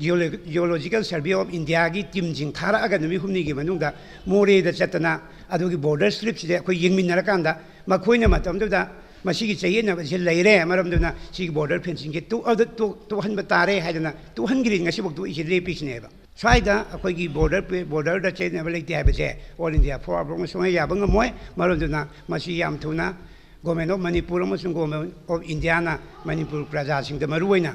ꯖꯤꯑꯣꯂꯣꯖꯤꯀꯦꯜ ꯁꯔꯚꯦ ꯑꯣꯐ ꯏꯟꯗꯤꯌꯥꯒꯤ ꯇꯤꯝꯁꯤꯡ ꯊꯥꯔꯛꯑꯒ ꯅꯨꯃꯤꯠ ꯍꯨꯝꯅꯤꯒꯤ ꯃꯅꯨꯡꯗ ꯃꯣꯔꯦꯗ ꯆꯠꯇꯅ ꯑꯗꯨꯒꯤ ꯕꯣꯔꯗꯔ ꯁ꯭ꯇ꯭ꯔꯤꯞꯁꯤꯗ ꯑꯩꯈꯣꯏ ꯌꯦꯡꯃꯤꯟꯅꯔꯀꯥꯟꯗ ꯃꯈꯣꯏꯅ ꯃꯇꯝꯗꯨꯗ ꯃꯁꯤꯒꯤ ꯆꯌꯦꯠꯅꯕꯁꯦ ꯂꯩꯔꯦ, ꯃꯔꯝꯗꯨꯅ ꯁꯤꯒꯤ ꯕꯣꯔꯗꯔ ꯐꯦꯟꯁꯤꯡꯁꯦ ꯇꯣꯛ-, ꯑꯗꯨ ꯇꯣꯛ-, ꯇꯣꯛꯍꯟꯕ ꯇꯥꯔꯦ ꯍꯥꯏꯗꯅ ꯇꯣꯛꯍꯟꯈ꯭ꯔꯤ꯫ ꯉꯁꯤꯐꯥꯎ ꯇꯣꯛꯏꯁꯦ ꯂꯦꯞꯄꯤꯁꯤꯅꯦꯕ꯫ ꯁ꯭ꯋꯥꯏꯗ ꯑꯩꯈꯣꯏꯒꯤ ꯕꯣꯔꯗꯔ, ꯕꯣꯔꯗꯔꯗ ꯆꯌꯦꯠꯅꯕ ꯂꯩꯇꯦ ꯍꯥꯏꯕꯁꯦ ꯑꯣꯜ ꯏꯟꯗꯤꯌꯥ ꯐꯣꯔꯋꯥꯔꯗ ꯕ꯭ꯂꯣꯛꯅ ꯁꯨꯡꯌꯥ ꯌꯥꯕ ꯉꯝꯃꯣꯏ꯫ ꯃꯔꯝꯗꯨꯅ ꯃꯁꯤ ꯌꯥꯝ ꯊꯨꯅ ꯒꯣꯔꯃꯦꯟ ꯑꯣꯐ ꯃꯅꯤꯄꯨꯔ ꯑꯃꯁꯨꯡ ꯒꯣꯔꯃꯦꯟ ꯑꯣꯐ ꯏꯟꯗꯤꯌꯥꯅ ꯃꯅꯤꯄꯨꯔ ꯄ꯭ꯔꯖꯥꯁꯤꯡꯗ ꯃꯔꯨꯑꯣꯏꯅ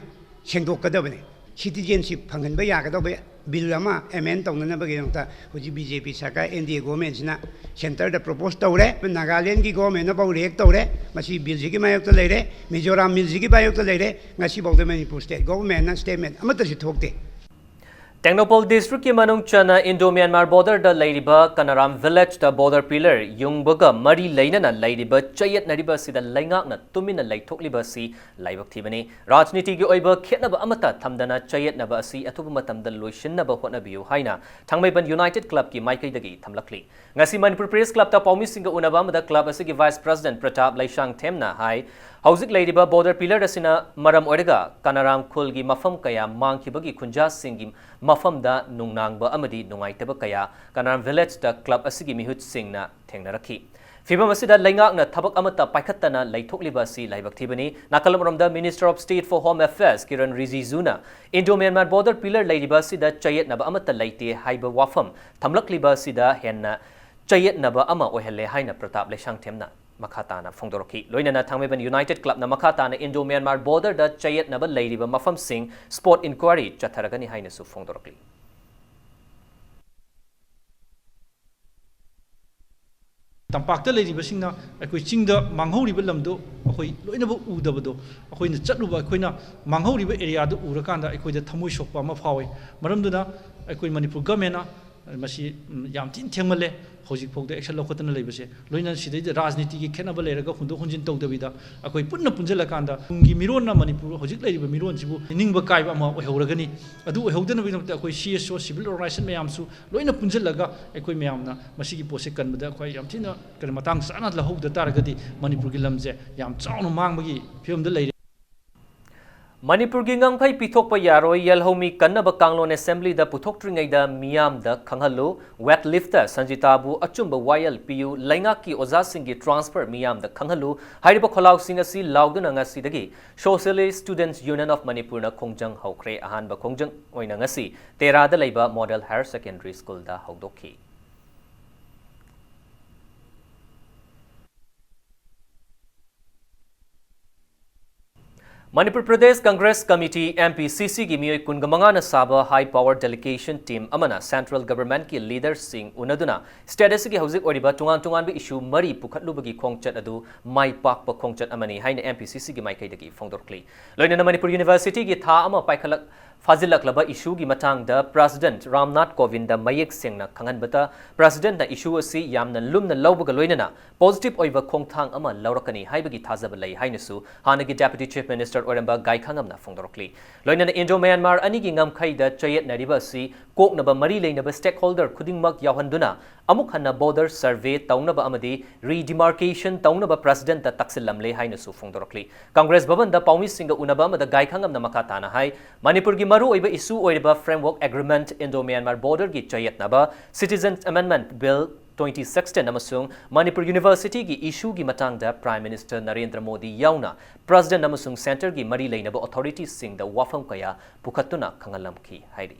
ꯁꯦꯡꯗꯣꯛꯀꯗꯕꯅꯤ꯫ ꯁꯤꯇꯤꯖꯦꯟꯁꯤꯞ ꯐꯪꯍꯟꯕ ꯌꯥꯒꯗꯧꯕ ꯕꯤꯜ ꯑꯃ ꯑꯦꯃꯦꯟ ꯇꯧꯅꯅꯕꯒꯤꯗꯃꯛꯇ ꯍꯧꯖꯤꯛ ꯕꯤ ꯖꯦ ꯄꯤ ꯁꯔꯀꯥꯔ, ꯑꯦꯟ ꯗꯤ ꯑꯦ ꯒꯣꯔꯃꯦꯟꯁꯤꯅ ꯁꯦꯟꯇꯔꯗ ꯄ꯭ꯔꯣꯄꯣꯁ ꯇꯧꯔꯦ꯫ ꯅꯥꯒꯥꯂꯦꯟꯒꯤ ꯒꯣꯔꯃꯦꯟꯅꯐꯥꯎ ꯔꯤꯌꯦꯛ ꯇꯧꯔꯦ꯫ ꯃꯁꯤ ꯕꯤꯜꯁꯤꯒꯤ ꯃꯥꯌꯣꯛꯇ ꯂꯩꯔꯦ, ꯃꯤꯖꯣꯔꯥꯝ ꯕꯤꯜꯁꯤꯒꯤ ꯃꯥꯌꯣꯛꯇ ꯂꯩꯔꯦ꯫ ꯉꯁꯤꯐꯥꯎꯗ ꯃꯅꯤꯄꯨꯔ ꯁ꯭ꯇꯦꯠ ꯒꯣꯔꯃꯦꯟꯅ ꯁ꯭ꯇꯦꯠꯃꯦꯟ ꯑꯃꯠꯇꯁꯨ ꯊꯣꯛꯇꯦ꯫ ꯇꯦꯡꯅꯧꯄꯜ ꯗꯤꯁꯇ꯭ꯔꯤꯛꯀꯤ ꯃꯅꯨꯡ ꯆꯟꯅ ꯏꯟꯗꯣ ꯃ꯭ꯌꯥꯟꯃꯥꯔ ꯕꯣꯔꯗꯔꯗ ꯂꯩꯔꯤꯕ ꯀꯅꯥꯔꯥꯝ ꯚꯤꯂꯦꯖꯇ ꯕꯣꯔꯗꯔ ꯄꯤꯂꯔ ꯌꯨꯡꯕꯒ ꯃꯔꯤ ꯂꯩꯅꯅ ꯂꯩꯔꯤꯕ ꯆꯌꯦꯠꯅꯔꯤꯕ ꯑꯁꯤꯗ ꯂꯩꯉꯥꯛꯅ ꯇꯨꯃꯤꯟꯅ ꯂꯩꯊꯣꯛꯂꯤꯕ ꯑꯁꯤ ꯂꯥꯏꯕꯛ ꯊꯤꯕꯅꯤ꯫ ꯔꯥꯖꯅꯤꯇꯤꯒꯤ ꯑꯣꯏꯕ ꯈꯦꯠꯅꯕ ꯑꯃꯠꯇ ꯊꯝꯗꯅ ꯆꯌꯦꯠꯅꯕ ꯑꯁꯤ ꯑꯊꯨꯕ ꯃꯇꯝꯗ ꯂꯣꯏꯁꯤꯟꯅꯕ ꯍꯣꯠꯅꯕꯤꯌꯨ ꯍꯥꯏꯅ ꯊꯥꯡꯃꯩꯕꯟ ꯌꯨꯅꯥꯏꯇꯦꯗ ꯀ꯭ꯂꯕꯀꯤ ꯃꯥꯏꯀꯩꯗꯒꯤ ꯊꯝꯂꯛꯂꯤ꯫ ꯉꯁꯤ ꯃꯅꯤꯄꯨꯔ ꯄ꯭ꯔꯦꯁ ꯀ꯭ꯂꯕꯇ ꯄꯥꯎꯃꯤꯁꯤꯡꯒ ꯎꯅꯕ ꯑꯃꯗ ꯀ꯭ꯂꯕ ꯑꯁꯤꯒꯤ ꯚꯥꯏꯁ ꯄ꯭ꯔꯁꯤꯗꯦꯟꯠ ꯄ꯭ꯔꯇꯥꯞ ꯂꯩꯁꯥꯡꯊꯦꯝꯅ ꯍꯥꯏ, ꯍꯧꯖꯤꯛ ꯂꯩꯔꯤꯕ ꯕꯣꯔꯗꯔ ꯄꯤꯂꯔ ꯑꯁꯤꯅ ꯃꯔꯝ ꯑꯣꯏꯔꯒ ꯀꯅꯥꯔꯥꯝ ꯈꯨꯜꯒꯤ ꯃꯐꯝ ꯀꯌꯥ ꯃꯥꯡꯈꯤꯕꯒꯤ ꯈꯨꯟꯖꯥꯁꯤꯡꯒꯤ ꯃꯐꯝꯗ ꯅꯨꯡꯅꯥꯡꯕ ꯑꯃꯗꯤ ꯅꯨꯡꯉꯥꯏꯇꯕ ꯀꯌꯥ ꯀꯅꯥꯔꯥꯝ ꯚꯤꯂꯦꯖꯇ ꯀ꯭ꯂꯕ ꯑꯁꯤꯒꯤ ꯃꯤꯍꯨꯠꯁꯤꯡꯅ ꯊꯦꯡꯅꯔꯛꯈꯤ꯫ ꯐꯤꯚꯝ ꯑꯁꯤꯗ ꯂꯩꯉꯥꯛꯅ ꯊꯕꯛ ꯑꯃꯠꯇ ꯄꯥꯏꯈꯠꯇꯅ ꯂꯩꯊꯣꯛꯂꯤꯕ ꯑꯁꯤ ꯂꯥꯏꯕꯛ ꯊꯤꯕꯅꯤ꯫ ꯅꯥꯀꯜ ꯑꯃꯔꯣꯝꯗ Minister of State for Home Affairs Kiren ꯔꯤꯖꯤꯖꯨꯅ ꯏꯟꯗꯣ ꯃ꯭ꯌꯥꯟꯃꯥꯔ ꯕꯣꯔꯗꯔ ꯄꯤꯂꯔ ꯂꯩꯔꯤꯕ ꯑꯁꯤꯗ ꯆꯌꯦꯠꯅꯕ ꯑꯃꯠꯇ ꯂꯩꯇꯦ ꯍꯥꯏꯕ ꯋꯥꯐꯝ ꯊꯝꯂꯛꯂꯤꯕ ꯑꯁꯤꯗ ꯍꯦꯟꯅ ꯆꯌꯦꯠꯅꯕ ꯑꯃ ꯑꯣꯏꯍꯜꯂꯦ ꯍꯥꯏꯅ ꯄ꯭ꯔꯇꯥꯞ ꯂꯩꯁꯥꯡꯊꯦꯝꯅ ꯃꯈꯥ ꯇꯥꯅ ꯐꯣꯡꯗꯣꯔꯛꯈꯤ꯫ ꯂꯣꯏꯅꯅ ꯊꯥꯡꯃꯩꯕꯟ ꯌꯨꯅꯥꯏꯇꯦꯗ ꯀ꯭ꯂꯕꯅ ꯃꯈꯥ ꯇꯥꯅ ꯏꯟꯗꯣ ꯃ꯭ꯌꯥꯟꯃꯥꯔ ꯕꯣꯔꯗꯔꯗ ꯆꯌꯦꯠꯅꯕ ꯂꯩꯔꯤꯕ ꯃꯐꯝꯁꯤꯡ ꯁ꯭ꯄꯣꯠ ꯏꯟꯀ꯭ꯋꯥꯏꯔꯤ ꯆꯠꯊꯔꯒꯅꯤ ꯍꯥꯏꯅꯁꯨ ꯐꯣꯡꯗꯣꯔꯛꯂꯤ꯫ ꯇꯝꯄꯥꯛꯇ ꯂꯩꯔꯤꯕꯁꯤꯡꯅ ꯑꯩꯈꯣꯏ ꯆꯤꯡꯗ ꯃꯥꯡꯍꯧꯔꯤꯕ ꯂꯝꯗꯣ ꯑꯩꯈꯣꯏ ꯂꯣꯏꯅꯃꯛ ꯎꯗꯕꯗꯣ, ꯑꯩꯈꯣꯏꯅ ꯆꯠꯂꯨꯕ, ꯑꯩꯈꯣꯏꯅ ꯃꯥꯡꯍꯧꯔꯤꯕ ꯑꯦꯔꯤꯌꯥꯗꯨ ꯎꯔꯀꯥꯟꯗ ꯑꯩꯈꯣꯏꯗ ꯊꯃꯣꯏ ꯁꯣꯛꯄ ꯑꯃ ꯐꯥꯎꯏ꯫ ꯃꯔꯝꯗꯨꯅ ꯑꯩꯈꯣꯏ ꯃꯅꯤꯄꯨꯔ ꯒꯃꯦꯟꯅ ꯃꯁꯤ, ꯎꯝ, ꯌꯥꯝ ꯊꯤꯅ ꯊꯦꯡꯃꯜꯂꯦ꯫ ꯍꯧꯖꯤꯛꯐꯥꯎꯗ ꯑꯦꯛꯁꯟ ꯂꯧꯈꯠꯇꯅ ꯂꯩꯕꯁꯦ, ꯂꯣꯏꯅꯅ ꯁꯤꯗꯩꯗ ꯔꯥꯖꯅꯤꯇꯤꯒꯤ ꯈꯦꯠꯅꯕ ꯂꯩꯔꯒ ꯍꯨꯟꯗꯣꯛ ꯍꯨꯟꯖꯤꯟ ꯇꯧꯗꯕꯤꯗ ꯑꯩꯈꯣꯏ ꯄꯨꯟꯅ ꯄꯨꯟꯁꯤꯜꯂꯀꯥꯟꯗ ꯇꯨꯡꯒꯤ ꯃꯤꯔꯣꯟꯅ ꯃꯅꯤꯄꯨꯔ ꯍꯧꯖꯤꯛ ꯂꯩꯔꯤꯕ ꯃꯤꯔꯣꯟꯁꯤꯕꯨ ꯅꯤꯡꯕ ꯀꯥꯏꯕ ꯑꯃ ꯑꯣꯏꯍꯧꯔꯒꯅꯤ꯫ ꯑꯗꯨ ꯑꯣꯏꯍꯧꯗꯅꯕꯒꯤꯗꯃꯛꯇ ꯑꯩꯈꯣꯏ C S O, civil organisation ꯃꯌꯥꯝꯁꯨ ꯂꯣꯏꯅ ꯄꯨꯟꯁꯤꯜꯂꯒ ꯑꯩꯈꯣꯏ ꯃꯌꯥꯝꯅ ꯃꯁꯤꯒꯤ ꯄꯣꯠꯁꯦ ꯀꯟꯕꯗ ꯑꯩꯈꯣꯏ ꯌꯥꯝ ꯊꯤꯅ ꯀꯩꯅꯣ ꯃꯇꯥꯡ ꯆꯥꯅ ꯂꯧꯍꯧꯗ ꯇꯥꯔꯒꯗꯤ ꯃꯅꯤꯄꯨꯔꯒꯤ ꯂꯝꯁꯦ ꯌꯥꯝ ꯆꯥꯎꯅ ꯃꯥꯡꯕꯒꯤ ꯐꯤꯕꯝꯗ ꯂꯩꯔꯦ꯫ ꯃꯅꯤꯄꯨꯔꯒꯤ ꯉꯝꯈꯩ ꯄꯤꯊꯣꯛꯄ ꯌꯥꯔꯣꯏ, ꯌꯦꯜꯍꯧꯃꯤ ꯀꯟꯅꯕ ꯀꯥꯡꯂꯣꯟ ꯑꯦꯁꯦꯝꯕ꯭ꯂꯤꯗ ꯄꯨꯊꯣꯛꯇ꯭ꯔꯤꯉꯩꯗ ꯃꯤꯌꯥꯝꯗ ꯈꯪꯍꯜꯂꯨ, ꯋꯦꯠ ꯂꯤꯐꯇ ꯁꯟꯖꯤꯇꯥꯕꯨ ꯑꯆꯨꯝꯕ ꯋꯥꯌꯦꯜ ꯄꯤꯌꯨ, ꯂꯩꯉꯥꯛꯀꯤ ꯑꯣꯖꯥꯁꯤꯡꯒꯤ ꯇ꯭ꯔꯥꯟꯁꯐꯔ ꯃꯤꯌꯥꯝꯗ ꯈꯪꯍꯜꯂꯨ ꯍꯥꯏꯔꯤꯕ ꯈꯣꯜꯂꯥꯎꯁꯤꯡ ꯑꯁꯤ ꯂꯥꯎꯗꯨꯅ ꯉꯁꯤꯗꯒꯤ Socialist Students Union of ꯃꯅꯤꯄꯨꯔꯅ ꯈꯣꯡꯖꯪ ꯍꯧꯈ꯭ꯔꯦ꯫ ꯑꯍꯥꯟꯕ ꯈꯣꯡꯖꯪ ꯑꯣꯏꯅ ꯉꯁꯤ ꯇꯦꯔꯥꯗ ꯂꯩꯕ ꯃꯣꯗꯦꯜ ꯍꯥꯌꯔ ꯁꯦꯀꯦꯟꯗꯔꯤ ꯁ꯭ꯀꯨꯜꯗ ꯍꯧꯗꯣꯛꯈꯤ꯫ Manipur Pradesh Congress committee, M P C C ꯒꯤ ꯃꯤꯑꯣꯏ ꯀꯨꯟꯒ ꯃꯉꯥꯅ ꯁꯥꯕ ꯍꯥꯏ ꯄꯥꯋꯔ ꯗꯦꯂꯤꯒꯦꯁꯟ ꯇꯤꯝ ꯑꯃꯅ ꯁꯦꯟꯇ꯭ꯔꯦꯜ ꯒꯚꯔꯟꯃꯦꯟꯠꯀꯤ ꯂꯤꯗꯔꯁꯤꯡ ꯎꯅꯗꯨꯅ ꯁ꯭ꯇꯦꯠ ꯑꯁꯤꯒꯤ ꯍꯧꯖꯤꯛ ꯑꯣꯏꯔꯤꯕ ꯇꯣꯉꯥꯟ ꯇꯣꯉꯥꯟꯕ ꯏꯁꯨ ꯃꯔꯤ ꯄꯨꯈꯠꯂꯨꯕꯒꯤ ꯈꯣꯡꯆꯠ ꯑꯗꯨ ꯃꯥꯏ ꯄꯥꯛꯄ ꯈꯣꯡꯆꯠ ꯑꯃꯅꯤ ꯍꯥꯏꯅ M P C C ꯒꯤ ꯃꯥꯏꯀꯩꯗꯒꯤ ꯐꯣꯡꯗꯣꯔꯛꯂꯤ꯫ ꯂꯣꯏꯅꯅ ꯃꯅꯤꯄꯨꯔ ꯌꯨꯅꯤꯚꯔꯁꯤꯇꯤꯒꯤ ꯊꯥ ꯑꯃ ꯄꯥꯏꯈꯠꯂꯛ-, ꯐꯥꯖꯤꯜꯂꯛꯂꯕ ꯏꯁꯨꯒꯤ ꯃꯇꯥꯡꯗ ꯄ꯭ꯔꯦꯁꯤꯗꯦꯟꯠ ꯔꯥꯝꯅꯥꯊ ꯀꯣꯕꯤꯟꯗ ꯃꯌꯦꯛ ꯁꯦꯡꯅ ꯈꯪꯍꯟꯕꯗ, ꯄ꯭ꯔꯦꯁꯤꯗꯦꯟꯠꯅ ꯏꯁꯨ ꯑꯁꯤ ꯌꯥꯝꯅ ꯂꯨꯝꯅ ꯂꯧꯕꯒ ꯂꯣꯏꯅꯅ ꯄꯣꯖꯤꯇꯤꯚ ꯑꯣꯏꯕ ꯈꯣꯡꯊꯥꯡ ꯑꯃ ꯂꯧꯔꯛꯀꯅꯤ ꯍꯥꯏꯕꯒꯤ ꯊꯥꯖꯕ ꯂꯩ ꯍꯥꯏꯅꯁꯨ ꯍꯥꯟꯅꯒꯤ ꯗꯦꯄ꯭ꯌꯨꯇꯤ ꯆꯤꯐ ꯃꯤꯅꯤꯁꯇꯔ ꯑꯣꯏꯔꯝꯕ ꯒꯥꯏꯈꯥꯉꯝꯅ ꯐꯣꯡꯗꯣꯔꯛꯂꯤ꯫ ꯂꯣꯏꯅꯅ ꯏꯟꯗꯣ ꯃ꯭ꯌꯥꯟꯃꯥꯔ ꯑꯅꯤꯒꯤ ꯉꯝꯈꯩꯗ ꯆꯌꯦꯠꯅꯔꯤꯕ ꯑꯁꯤ ꯀꯣꯛꯅꯕ ꯃꯔꯤ ꯂꯩꯅꯕ ꯁ꯭ꯇꯦꯛꯍꯣꯜꯗꯔ ꯈꯨꯗꯤꯡꯃꯛ ꯌꯥꯎꯍꯟꯗꯨꯅ ꯑꯃꯨꯛ ꯍꯟꯅ ꯕꯣꯔꯗꯔ ꯁꯔꯚꯦ ꯇꯧꯅꯕ ꯑꯃꯗꯤ ꯔꯤꯗꯤꯃꯥꯔꯀꯦꯁꯟ ꯇꯧꯅꯕ ꯄ꯭ꯔꯦꯁꯤꯗꯦꯟꯠꯇ ꯇꯛꯁꯤꯜꯂꯝꯂꯦ ꯍꯥꯏꯅꯁꯨ ꯐꯣꯡꯗꯣꯔꯛꯂꯤ꯫ ꯀꯪꯒ꯭ꯔꯦꯁ ꯚꯕꯟꯗ ꯄꯥꯎꯃꯤꯁꯤꯡꯒ ꯎꯅꯕ ꯑꯃꯗ ꯒꯥꯏꯈꯥꯉꯝꯅ ꯃꯈꯥ ꯇꯥꯅ ꯍꯥꯏ, ꯃꯅꯤꯄꯨꯔꯒꯤ ꯃꯔꯨꯑꯣꯏꯕ ꯏꯁꯨ ꯑꯣꯏꯔꯤꯕ ꯐ꯭ꯔꯦꯝꯋꯔꯛ ꯑꯦꯒ꯭ꯔꯤꯃꯦꯟꯠ, ꯏꯟꯗꯣ ꯃ꯭ꯌꯥꯟꯃꯥꯔ ꯕꯣꯔꯗꯔꯒꯤ ꯆꯌꯦꯠꯅꯕ, citizen amendment bill twenty sixteen ꯑꯃꯁꯨꯡ ꯃꯅꯤꯄꯨꯔ ꯌꯨꯅꯤꯚꯔꯁꯤꯇꯤꯒꯤ ꯏꯁꯨꯒꯤ ꯃꯇꯥꯡꯗ ꯄ꯭ꯔꯥꯏꯝ ꯃꯤꯅꯤꯁꯇꯔ ꯅꯔꯦꯟꯗ꯭ꯔ ꯃꯣꯗꯤ ꯌꯥꯎꯅ ꯄ꯭ꯔꯦꯁꯤꯗꯦꯟꯠ ꯑꯃꯁꯨꯡ ꯁꯦꯟꯇꯔꯒꯤ ꯃꯔꯤ ꯂꯩꯅꯕ ꯑꯣꯊꯣꯔꯤꯇꯤꯁꯤꯡꯗ ꯋꯥꯐꯝ ꯀꯌꯥ ꯄꯨꯈꯠꯇꯨꯅ ꯈꯪꯍꯜꯂꯝꯈꯤ ꯍꯥꯏꯔꯤ꯫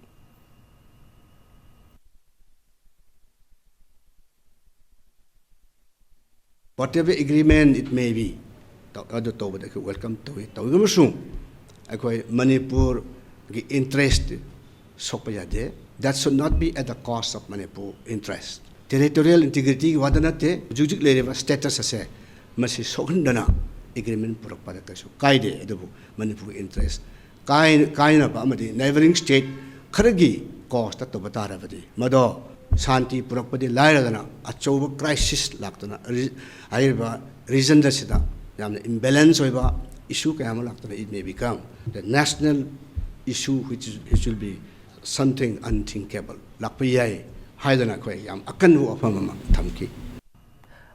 Whatever agreement it may be, ꯇꯧ-, ꯑꯗꯨ ꯇꯧꯕꯗ ꯑꯩꯈꯣꯏ ꯋꯦꯜꯀꯝ ꯇꯧꯏ꯫ ꯇꯧꯏ ꯑꯃꯁꯨꯡ ꯑꯩꯈꯣꯏ ꯃꯅꯤꯄꯨꯔꯒꯤ ꯏꯟꯇꯔꯦꯁ ꯁꯣꯛꯄ ꯌꯥꯗꯦ꯫ That should not be at the cost of Manipur interest. Territorial integrityꯒꯤ ꯋꯥꯗ ꯅꯠꯇꯦ, ꯍꯧꯖꯤꯛ ꯍꯧꯖꯤꯛ ꯂꯩꯔꯤꯕ ꯁ꯭ꯇꯦꯇꯁ ꯑꯁꯦ ꯃꯁꯤ ꯁꯣꯛꯍꯟꯗꯅ ꯑꯦꯒ꯭ꯔꯤꯃꯦꯟ ꯄꯨꯔꯛꯄꯗ ꯀꯩꯁꯨ ꯀꯥꯏꯗꯦ꯫ ꯑꯗꯨꯕꯨ ꯃꯅꯤꯄꯨꯔꯒꯤ ꯏꯟꯇꯔꯦꯁ ꯀꯥꯏ-, ꯀꯥꯏꯅꯕ ꯑꯃꯗꯤ ꯅꯥꯏꯕꯔꯤꯡ ꯁ꯭ꯇꯦꯠ ꯈꯔꯒꯤ ꯀꯣꯁꯇ ꯇꯧꯕ ꯇꯥꯔꯕꯗꯤ, ꯃꯗꯣ ꯁꯥꯟꯇꯤ ꯄꯨꯔꯛꯄꯗꯤ ꯂꯥꯏꯔꯗꯅ ꯑꯆꯧꯕ ꯀ꯭ꯔꯥꯏꯁꯤꯁ ꯂꯥꯛꯇꯨꯅ ꯔꯤ-, ꯍꯥꯏꯔꯤꯕ ꯔꯤꯖꯟ ꯑꯁꯤꯗ ꯌꯥꯝꯅ ꯏꯝꯕꯦꯂꯦꯟꯁ ꯑꯣꯏꯕ ꯏꯁꯨ ꯀꯌꯥ ꯑꯃ ꯂꯥꯛꯇꯨꯅ, it may become the national issue which is, which will be something unthinkable ꯂꯥꯛꯄ ꯌꯥꯏ ꯍꯥꯏꯗꯅ ꯑꯩꯈꯣꯏ ꯌꯥꯝ ꯑꯀꯟꯕ ꯋꯥꯐꯝ ꯑꯃ ꯊꯝꯈꯤ꯫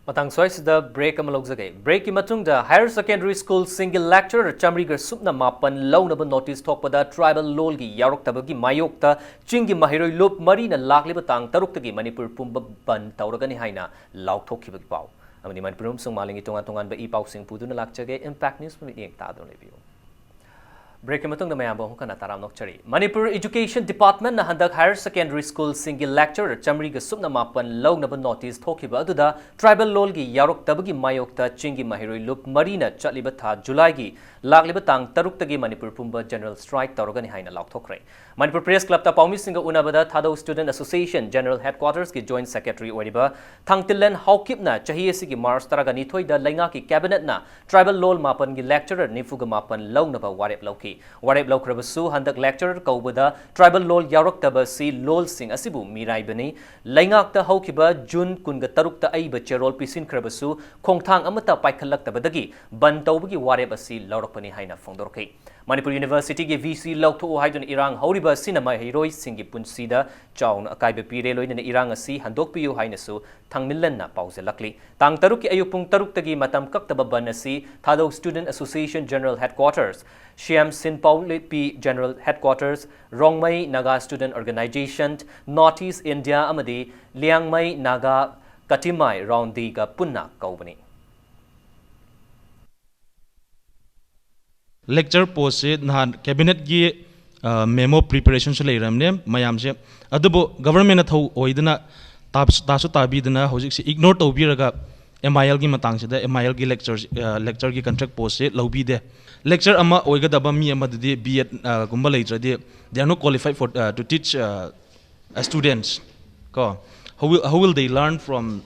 ꯃꯇꯥꯡ ꯁ꯭ꯋꯥꯏꯁꯤꯗ ꯕ꯭ꯔꯦꯛ ꯑꯃ ꯂꯧꯖꯒꯦ꯫ ꯕ꯭ꯔꯦꯛꯀꯤ ꯃꯇꯨꯡꯗ ꯍꯥꯌꯔ ꯁꯦꯀꯦꯟꯗꯔꯤ ꯁ꯭ꯀꯨꯜꯁꯤꯡꯒꯤ ꯂꯦꯛꯆꯔꯔ ꯆꯥꯃꯔꯤꯒ ꯁꯨꯞꯅ ꯃꯥꯄꯟ ꯂꯧꯅꯕ ꯅꯣꯇꯤꯁ ꯊꯣꯛꯄꯗ ꯇ꯭ꯔꯥꯏꯕꯦꯜ ꯂꯣꯜꯒꯤ ꯌꯥꯎꯔꯛꯇꯕꯒꯤ ꯃꯥꯌꯣꯛꯇ ꯆꯤꯡꯒꯤ ꯃꯍꯩꯔꯣꯏ ꯂꯨꯞ ꯃꯔꯤꯅ ꯂꯥꯛꯂꯤꯕ ꯇꯥꯡ ꯇꯔꯨꯛꯇꯒꯤ ꯃꯅꯤꯄꯨꯔ ꯄꯨꯝꯕ ꯕꯟ ꯇꯧꯔꯒꯅꯤ ꯍꯥꯏꯅ ꯂꯥꯎꯊꯣꯛꯈꯤꯕꯒꯤ ꯄꯥꯎ꯫ ꯑꯃꯗꯤ ꯃꯅꯤꯄꯨꯔ ꯑꯃꯁꯨꯡ ꯃꯥꯂꯦꯝꯒꯤ ꯇꯣꯉꯥꯟ ꯇꯣꯉꯥꯟꯕ ꯏ ꯄꯥꯎꯁꯤꯡ ꯄꯨꯗꯨꯅ ꯂꯥꯛꯆꯒꯦ꯫ ꯏꯝꯄꯦꯛ ꯅ꯭ꯌꯨꯁ ꯃꯤꯠꯌꯦꯡ ꯇꯥꯗꯨꯅ ꯂꯩꯕꯤꯌꯨ꯫ ꯕ꯭ꯔꯦꯛꯀꯤ ꯃꯇꯨꯡꯗ ꯃꯌꯥꯝꯕꯨ ꯑꯃꯨꯛ ꯍꯟꯅ ꯇꯔꯥꯝꯅ ꯑꯣꯛꯆꯔꯤ꯫ ꯃꯅꯤꯄꯨꯔ ꯏꯖꯨꯀꯦꯁꯟ ꯗꯤꯄꯥꯔꯠꯃꯦꯟꯠꯅ ꯍꯟꯗꯛ ꯍꯥꯌꯔ ꯁꯦꯀꯦꯟꯗꯔꯤ ꯁ꯭ꯀꯨꯜꯁꯤꯡꯒꯤ ꯂꯦꯛꯆꯔꯔ ꯆꯥꯃꯔꯤꯒ ꯁꯨꯞꯅ ꯃꯥꯄꯟ ꯂꯧꯅꯕ ꯅꯣꯇꯤꯁ ꯊꯣꯛꯈꯤꯕ ꯑꯗꯨꯗ ꯇ꯭ꯔꯥꯏꯕꯦꯜ ꯂꯣꯜꯒꯤ ꯌꯥꯎꯔꯛꯇꯕꯒꯤ ꯃꯥꯌꯣꯛꯇ ꯆꯤꯡꯒꯤ ꯃꯍꯩꯔꯣꯏ ꯂꯨꯞ ꯃꯔꯤꯅ ꯆꯠꯂꯤꯕ ꯊꯥ ꯖꯨꯂꯥꯏꯒꯤ ꯂꯥꯛꯂꯤꯕ ꯇꯥꯡ ꯇꯔꯨꯛꯇꯒꯤ ꯃꯅꯤꯄꯨꯔ ꯄꯨꯝꯕ ꯖꯦꯅꯔꯦꯜ ꯁ꯭ꯇ꯭ꯔꯥꯏꯛ ꯇꯧꯔꯒꯅꯤ ꯍꯥꯏꯅ ꯂꯥꯎꯊꯣꯛꯈ꯭ꯔꯦ꯫ ꯃꯅꯤꯄꯨꯔ ꯄ꯭ꯔꯦꯁ ꯀ꯭ꯂꯕꯇ ꯄꯥꯎꯃꯤꯁꯤꯡꯒ ꯎꯅꯕꯗ ꯊꯥꯗꯧ ꯁ꯭ꯇꯨꯗꯦꯟꯠ ꯑꯦꯁꯣꯁꯤꯌꯦꯁꯟ ꯖꯦꯅꯔꯦꯜ ꯍꯦꯗꯀ꯭ꯋꯥꯇꯔꯁꯀꯤ ꯖꯣꯏꯟꯠ ꯁꯦꯀ꯭ꯔꯦꯇꯔꯤ ꯑꯣꯏꯔꯤꯕ ꯊꯥꯡꯇꯤꯜꯂꯦꯟ ꯍꯥꯎꯀꯤꯞꯅ ꯆꯍꯤ ꯑꯁꯤꯒꯤ ꯃꯥꯔꯆ ꯇꯔꯥꯒ ꯅꯤꯊꯣꯏꯗ ꯂꯩꯉꯥꯛꯀꯤ ꯀꯦꯕꯤꯅꯦꯠꯅ ꯇ꯭ꯔꯥꯏꯕꯦꯜ ꯂꯣꯜ ꯃꯥꯄꯟꯒꯤ ꯂꯦꯛꯆꯔꯔ ꯅꯤꯐꯨꯒ ꯃꯥꯄꯟ ꯂꯧꯅꯕ ꯋꯥꯔꯦꯞ ꯂꯧꯈꯤ꯫ ꯋꯥꯔꯦꯞ ꯂꯧꯈ꯭ꯔꯕꯁꯨ ꯍꯟꯗꯛ lecture ꯀꯧꯕꯗ tribal ꯂꯣꯜ ꯌꯥꯎꯔꯛꯇꯕ ꯑꯁꯤ ꯂꯣꯜꯁꯤꯡ ꯑꯁꯤꯕꯨ ꯃꯤꯔꯥꯏꯕꯅꯤ꯫ ꯂꯩꯉꯥꯛꯇ ꯍꯧꯈꯤꯕ June ꯀꯨꯟꯒ ꯇꯔꯨꯛꯇ ꯑꯏꯕ ꯆꯦꯔꯣꯜ ꯄꯤꯁꯤꯟꯈ꯭ꯔꯕꯁꯨ ꯈꯣꯡꯊꯥꯡ ꯑꯃꯠꯇ ꯄꯥꯏꯈꯠꯂꯛꯇꯕꯗꯒꯤ ꯕꯟ ꯇꯧꯕꯒꯤ ꯋꯥꯔꯦꯞ ꯑꯁꯤ ꯂꯧꯔꯛꯄꯅꯤ ꯍꯥꯏꯅ ꯐꯣꯡꯗꯣꯔꯛꯈꯤ꯫ ꯃꯅꯤꯄꯨꯔ Universityꯒꯤ V C ꯂꯧꯊꯣꯛꯎ ꯍꯥꯏꯗꯨꯅ ꯏꯔꯥꯡ ꯍꯧꯔꯤꯕ ꯑꯁꯤꯅ ꯃꯍꯩꯔꯣꯏꯁꯤꯡꯒꯤ ꯄꯨꯟꯁꯤꯗ ꯆꯥꯎꯅ ꯑꯀꯥꯏꯕ ꯄꯤꯔꯦ꯫ ꯂꯣꯏꯅꯅ ꯏꯔꯥꯡ ꯑꯁꯤ ꯍꯟꯗꯣꯛꯄꯤꯌꯨ ꯍꯥꯏꯅꯁꯨ ꯊꯥꯡꯃꯤꯜꯂꯟꯅ ꯄꯥꯎꯖꯦꯜꯂꯛꯂꯤ꯫ ꯇꯥꯡ ꯇꯔꯨꯛꯀꯤ ꯑꯌꯨꯛ ꯄꯨꯡ ꯇꯔꯨꯛꯇꯒꯤ ꯃꯇꯝ ꯀꯛꯇꯕ ꯕꯟ ꯑꯁꯤ Thadou Student Association General Headquarters, Siam Sinpaolipi General Headquarters, Rongmei Naga Student Organization, North East India ꯑꯃꯗꯤ ꯂꯤꯌꯥꯡꯃꯩ ꯅꯥꯒꯥ ꯀꯇꯤꯃꯥꯏ ꯔꯥꯎꯟꯗꯤꯒ ꯄꯨꯟꯅ ꯀꯧꯕꯅꯤ꯫ Lecture postꯁꯦ ꯅꯍꯥꯟ cabinetꯀꯤ memo preparationꯁꯨ ꯂꯩꯔꯝꯅꯦ ꯃꯌꯥꯝꯁꯦ꯫ ꯑꯗꯨꯕꯨ governmentꯅ ꯊꯧ ꯑꯣꯏꯗꯅ ꯇꯥꯁꯨ ꯇꯥꯕꯤꯗꯅ ꯍꯧꯖꯤꯛꯁꯦ ignore ꯇꯧꯕꯤꯔꯒ MILꯒꯤ ꯃꯇꯥꯡꯁꯤꯗ MILꯒꯤ lecture lectureꯒꯤ contract postꯁꯦ ꯂꯧꯕꯤꯗꯦ꯫ Lecture ꯑꯃ ꯑꯣꯏꯒꯗꯕ ꯃꯤ ꯑꯃꯗꯗꯤ B.Edꯒꯨꯝꯕ ꯂꯩꯇ꯭ꯔꯗꯤ they are not qualified for to teach students ꯀꯣ꯫ How will, how will they learn from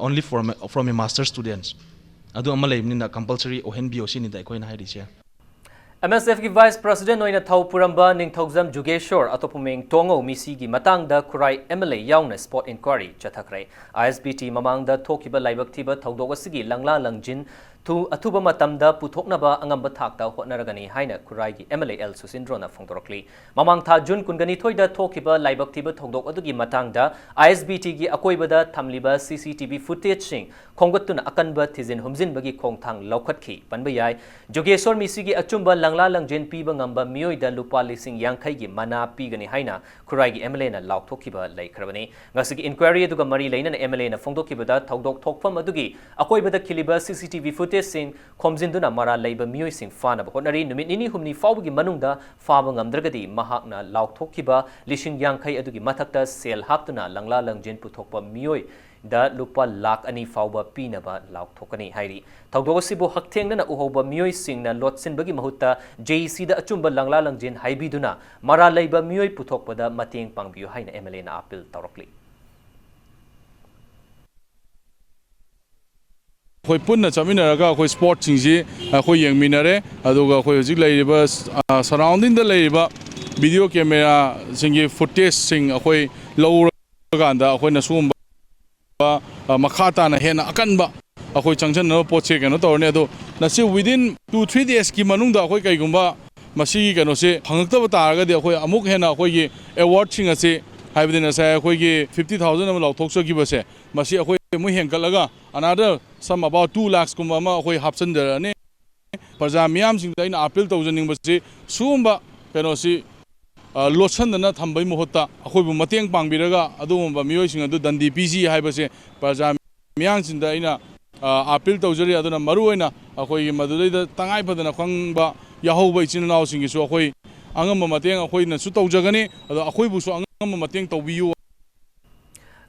only from from a master students? ꯑꯗꯨ ꯑꯃ ꯂꯩꯕꯅꯤꯅ compulsory ꯑꯣꯏꯍꯟꯕꯤꯌꯣ ꯁꯤꯅꯤꯗ ꯑꯩꯈꯣꯏꯅ ꯍꯥꯏꯔꯤꯁꯦ꯫ MSFꯀꯤ Vice President ꯑꯣꯏꯅ ꯊꯧ ꯄꯨꯔꯝꯕ ꯅꯤꯡꯊꯧꯖꯝ ꯖꯨꯒꯦꯁꯣꯔ ꯑꯇꯣꯞꯄꯃꯤꯡ ꯇꯣꯡꯉꯧ ꯃꯤꯁꯤꯒꯤ ꯃꯇꯥꯡꯗ ꯈꯨꯔꯥꯏ MLA ꯌꯥꯎꯅ spot inquiry ꯆꯠꯊꯈ꯭ꯔꯦ꯫ ISBT ꯃꯃꯥꯡꯗ ꯊꯣꯛꯈꯤꯕ ꯂꯥꯏꯕꯛ ꯊꯤꯕ ꯊꯧꯗꯣꯛ ꯑꯁꯤꯒꯤ ꯂꯪꯂꯥ ꯂꯪꯖꯤꯟ ꯊꯨ ꯑꯊꯨꯕ ꯃꯇꯝꯗ ꯄꯨꯊꯣꯛꯅꯕ ꯑꯉꯝꯕ ꯊꯥꯛꯇ ꯍꯣꯠꯅꯔꯒꯅꯤ ꯍꯥꯏꯅ ꯈꯨꯔꯥꯏꯒꯤ MLA ꯑꯦꯜ ꯁꯨꯁꯤꯟꯗ꯭ꯔꯣꯅ ꯐꯣꯡꯗꯣꯔꯛꯂꯤ꯫ ꯃꯃꯥꯡ ꯊꯥ June ꯀꯨꯟꯒ ꯅꯤꯊꯣꯏꯗ ꯊꯣꯛꯈꯤꯕ ꯂꯥꯏꯕꯛ ꯊꯤꯕ ꯊꯧꯗꯣꯛ ꯑꯗꯨꯒꯤ ꯃꯇꯥꯡꯗ ISBTꯒꯤ ꯑꯀꯣꯏꯕꯗ ꯊꯝꯂꯤꯕ CCTV footageꯁꯤꯡ ꯈꯣꯝꯒꯠꯇꯨꯅ ꯑꯀꯟꯕ ꯊꯤꯖꯤꯟ ꯍꯨꯝꯖꯤꯟꯕꯒꯤ ꯈꯣꯡꯊꯥꯡ ꯂꯧꯈꯠꯈꯤ ꯄꯟꯕ ꯌꯥꯏ꯫ ꯖꯨꯒꯦꯁꯣꯔ ꯃꯤꯁꯤꯒꯤ ꯑꯆꯨꯝꯕ ꯂꯪꯂꯥ ꯂꯪꯖꯤꯟ ꯄꯤꯕ ꯉꯝꯕ ꯃꯤꯑꯣꯏꯗ ꯂꯨꯄꯥ ꯂꯤꯁꯤꯡ ꯌꯥꯡꯈꯩꯒꯤ ꯃꯅꯥ ꯄꯤꯒꯅꯤ ꯍꯥꯏꯅ ꯈꯨꯔꯥꯏꯒꯤ MLAꯅ ꯂꯥꯎꯊꯣꯛꯈꯤꯕ ꯂꯩꯈ꯭ꯔꯕꯅꯤ꯫ ꯉꯁꯤꯒꯤ inquiry ꯑꯗꯨꯒ ꯃꯔꯤ ꯂꯩꯅꯅ MLAꯅ ꯐꯣꯡꯗꯣꯛꯈꯤꯕꯗ ꯊꯧꯗꯣꯛ ꯊꯣꯛꯐꯝ ꯑꯗꯨꯒꯤ ꯑꯀꯣꯏꯕꯗ ꯈꯤꯜꯂꯤꯕ CCTV footageꯁꯤꯡ ꯈꯣꯝꯖꯤꯟꯗꯨꯅ ꯃꯔꯥꯜ ꯂꯩꯕ ꯃꯤꯑꯣꯏꯁꯤꯡ ꯐꯥꯅꯕ ꯍꯣꯠꯅꯔꯤ꯫ ꯅꯨꯃꯤꯠ ꯅꯤꯅꯤ ꯍꯨꯝꯅꯤ ꯐꯥꯎꯕꯒꯤ ꯃꯅꯨꯡꯗ ꯐꯥꯕ ꯉꯝꯗ꯭ꯔꯒꯗꯤ ꯃꯍꯥꯛꯅ ꯂꯥꯎꯊꯣꯛꯈꯤꯕ ꯂꯤꯁꯤꯡ ꯌꯥꯡꯈꯩ ꯑꯗꯨꯒꯤ ꯃꯊꯛꯇ ꯁꯦꯜ ꯍꯥꯞꯇꯨꯅ ꯂꯪꯂꯥ ꯂꯪꯖꯤꯟ ꯄꯨꯊꯣꯛꯄ ꯃꯤꯑꯣꯏ ꯗ ꯂꯨꯄꯥ ꯂꯥꯈ ꯑꯅꯤ ꯐꯥꯎꯕ ꯄꯤꯅꯕ ꯂꯥꯎꯊꯣꯛꯀꯅꯤ ꯍꯥꯏꯔꯤ꯫ ꯊꯧꯗꯣꯛ ꯑꯁꯤꯕꯨ ꯍꯛꯊꯦꯡꯅꯅ ꯎꯍꯧꯕ ꯃꯤꯑꯣꯏꯁꯤꯡꯅ ꯂꯣꯠꯁꯤꯟꯕꯒꯤ ꯃꯍꯨꯠꯇ JECꯗ ꯑꯆꯨꯝꯕ ꯂꯪꯂꯥ ꯂꯪꯖꯤꯟ ꯍꯥꯏꯕꯤꯗꯨꯅ ꯃꯔꯥꯜ ꯂꯩꯕ ꯃꯤꯑꯣꯏ ꯄꯨꯊꯣꯛꯄꯗ ꯃꯇꯦꯡ ꯄꯥꯡꯕꯤꯌꯨ ꯍꯥꯏꯅ MLAꯅ appeal ꯇꯧꯔꯛꯂꯤ꯫ ꯑꯩꯈꯣꯏ ꯄꯨꯟꯅ ꯆꯠꯃꯤꯟꯅꯔꯒ ꯑꯩꯈꯣꯏ ꯁ꯭ꯄꯣꯠꯁꯤꯡꯁꯤ ꯑꯩꯈꯣꯏ ꯌꯦꯡꯃꯤꯟꯅꯔꯦ꯫ ꯑꯗꯨꯒ ꯑꯩꯈꯣꯏ ꯍꯧꯖꯤꯛ ꯂꯩꯔꯤꯕ, ꯑ, ꯁꯔꯥꯎꯟꯗꯤꯡꯗ ꯂꯩꯔꯤꯕ ꯚꯤꯗꯤꯑꯣ ꯀꯦꯃꯦꯔꯥꯁꯤꯡꯒꯤ ꯐꯨꯇꯦꯖꯁꯤꯡ ꯑꯩꯈꯣꯏ ꯂꯧꯔꯀꯥꯟꯗ ꯑꯩꯈꯣꯏꯅ ꯁꯤꯒꯨꯝꯕ, ꯑ, ꯃꯈꯥ ꯇꯥꯅ ꯍꯦꯟꯅ ꯑꯀꯟꯕ ꯑꯩꯈꯣꯏ ꯆꯪꯁꯤꯟꯅꯕ ꯄꯣꯠꯁꯦ ꯀꯩꯅꯣ ꯇꯧꯔꯅꯤ꯫ ꯑꯗꯣ ꯉꯁꯤ within two three daysꯀꯤ ꯃꯅꯨꯡꯗ ꯑꯩꯈꯣꯏ ꯀꯩꯒꯨꯝꯕ ꯃꯁꯤꯒꯤ ꯀꯩꯅꯣꯁꯦ ꯐꯪꯉꯛꯇꯕ ꯇꯥꯔꯒꯗꯤ ꯑꯩꯈꯣꯏ ꯑꯃꯨꯛ ꯍꯦꯟꯅ ꯑꯩꯈꯣꯏꯒꯤ ꯑꯦꯋꯥꯔꯗꯁꯤꯡ ꯑꯁꯤ, ꯍꯥꯏꯕꯗꯤ ꯉꯁꯥꯏ ꯑꯩꯈꯣꯏꯒꯤ fifty thousand ꯑꯃ ꯂꯥꯎꯊꯣꯛꯆꯈꯤꯕꯁꯦ, ꯃꯁꯤ ꯑꯩꯈꯣꯏ ꯑꯃꯨꯛ ꯍꯦꯟꯒꯠꯂꯒ another some about two lakhsꯀꯨꯝꯕ ꯑꯃ ꯑꯩꯈꯣꯏ ꯍꯥꯞꯆꯤꯟꯖꯔꯛꯑꯅꯤ꯫ ꯄ꯭ꯔꯖꯥ ꯃꯤꯌꯥꯝꯁꯤꯡꯗ ꯑꯩꯅ ꯑꯥꯄꯤꯜ ꯇꯧꯖꯅꯤꯡꯕꯁꯤ, ꯁꯤꯒꯨꯝꯕ ꯀꯩꯅꯣꯁꯤ, ꯑ, ꯂꯣꯠꯁꯤꯟꯗꯅ ꯊꯝꯕꯒꯤ ꯃꯍꯨꯠꯇ ꯑꯩꯈꯣꯏꯕꯨ ꯃꯇꯦꯡ ꯄꯥꯡꯕꯤꯔꯒ ꯑꯗꯨꯒꯨꯝꯕ ꯃꯤꯑꯣꯏꯁꯤꯡ ꯑꯗꯨ ꯗꯟꯗꯤ ꯄꯤꯁꯤ ꯍꯥꯏꯕꯁꯦ ꯄ꯭ꯔꯖꯥ ꯃꯤꯌꯥꯝꯁꯤꯡꯗ ꯑꯩꯅ, ꯑ, ꯑꯥꯄꯤꯜ ꯇꯧꯖꯔꯤ꯫ ꯑꯗꯨꯅ ꯃꯔꯨꯑꯣꯏꯅ ꯑꯩꯈꯣꯏꯒꯤ ꯃꯗꯨꯗꯩꯗ ꯇꯉꯥꯏ ꯐꯗꯅ ꯈꯪꯕ ꯌꯥꯍꯧꯕ ꯏꯆꯤꯟ ꯏꯅꯥꯎꯁꯤꯡꯒꯤꯁꯨ ꯑꯩꯈꯣꯏ ꯑꯉꯝꯕ ꯃꯇꯦꯡ ꯑꯩꯈꯣꯏꯅꯁꯨ ꯇꯧꯖꯒꯅꯤ꯫ ꯑꯗꯣ ꯑꯩꯈꯣꯏꯕꯨꯁꯨ ꯑꯉꯝꯕ ꯃꯇꯦꯡ ꯇꯧꯕꯤꯌꯨ꯫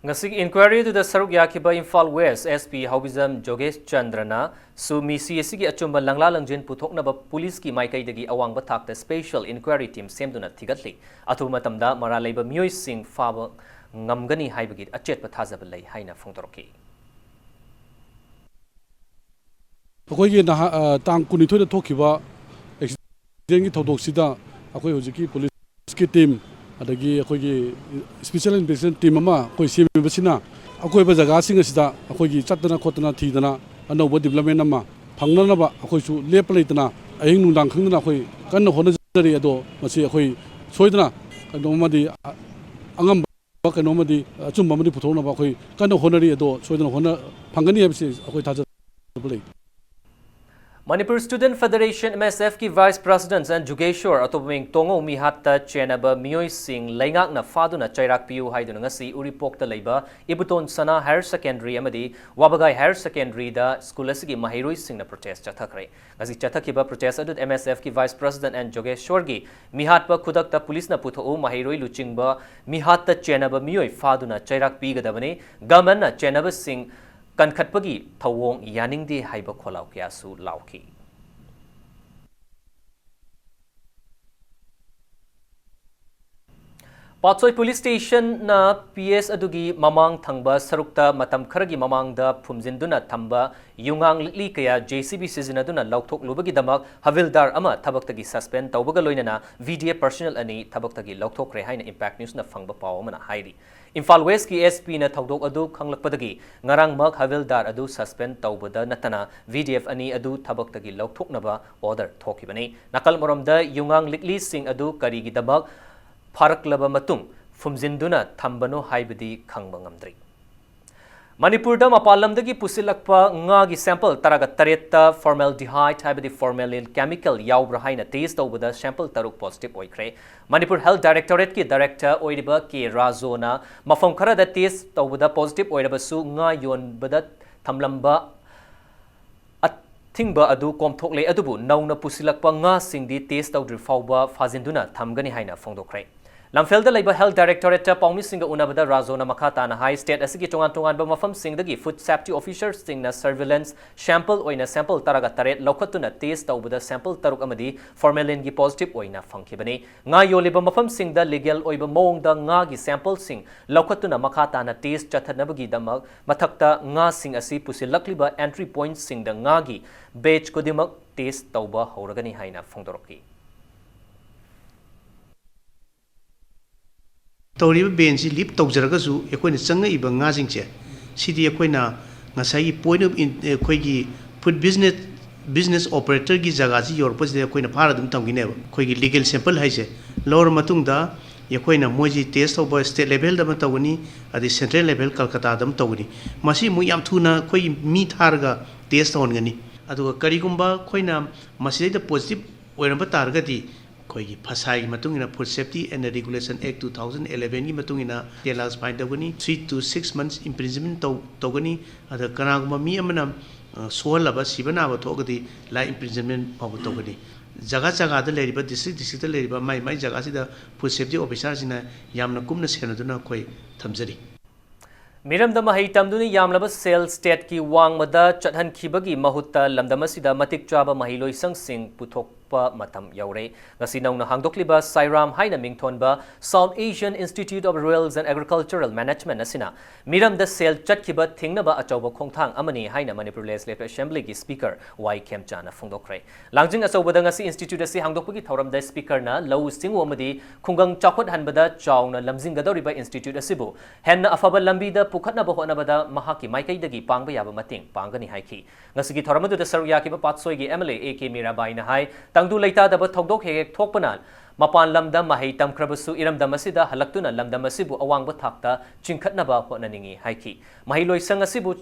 ꯉꯁꯤꯒꯤ inquiry ꯑꯗꯨꯗ ꯁꯔꯨꯛ ꯌꯥꯈꯤꯕ ꯏꯝꯐꯥꯜ West SP ꯍꯥꯎꯕꯤꯖꯝ ꯖꯣꯒꯦꯁ ꯆꯟꯗ꯭ꯔꯅ ꯁꯨ ꯃꯤꯁꯤ ꯑꯁꯤꯒꯤ ꯑꯆꯨꯝꯕ ꯂꯪꯂꯥ ꯂꯪꯖꯤꯟ ꯄꯨꯊꯣꯛꯅꯕ ꯄꯨꯂꯤꯁꯀꯤ ꯃꯥꯏꯀꯩꯗꯒꯤ ꯑꯋꯥꯡꯕ ꯊꯥꯛꯇ special inquiry team ꯁꯦꯝꯗꯨꯅ ꯊꯤꯒꯠꯂꯤ꯫ ꯑꯊꯨꯕ ꯃꯇꯝꯗ ꯃꯔꯥꯜ ꯂꯩꯕ ꯃꯤꯑꯣꯏꯁꯤꯡ ꯐꯥꯕ ꯉꯝꯒꯅꯤ ꯍꯥꯏꯕꯒꯤ ꯑꯆꯦꯠꯄ ꯊꯥꯖꯕ ꯂꯩ ꯍꯥꯏꯅ ꯐꯣꯡꯗꯣꯔꯛꯈꯤ꯫ ꯑꯩꯈꯣꯏꯒꯤ ꯅꯍꯥ-, ꯑ, ꯇꯥꯡ ꯀꯨꯟꯅꯤꯊꯣꯏꯗ ꯊꯣꯛꯈꯤꯕ accidentꯀꯤ ꯊꯧꯗꯣꯛꯁꯤꯗ ꯑꯩꯈꯣꯏ ꯍꯧꯖꯤꯛꯀꯤ ꯄꯨꯂꯤꯁꯀꯤ team, ꯑꯗꯒꯤ ꯑꯩꯈꯣꯏꯒꯤ special investigation team ꯑꯃ ꯑꯩꯈꯣꯏ ꯁꯦꯝꯃꯤꯕꯁꯤꯅ ꯑꯀꯣꯏꯕ ꯖꯒꯥꯁꯤꯡ ꯑꯁꯤꯗ ꯑꯩꯈꯣꯏꯒꯤ ꯆꯠꯇꯅ ꯈꯣꯠꯇꯅ ꯊꯤꯗꯅ ꯑꯅꯧꯕ development ꯑꯃ ꯐꯪꯅꯅꯕ ꯑꯩꯈꯣꯏꯁꯨ ꯂꯦꯞꯄ ꯂꯩꯇꯅ ꯑꯍꯤꯡ ꯅꯨꯡꯗꯥꯡ ꯈꯪꯗꯅ ꯑꯩꯈꯣꯏ ꯀꯟꯅ ꯍꯣꯠꯅꯖꯔꯤ꯫ ꯑꯗꯣ ꯃꯁꯤ ꯑꯩꯈꯣꯏ ꯁꯣꯏꯗꯅ ꯀꯩꯅꯣꯝꯃꯗꯤ ꯑꯉꯝꯕ ꯀꯩꯅꯣ ꯑꯃꯗꯤ ꯑꯆꯨꯝꯕ ꯑꯃꯗꯤ ꯄꯨꯊꯣꯛꯅꯕ ꯑꯩꯈꯣꯏ ꯀꯟꯅ ꯍꯣꯠꯅꯔꯤ꯫ ꯑꯗꯣ ꯁꯣꯏꯗꯅ ꯍꯣꯠꯅ-, ꯐꯪꯒꯅꯤ ꯍꯥꯏꯕꯁꯤ ꯑꯩꯈꯣꯏ ꯊꯥꯖꯕ ꯂꯩ꯫ Manipur Student Federation, MSFꯀꯤ Vice President ꯑꯦꯟ ꯖꯨꯒꯦꯁꯣꯔ ꯑꯇꯣꯞꯄꯃꯤꯡ ꯇꯣꯉꯧ ꯃꯤꯍꯥꯠꯇ ꯆꯦꯟꯅꯕ ꯃꯤꯑꯣꯏꯁꯤꯡ ꯂꯩꯉꯥꯛꯅ ꯐꯥꯗꯨꯅ ꯆꯩꯔꯥꯛ ꯄꯤꯌꯨ ꯍꯥꯏꯗꯨꯅ ꯉꯁꯤ ꯎꯔꯤꯄꯣꯛꯇ ꯂꯩꯕ ꯏꯕꯨꯇꯣꯟ ꯁꯅꯥ Higher Secondary ꯑꯃꯗꯤ ꯋꯥꯕꯒꯥꯏ Higher Secondaryꯗ school ꯑꯁꯤꯒꯤ ꯃꯍꯩꯔꯣꯏꯁꯤꯡꯅ protest ꯆꯠꯊꯈ꯭ꯔꯦ꯫ ꯉꯁꯤ ꯆꯠꯊꯈꯤꯕ protest ꯑꯗꯨꯗ MSFꯀꯤ Vice President ꯑꯦꯟ ꯖꯣꯒꯦꯁꯣꯔꯒꯤ ꯃꯤꯍꯥꯠꯄ ꯈꯨꯗꯛꯇ ꯄꯨꯂꯤꯁꯅ ꯄꯨꯊꯣꯛꯎ, ꯃꯍꯩꯔꯣꯏ ꯂꯨꯆꯤꯡꯕ ꯃꯤꯍꯥꯠꯇ ꯆꯦꯟꯅꯕ ꯃꯤꯑꯣꯏ ꯐꯥꯗꯨꯅ ꯆꯩꯔꯥꯛ ꯄꯤꯒꯗꯕꯅꯤ, ꯒꯃꯟꯅ ꯆꯦꯟꯅꯕꯁꯤꯡ ꯀꯟꯈꯠꯄꯒꯤ ꯊꯧꯑꯣꯡ ꯌꯥꯅꯤꯡꯗꯦ ꯍꯥꯏꯕ ꯈꯣꯜꯂꯥꯎ ꯀꯌꯥꯁꯨ ꯂꯥꯎꯈꯤ꯫ ꯄꯥꯠꯁꯣꯏ ꯄꯨꯂꯤꯁ ꯁ꯭ꯇꯦꯁꯟꯅ ꯄꯤ ꯑꯦꯁ ꯑꯗꯨꯒꯤ ꯃꯃꯥꯡ ꯊꯪꯕ ꯁꯔꯨꯛꯇ ꯃꯇꯝ ꯈꯔꯒꯤ ꯃꯃꯥꯡꯗ ꯐꯨꯝꯖꯤꯟꯗꯨꯅ ꯊꯝꯕ ꯌꯨꯉꯥꯡ ꯂꯤꯛꯂꯤ ꯀꯌꯥ J C B ꯁꯤꯖꯤꯟꯅꯗꯨꯅ ꯂꯧꯊꯣꯛꯂꯨꯕꯒꯤꯗꯃꯛ ꯍꯕꯤꯜꯗꯥꯔ ꯑꯃ ꯊꯕꯛꯇꯒꯤ suspend ꯇꯧꯕꯒ ꯂꯣꯏꯅꯅ V D F personnel ꯑꯅꯤ ꯊꯕꯛꯇꯒꯤ ꯂꯧꯊꯣꯛꯈ꯭ꯔꯦ ꯍꯥꯏꯅ Impact Newsꯅ ꯐꯪꯕ ꯄꯥꯎ ꯑꯃꯅ ꯍꯥꯏꯔꯤ꯫ ꯏꯝꯐꯥꯜ Westꯀꯤ S Pꯅ ꯊꯧꯗꯣꯛ ꯑꯗꯨ ꯈꯪꯂꯛꯄꯗꯒꯤ ꯉꯔꯥꯡꯃꯛ ꯍꯕꯤꯜꯗꯥꯔ ꯑꯗꯨ suspend ꯇꯧꯕꯗ ꯅꯠꯇꯅ V D F ꯑꯅꯤ ꯑꯗꯨ ꯊꯕꯛꯇꯒꯤ ꯂꯧꯊꯣꯛꯅꯕ order ꯊꯣꯛꯈꯤꯕꯅꯤ꯫ ꯅꯥꯀꯜ ꯑꯃꯔꯣꯝꯗ ꯌꯨꯉꯥꯡ ꯂꯤꯛꯂꯤꯁꯤꯡ ꯑꯗꯨ ꯀꯔꯤꯒꯤꯗꯃꯛ ꯐꯥꯔꯛꯂꯕ ꯃꯇꯨꯡ ꯐꯨꯝꯖꯤꯟꯗꯨꯅ ꯊꯝꯕꯅꯣ ꯍꯥꯏꯕꯗꯤ ꯈꯪꯕ ꯉꯝꯗ꯭ꯔꯤ꯫ ꯃꯅꯤꯄꯨꯔꯗ ꯃꯄꯥꯟ ꯂꯝꯗꯒꯤ ꯄꯨꯁꯤꯜꯂꯛꯄ ꯉꯥꯒꯤ sample ꯇꯔꯥꯒ ꯇꯔꯦꯠꯇ formaldehyde ꯍꯥꯏꯕꯗꯤ formalin chemical ꯌꯥꯎꯕ꯭ꯔꯥ ꯍꯥꯏꯅ test ꯇꯧꯕꯗ sample ꯇꯔꯨꯛ positive ꯑꯣꯏꯈ꯭ꯔꯦ꯫ ꯃꯅꯤꯄꯨꯔ Health Directorateꯀꯤ director ꯑꯣꯏꯔꯤꯕ ꯀꯦ ꯔꯥꯖꯣꯅ ꯃꯐꯝ ꯈꯔꯗ test ꯇꯧꯕꯗ positive ꯑꯣꯏꯔꯕꯁꯨ ꯉꯥ ꯌꯣꯟꯕꯗ ꯊꯝꯂꯝꯕ ꯑꯊꯤꯡꯕ ꯑꯗꯨ ꯀꯣꯝꯊꯣꯛꯂꯦ, ꯑꯗꯨꯕꯨ ꯅꯧꯅ ꯄꯨꯁꯤꯜꯂꯛꯄ ꯉꯥꯁꯤꯡꯗꯤ test ꯇꯧꯗ꯭ꯔꯤ ꯐꯥꯎꯕ ꯐꯥꯖꯤꯟꯗꯨꯅ ꯊꯝꯒꯅꯤ ꯍꯥꯏꯅ ꯐꯣꯡꯗꯣꯛꯈ꯭ꯔꯦ꯫ ꯂꯝꯐꯦꯜꯗ ꯂꯩꯕ Health Directorateꯇ ꯄꯥꯎꯃꯤꯁꯤꯡꯒ ꯎꯅꯕꯗ ꯔꯥꯖꯣꯅ ꯃꯈꯥ ꯇꯥꯅ ꯍꯥꯏ, state ꯑꯁꯤꯒꯤ ꯇꯣꯉꯥꯟ ꯇꯣꯉꯥꯟꯕ ꯃꯐꯝꯁꯤꯡꯗꯒꯤ food safety officerꯁꯤꯡꯅ surveillance sample ꯑꯣꯏꯅ sample ꯇꯔꯥꯒ ꯇꯔꯦꯠ ꯂꯧꯈꯠꯇꯨꯅ test ꯇꯧꯕꯗ sample ꯇꯔꯨꯛ ꯑꯃꯗꯤ formalinꯒꯤ positive ꯑꯣꯏꯅ ꯐꯪꯈꯤꯕꯅꯤ꯫ ꯉꯥ ꯌꯣꯜꯂꯤꯕ ꯃꯐꯝꯁꯤꯡꯗ legal ꯑꯣꯏꯕ ꯃꯑꯣꯡꯗ ꯉꯥꯒꯤ sampleꯁꯤꯡ ꯂꯧꯈꯠꯇꯨꯅ ꯃꯈꯥ ꯇꯥꯅ test ꯆꯠꯊꯅꯕꯒꯤꯗꯃꯛ ꯃꯊꯛꯇ ꯉꯥꯁꯤꯡ ꯑꯁꯤ ꯄꯨꯁꯤꯜꯂꯛꯂꯤꯕ entry pointꯁꯤꯡꯗ ꯉꯥꯒꯤ batch ꯈꯨꯗꯤꯡꯃꯛ test ꯇꯧꯕ ꯍꯧꯔꯒꯅꯤ ꯍꯥꯏꯅ ꯐꯣꯡꯗꯣꯔꯛꯈꯤ꯫ ꯇꯧꯔꯤꯕ banꯁꯤ lift ꯇꯧꯖꯔꯒꯁꯨ ꯑꯩꯈꯣꯏꯅ ꯆꯪꯉꯛꯏꯕ ꯉꯥꯁꯤꯡꯁꯦ, ꯁꯤꯗꯤ ꯑꯩꯈꯣꯏꯅ ꯉꯁꯥꯏꯒꯤ point of in-, ꯑꯩꯈꯣꯏꯒꯤ food business, business operatorꯒꯤ ꯖꯒꯥꯁꯤ ꯌꯧꯔꯛꯄꯁꯤꯗ ꯑꯩꯈꯣꯏꯅ ꯐꯥꯔ ꯑꯗꯨꯝ ꯊꯝꯈꯤꯅꯦꯕ꯫ ꯑꯩꯈꯣꯏꯒꯤ legal sample ꯍꯥꯏꯁꯦ ꯂꯧꯔ ꯃꯇꯨꯡꯗ ꯑꯩꯈꯣꯏꯅ ꯃꯣꯏꯁꯤ test ꯇꯧꯕ state levelꯗ ꯑꯃ ꯇꯧꯒꯅꯤ, ꯑꯗꯩ central level ꯀꯜꯀꯇꯥꯗ ꯑꯃ ꯇꯧꯒꯅꯤ꯫ ꯃꯁꯤ ꯑꯃꯨꯛ ꯌꯥꯝ ꯊꯨꯅ ꯑꯩꯈꯣꯏꯒꯤ ꯃꯤ ꯊꯥꯔꯒ test ꯇꯧꯍꯟꯒꯅꯤ꯫ ꯑꯗꯨꯒ ꯀꯔꯤꯒꯨꯝꯕ ꯑꯩꯈꯣꯏꯅ ꯃꯁꯤꯗꯩꯗ positive ꯑꯣꯏꯔꯝꯕ ꯇꯥꯔꯒꯗꯤ, ꯑꯩꯈꯣꯏꯒꯤ ꯐꯁꯥꯏꯒꯤ ꯃꯇꯨꯡ ꯏꯟꯅ Food Safety and Regulation Act two thousand elevenꯒꯤ ꯃꯇꯨꯡ ꯏꯟꯅ ten lakhs fine ꯇꯧꯒꯅꯤ, three to six months imprisonment ꯇꯧ-, ꯇꯧꯒꯅꯤ꯫ ꯑꯗ ꯀꯅꯥꯒꯨꯝꯕ ꯃꯤ ꯑꯃꯅ, ꯑ, ꯁꯣꯛꯍꯜꯂꯕ, ꯁꯤꯕ ꯅꯥꯕ ꯊꯣꯛꯑꯒꯗꯤ life imprisonment ꯐꯥꯎꯕ ꯇꯧꯒꯅꯤ꯫ ꯖꯒꯥ ꯖꯒꯥꯗ ꯂꯩꯔꯤꯕ, district districtꯇ ꯂꯩꯔꯤꯕ ꯃꯥꯏ ꯃꯥꯏ ꯖꯒꯥꯁꯤꯗ Food Safety Officerꯁꯤꯡꯅ ꯌꯥꯝꯅ ꯀꯨꯞꯅ ꯁꯦꯟꯅꯗꯨꯅ ꯑꯩꯈꯣꯏ ꯊꯝꯖꯔꯤ꯫ ꯃꯤꯔꯝꯗ ꯃꯍꯩ ꯇꯝꯗꯨꯅ ꯌꯥꯝꯂꯕ ꯁꯦꯜ stateꯀꯤ ꯋꯥꯡꯃꯗ ꯆꯠꯍꯟꯈꯤꯕꯒꯤ ꯃꯍꯨꯠꯇ ꯂꯝꯗꯝ ꯑꯁꯤꯗ ꯃꯇꯤꯛ ꯆꯥꯕ ꯃꯍꯩꯂꯣꯏꯁꯪꯁꯤꯡ ꯄꯨꯊꯣꯛ ꯄ ꯃꯇꯝ ꯌꯧꯔꯦ꯫ ꯉꯁꯤ ꯅꯧꯅ ꯍꯥꯡꯗꯣꯛꯂꯤꯕ ꯁꯥꯏꯔꯥꯝ ꯍꯥꯏꯅ ꯃꯤꯡꯊꯣꯟꯕ South Asian Institute of Rural and Agricultural Management ꯑꯁꯤꯅ ꯃꯤꯔꯝꯗ ꯁꯦꯜ ꯆꯠꯈꯤꯕ ꯊꯤꯡꯅꯕ ꯑꯆꯧꯕ ꯈꯣꯡꯊꯥꯡ ꯑꯃꯅꯤ ꯍꯥꯏꯅ ꯃꯅꯤꯄꯨꯔ Legislative Assemblyꯒꯤ Speaker ꯋꯥꯏ ꯈꯦꯝꯆꯥꯅ ꯐꯣꯡꯗꯣꯛꯈ꯭ꯔꯦ꯫ ꯂꯥꯡꯖꯤꯡ ꯑꯆꯧꯕꯗ ꯉꯁꯤ institute ꯑꯁꯤ ꯍꯥꯡꯗꯣꯛꯄꯒꯤ ꯊꯧꯔꯝꯗ Speakerꯅ ꯂꯧꯎ ꯁꯤꯡꯎ ꯑꯃꯗꯤ ꯈꯨꯡꯒꯪ ꯆꯥꯎꯈꯠꯍꯟꯕꯗ ꯆꯥꯎꯅ ꯂꯝꯖꯤꯡꯒꯗꯧꯔꯤꯕ institute ꯑꯁꯤꯕꯨ ꯍꯦꯟꯅ ꯑꯐꯕ ꯂꯝꯕꯤꯗ ꯄꯨꯈꯠꯅꯕ ꯍꯣꯠꯅꯕꯗ ꯃꯍꯥꯛꯀꯤ ꯃꯥꯏꯀꯩꯗꯒꯤ ꯄꯥꯡꯕ ꯌꯥꯕ ꯃꯇꯦꯡ ꯄꯥꯡꯒꯅꯤ ꯍꯥꯏꯈꯤ꯫ ꯉꯁꯤꯒꯤ ꯊꯧꯔꯝ ꯑꯗꯨꯗ ꯁꯔꯨꯛ ꯌꯥꯈꯤꯕ ꯄꯥꯠꯁꯣꯏꯒꯤ MLA A K ꯃꯤꯔꯥꯕꯥꯏꯅ ꯍꯥꯏ, ꯇꯪꯗꯨ ꯂꯩꯇꯥꯗꯕ ꯊꯧꯗꯣꯛ ꯍꯦꯛ ꯍꯦꯛ ꯊꯣꯛꯄꯅ ꯃꯄꯥꯟ ꯂꯝꯗ ꯃꯍꯩ ꯇꯝꯈ꯭ꯔꯕꯁꯨ ꯏꯔꯝꯗꯝ ꯑꯁꯤꯗ ꯍꯜꯂꯛꯇꯨꯅ ꯂꯝꯗꯝ ꯑꯁꯤꯕꯨ ꯑꯋꯥꯡꯕ ꯊꯥꯛꯇ ꯆꯤꯡꯈꯠꯅꯕ ꯍꯣꯠꯅꯅꯤꯡꯏ ꯍꯥꯏꯈꯤ꯫ ꯃꯍꯩꯂꯣꯏꯁꯪ ꯑꯁꯤꯕꯨ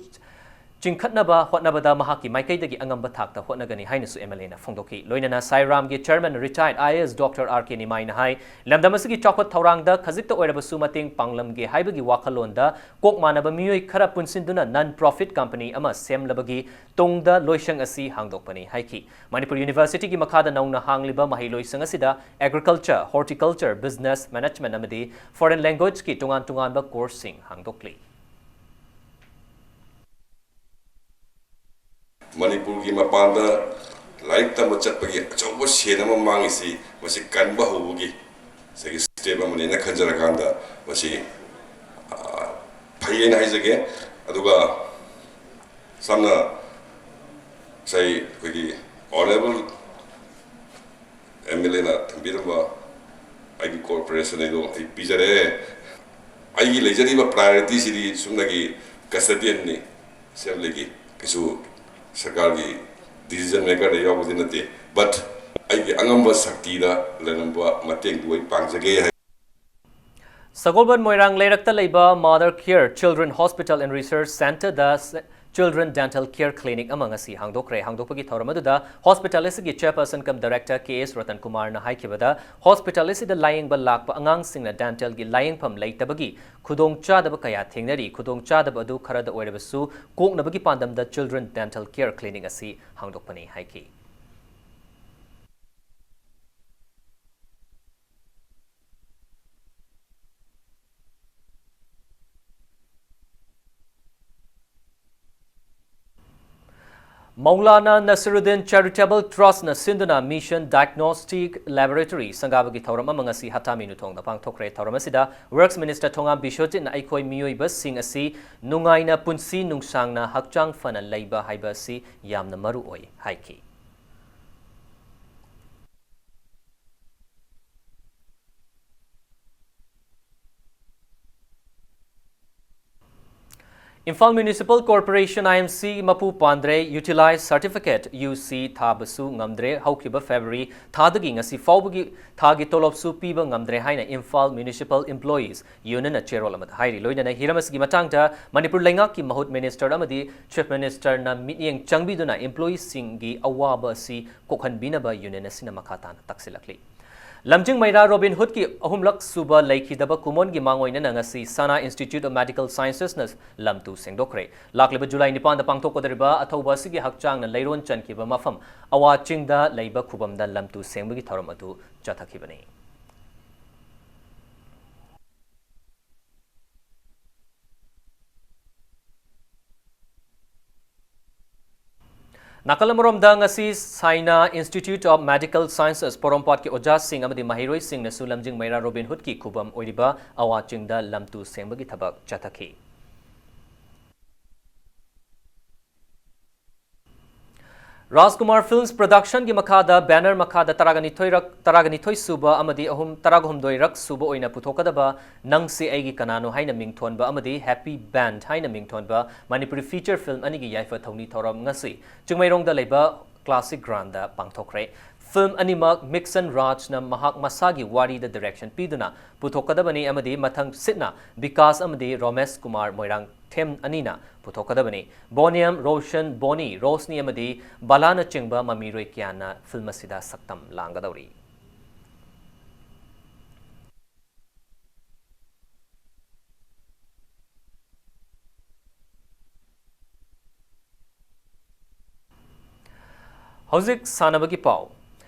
ꯆꯤꯡꯈꯠꯅꯕ ꯍꯣꯠꯅꯕꯗ ꯃꯍꯥꯛꯀꯤ ꯃꯥꯏꯀꯩꯗꯒꯤ ꯑꯉꯝꯕ ꯊꯥꯛꯇ ꯍꯣꯠꯅꯒꯅꯤ ꯍꯥꯏꯅꯁꯨ MLAꯅ ꯐꯣꯡꯗꯣꯛꯈꯤ꯫ ꯂꯣꯏꯅꯅ ꯁꯥꯏꯔꯥꯝꯒꯤ Chairman Retired IAS Doctor R K ꯅꯤꯃꯥꯏꯅ ꯍꯥꯏ, ꯂꯝꯗꯝ ꯑꯁꯤꯒꯤ ꯆꯥꯎꯈꯠ ꯊꯧꯔꯥꯡꯗ ꯈꯖꯤꯛꯇ ꯑꯣꯏꯔꯕꯁꯨ ꯃꯇꯦꯡ ꯄꯥꯡꯂꯝꯒꯦ ꯍꯥꯏꯕꯒꯤ ꯋꯥꯈꯜꯂꯣꯟꯗ ꯀꯣꯛ ꯃꯥꯟꯅꯕ ꯃꯤꯑꯣꯏ ꯈꯔ ꯄꯨꯟꯁꯤꯟꯗꯨꯅ non profit company ꯑꯃ ꯁꯦꯝꯂꯕꯒꯤ ꯇꯨꯡꯗ ꯂꯣꯏꯁꯪ ꯑꯁꯤ ꯍꯥꯡꯗꯣꯛꯄꯅꯤ ꯍꯥꯏꯈꯤ꯫ ꯃꯅꯤꯄꯨꯔ Universityꯒꯤ ꯃꯈꯥꯗ ꯅꯧꯅ ꯍꯥꯡꯂꯤꯕ ꯃꯍꯩꯂꯣꯏꯁꯪ ꯑꯁꯤꯗ Agriculture, Horticulture, Business Management ꯑꯃꯗꯤ Foreign Languageꯀꯤ ꯇꯣꯉꯥꯟ ꯇꯣꯉꯥꯟꯕ courseꯁꯤꯡ ꯍꯥꯡꯗꯣꯛꯂꯤ꯫ ꯃꯅꯤꯄꯨꯔꯒꯤ ꯃꯄꯥꯟꯗ ꯂꯥꯏꯔꯤꯛ ꯇꯝꯕ ꯆꯠꯄꯒꯤ ꯑꯆꯧꯕ ꯁꯦꯟ ꯑꯃ ꯃꯥꯡꯉꯤꯁꯤ ꯃꯁꯤ ꯀꯟꯕ ꯍꯧꯕꯒꯤ ꯉꯁꯥꯏꯒꯤ step ꯑꯃꯅꯦꯅ ꯈꯟꯖꯔꯀꯥꯟꯗ ꯃꯁꯤ, ꯑ, ꯐꯩꯌꯦꯅ ꯍꯥꯏꯖꯒꯦ꯫ ꯑꯗꯨꯒ ꯁꯝꯅ ꯉꯁꯥꯏ ꯑꯩꯈꯣꯏꯒꯤ Honourable MLAꯅ ꯊꯝꯕꯤꯔꯝꯕ ꯑꯩꯒꯤ cooperation ꯑꯩꯗꯣ ꯑꯩ ꯄꯤꯖꯔꯦ꯫ ꯑꯩꯒꯤ ꯂꯩꯖꯔꯤꯕ priorityꯁꯤꯗꯤ ꯁꯨꯞꯅꯒꯤ custodianꯅꯤ Assemblyꯒꯤ, ꯀꯩꯁꯨ ꯁꯔꯀꯥꯔꯒꯤ decision makerꯗ ꯌꯥꯎꯕꯗꯤ ꯅꯠꯇꯦ꯫ But ꯑꯩꯒꯤ ꯑꯉꯝꯕ ꯁꯛꯇꯤꯗ ꯂꯩꯔꯝꯕ ꯃꯇꯦꯡꯗꯨ ꯑꯩ ꯄꯥꯡꯖꯒꯦ ꯍꯥꯏ꯫ ꯁꯒꯣꯜꯕꯟ ꯃꯣꯏꯔꯥꯡ ꯂꯩꯔꯛꯇ ꯂꯩꯕ Mother Care Children Hospital and Research Centreꯗ ꯆ-, Children Dental Care Clinic ꯑꯃ ꯉꯁꯤ ꯍꯥꯡꯗꯣꯛꯈ꯭ꯔꯦ꯫ ꯍꯥꯡꯗꯣꯛꯄꯒꯤ ꯊꯧꯔꯝ ꯑꯗꯨꯗ hospital ꯑꯁꯤꯒꯤ chairperson cum director K S Ratan ꯀꯨꯃꯥꯔꯅ ꯍꯥꯏꯈꯤꯕꯗ, hospital ꯑꯁꯤꯗ ꯂꯥꯌꯦꯡꯕ ꯂꯥꯛꯄ ꯑꯉꯥꯡꯁꯤꯡꯅ dentalꯒꯤ ꯂꯥꯌꯦꯡꯐꯝ ꯂꯩꯇꯕꯒꯤ ꯈꯨꯗꯣꯡꯆꯥꯗꯕ ꯀꯌꯥ ꯊꯦꯡꯅꯔꯤ꯫ ꯈꯨꯗꯣꯡꯆꯥꯗꯕ ꯑꯗꯨ ꯈꯔꯗ ꯑꯣꯏꯔꯕꯁꯨ ꯀꯣꯛꯅꯕꯒꯤ ꯄꯥꯟꯗꯝꯗ Children Dental Care Clinic ꯑꯁꯤ ꯍꯥꯡꯗꯣꯛꯄꯅꯤ ꯍꯥꯏꯈꯤ꯫ ꯃꯧꯂꯥꯅꯥ ꯅꯁꯤꯔꯨꯗꯤꯟ ꯆꯦꯔꯤꯇꯦꯕꯜ ꯇ꯭ꯔꯁꯠꯅ ꯁꯤꯟꯗꯨꯅ ꯃꯤꯁꯟ ꯗꯥꯏꯒꯅꯣꯁꯇꯤꯛ ꯂꯦꯕꯣꯔꯦꯇꯣꯔꯤ ꯁꯪꯒꯥꯕꯒꯤ ꯊꯧꯔꯝ ꯑꯃ ꯉꯁꯤ ꯍꯠꯇꯥꯃꯤ ꯅꯨꯊꯣꯡꯗ ꯄꯥꯡꯊꯣꯛꯈ꯭ꯔꯦ꯫ ꯊꯧꯔꯝ ꯑꯁꯤꯗ ꯋꯔꯛꯁ ꯃꯤꯅꯤꯁꯇꯔ ꯊꯣꯉꯥꯝ ꯕꯤꯁ꯭ꯋꯖꯤꯠꯅ ꯑꯩꯈꯣꯏ ꯃꯤꯑꯣꯏꯕꯁꯤꯡ ꯑꯁꯤ ꯅꯨꯡꯉꯥꯏꯅ ꯄꯨꯟꯁꯤ ꯅꯨꯡꯁꯥꯡꯅ ꯍꯛꯆꯥꯡ ꯐꯅ ꯂꯩꯕ ꯍꯥꯏꯕ ꯑꯁꯤ ꯌꯥꯝꯅ ꯃꯔꯨ ꯑꯣꯏ ꯍꯥꯏꯈꯤ꯫ ꯏꯝꯐꯥꯜ ꯃ꯭ꯌꯨꯅꯤꯁꯤꯄꯥꯜ ꯀꯣꯔꯄꯣꯔꯦꯁꯟ, IMC, ꯃꯄꯨ ꯄꯥꯟꯗ꯭ꯔꯦ꯫ ꯌꯨꯇꯤꯂꯥꯏꯖ ꯁꯥꯔꯇꯤꯐꯤꯀꯦꯠ, UC, ꯊꯥꯕꯁꯨ ꯉꯝꯗ꯭ꯔꯦ꯫ ꯍꯧꯈꯤꯕ ꯐꯦꯕ꯭ꯔꯨꯋꯥꯔꯤ ꯊꯥꯗꯒꯤ ꯉꯁꯤ ꯐꯥꯎꯕꯒꯤ ꯊꯥꯒꯤ ꯇꯣꯂꯣꯞꯁꯨ ꯄꯤꯕ ꯉꯝꯗ꯭ꯔꯦ ꯍꯥꯏꯅ ꯏꯝꯐꯥꯜ ꯃ꯭ꯌꯨꯅꯤꯁꯤꯄꯥꯜ ꯏꯝꯄ꯭ꯂꯣꯌꯤꯁ ꯌꯨꯅꯤꯌꯟꯅ ꯆꯦꯔꯣꯜ ꯑꯃꯗ ꯍꯥꯏꯔꯤ꯫ ꯂꯣꯏꯅꯅ ꯍꯤꯔꯝ ꯑꯁꯤꯒꯤ ꯃꯇꯥꯡꯗ ꯃꯅꯤꯄꯨꯔ ꯂꯩꯉꯥꯛꯀꯤ ꯃꯍꯨꯠ ꯃꯤꯅꯤꯁꯇꯔ ꯑꯃꯗꯤ ꯆꯤꯐ ꯃꯤꯅꯤꯁꯇꯔꯅ ꯃꯤꯠꯌꯦꯡ ꯆꯪꯕꯤꯗꯨꯅ ꯏꯝꯄ꯭ꯂꯣꯌꯤꯁꯤꯡꯒꯤ ꯑꯋꯥꯕ ꯑꯁꯤ ꯀꯣꯛꯍꯟꯕꯤꯅꯕ ꯌꯨꯅꯤꯌꯟ ꯑꯁꯤꯅ ꯃꯈꯥ ꯇꯥꯅ ꯇꯛꯁꯤꯜꯂꯛꯂꯤ꯫ ꯂꯝꯖꯤꯡ ꯃꯩꯔꯥ ꯔꯣꯕꯤꯟ ꯍꯨꯗꯀꯤ ꯑꯍꯨꯝꯂꯛ ꯁꯨꯕ ꯂꯩꯈꯤꯗꯕ ꯀꯨꯃꯣꯟꯒꯤ ꯃꯥꯡꯑꯣꯏꯅꯅ ꯉꯁꯤ ꯁꯅꯥ ꯏꯟꯁꯇꯤꯇ꯭ꯌꯨꯠ ꯑꯣꯐ ꯃꯦꯗꯤꯀꯦꯜ ꯁꯥꯏꯟꯁꯦꯁꯅ ꯂꯝ ꯇꯨ ꯁꯦꯡꯗꯣꯛꯈ꯭ꯔꯦ꯫ ꯂꯥꯛꯂꯤꯕ ꯖꯨꯂꯥꯏ ꯅꯤꯄꯥꯟꯗ ꯄꯥꯡꯊꯣꯛꯀꯗꯧꯔꯤꯕ ꯑꯊꯧꯕ ꯑꯁꯤꯒꯤ ꯍꯛꯆꯥꯡꯅ ꯂꯩꯔꯣꯟ ꯆꯟꯈꯤꯕ ꯃꯐꯝ ꯑꯋꯥ ꯆꯤꯡꯗ ꯂꯩꯕ ꯈꯨꯕꯝꯗ ꯂꯝ ꯇꯨ ꯁꯦꯡꯕꯒꯤ ꯊꯧꯔꯝ ꯑꯗꯨ ꯆꯠꯊꯈꯤꯕꯅꯤ꯫ ꯅꯥꯀꯜ ꯑꯃꯔꯣꯝꯗ, ꯉꯁꯤ ꯁꯥꯏꯅꯥ ꯏꯟꯁꯇꯤꯇ꯭ꯌꯨꯠ ꯑꯣꯐ ꯃꯦꯗꯤꯀꯦꯜ ꯁꯥꯏꯟꯁꯦꯁ ꯄꯣꯔꯣꯝꯄꯥꯠꯀꯤ ꯑꯣꯖꯥꯁꯤꯡ ꯑꯃꯗꯤ ꯃꯍꯩꯔꯣꯏꯁꯤꯡꯅꯁꯨ ꯂꯝꯖꯤꯡ ꯃꯩꯔꯥ ꯔꯣꯕꯤꯟ ꯍꯨꯗꯀꯤ ꯈꯨꯕꯝ ꯑꯣꯏꯔꯤꯕ ꯑꯋꯥ ꯆꯤꯡꯗ ꯂꯝ ꯇꯨ ꯁꯦꯡꯕꯒꯤ ꯊꯕꯛ ꯆꯠꯊꯈꯤ꯫ ꯔꯥꯖꯀꯨꯃꯥꯔ ꯐꯤꯜꯝꯁ ꯄ꯭ꯔꯣꯗꯛꯁꯟꯒꯤ ꯃꯈꯥꯗ, ꯕꯦꯅꯔ ꯃꯈꯥꯗ ꯇꯔꯥꯒ ꯅꯤꯊꯣꯏꯔꯛ, ꯇꯔꯥꯒ ꯅꯤꯊꯣꯏ ꯁꯨꯕ ꯑꯃꯗꯤ ꯑꯍꯨꯝ, ꯇꯔꯥꯒ ꯍꯨꯝꯗꯣꯏꯔꯛ ꯁꯨꯕ ꯑꯣꯏꯅ ꯄꯨꯊꯣꯛꯀꯗꯕ ꯅꯪꯁꯦ ꯑꯩꯒꯤ ꯀꯅꯥꯅꯣ ꯍꯥꯏꯅ ꯃꯤꯡꯊꯣꯟꯕ ꯑꯃꯗꯤ ꯍꯦꯄꯤ ꯕꯦꯟꯗ ꯍꯥꯏꯅ ꯃꯤꯡꯊꯣꯟꯕ ꯃꯅꯤꯄꯨꯔꯤ ꯐꯤꯆꯔ ꯐꯤꯜꯝ ꯑꯅꯤꯒꯤ ꯌꯥꯏꯐ ꯊꯧꯅꯤ ꯊꯧꯔꯝ ꯉꯁꯤ ꯆꯤꯡꯃꯩꯔꯣꯡꯗ ꯂꯩꯕ ꯀ꯭ꯂꯥꯁꯤꯛ ꯒ꯭ꯔꯥꯎꯟꯗ ꯄꯥꯡꯊꯣꯛꯈ꯭ꯔꯦ꯫ ꯐꯤꯜꯝ ꯑꯅꯤꯃꯛ ꯃꯤꯛꯁꯟ ꯔꯥꯖꯅ ꯃꯍꯥꯛ ꯃꯁꯥꯒꯤ ꯋꯥꯔꯤꯗ ꯗꯤꯔꯦꯛꯁꯟ ꯄꯤꯗꯨꯅ ꯄꯨꯊꯣꯛꯀꯗꯕꯅꯤ ꯑꯃꯗꯤ ꯃꯊꯪ ꯁꯤꯠꯅ ꯕꯤꯀꯥꯁ ꯑꯃꯗꯤ ꯔꯣꯃꯦꯁ ꯀꯨꯃꯥꯔ ꯃꯣꯏꯔꯥꯡꯊꯦꯝ ꯑꯅꯤꯅ ꯄꯨꯊꯣꯛꯀꯗꯕꯅꯤ꯫ ꯕꯣꯅꯤꯌꯝ, ꯔꯣꯁꯟ, ꯕꯣꯅꯤ, ꯔꯣꯁꯅꯤ ꯑꯃꯗꯤ ꯕꯂꯥꯅꯆꯤꯡꯕ ꯃꯃꯤꯔꯣꯏ ꯀꯌꯥꯅ ꯐꯤꯜꯝ ꯑꯁꯤꯗ ꯁꯛꯇꯝ ꯂꯥꯡꯒꯗꯧꯔꯤ꯫ ꯍꯧꯖꯤꯛ ꯁꯥꯟꯅꯕꯒꯤ ꯄꯥꯎ꯫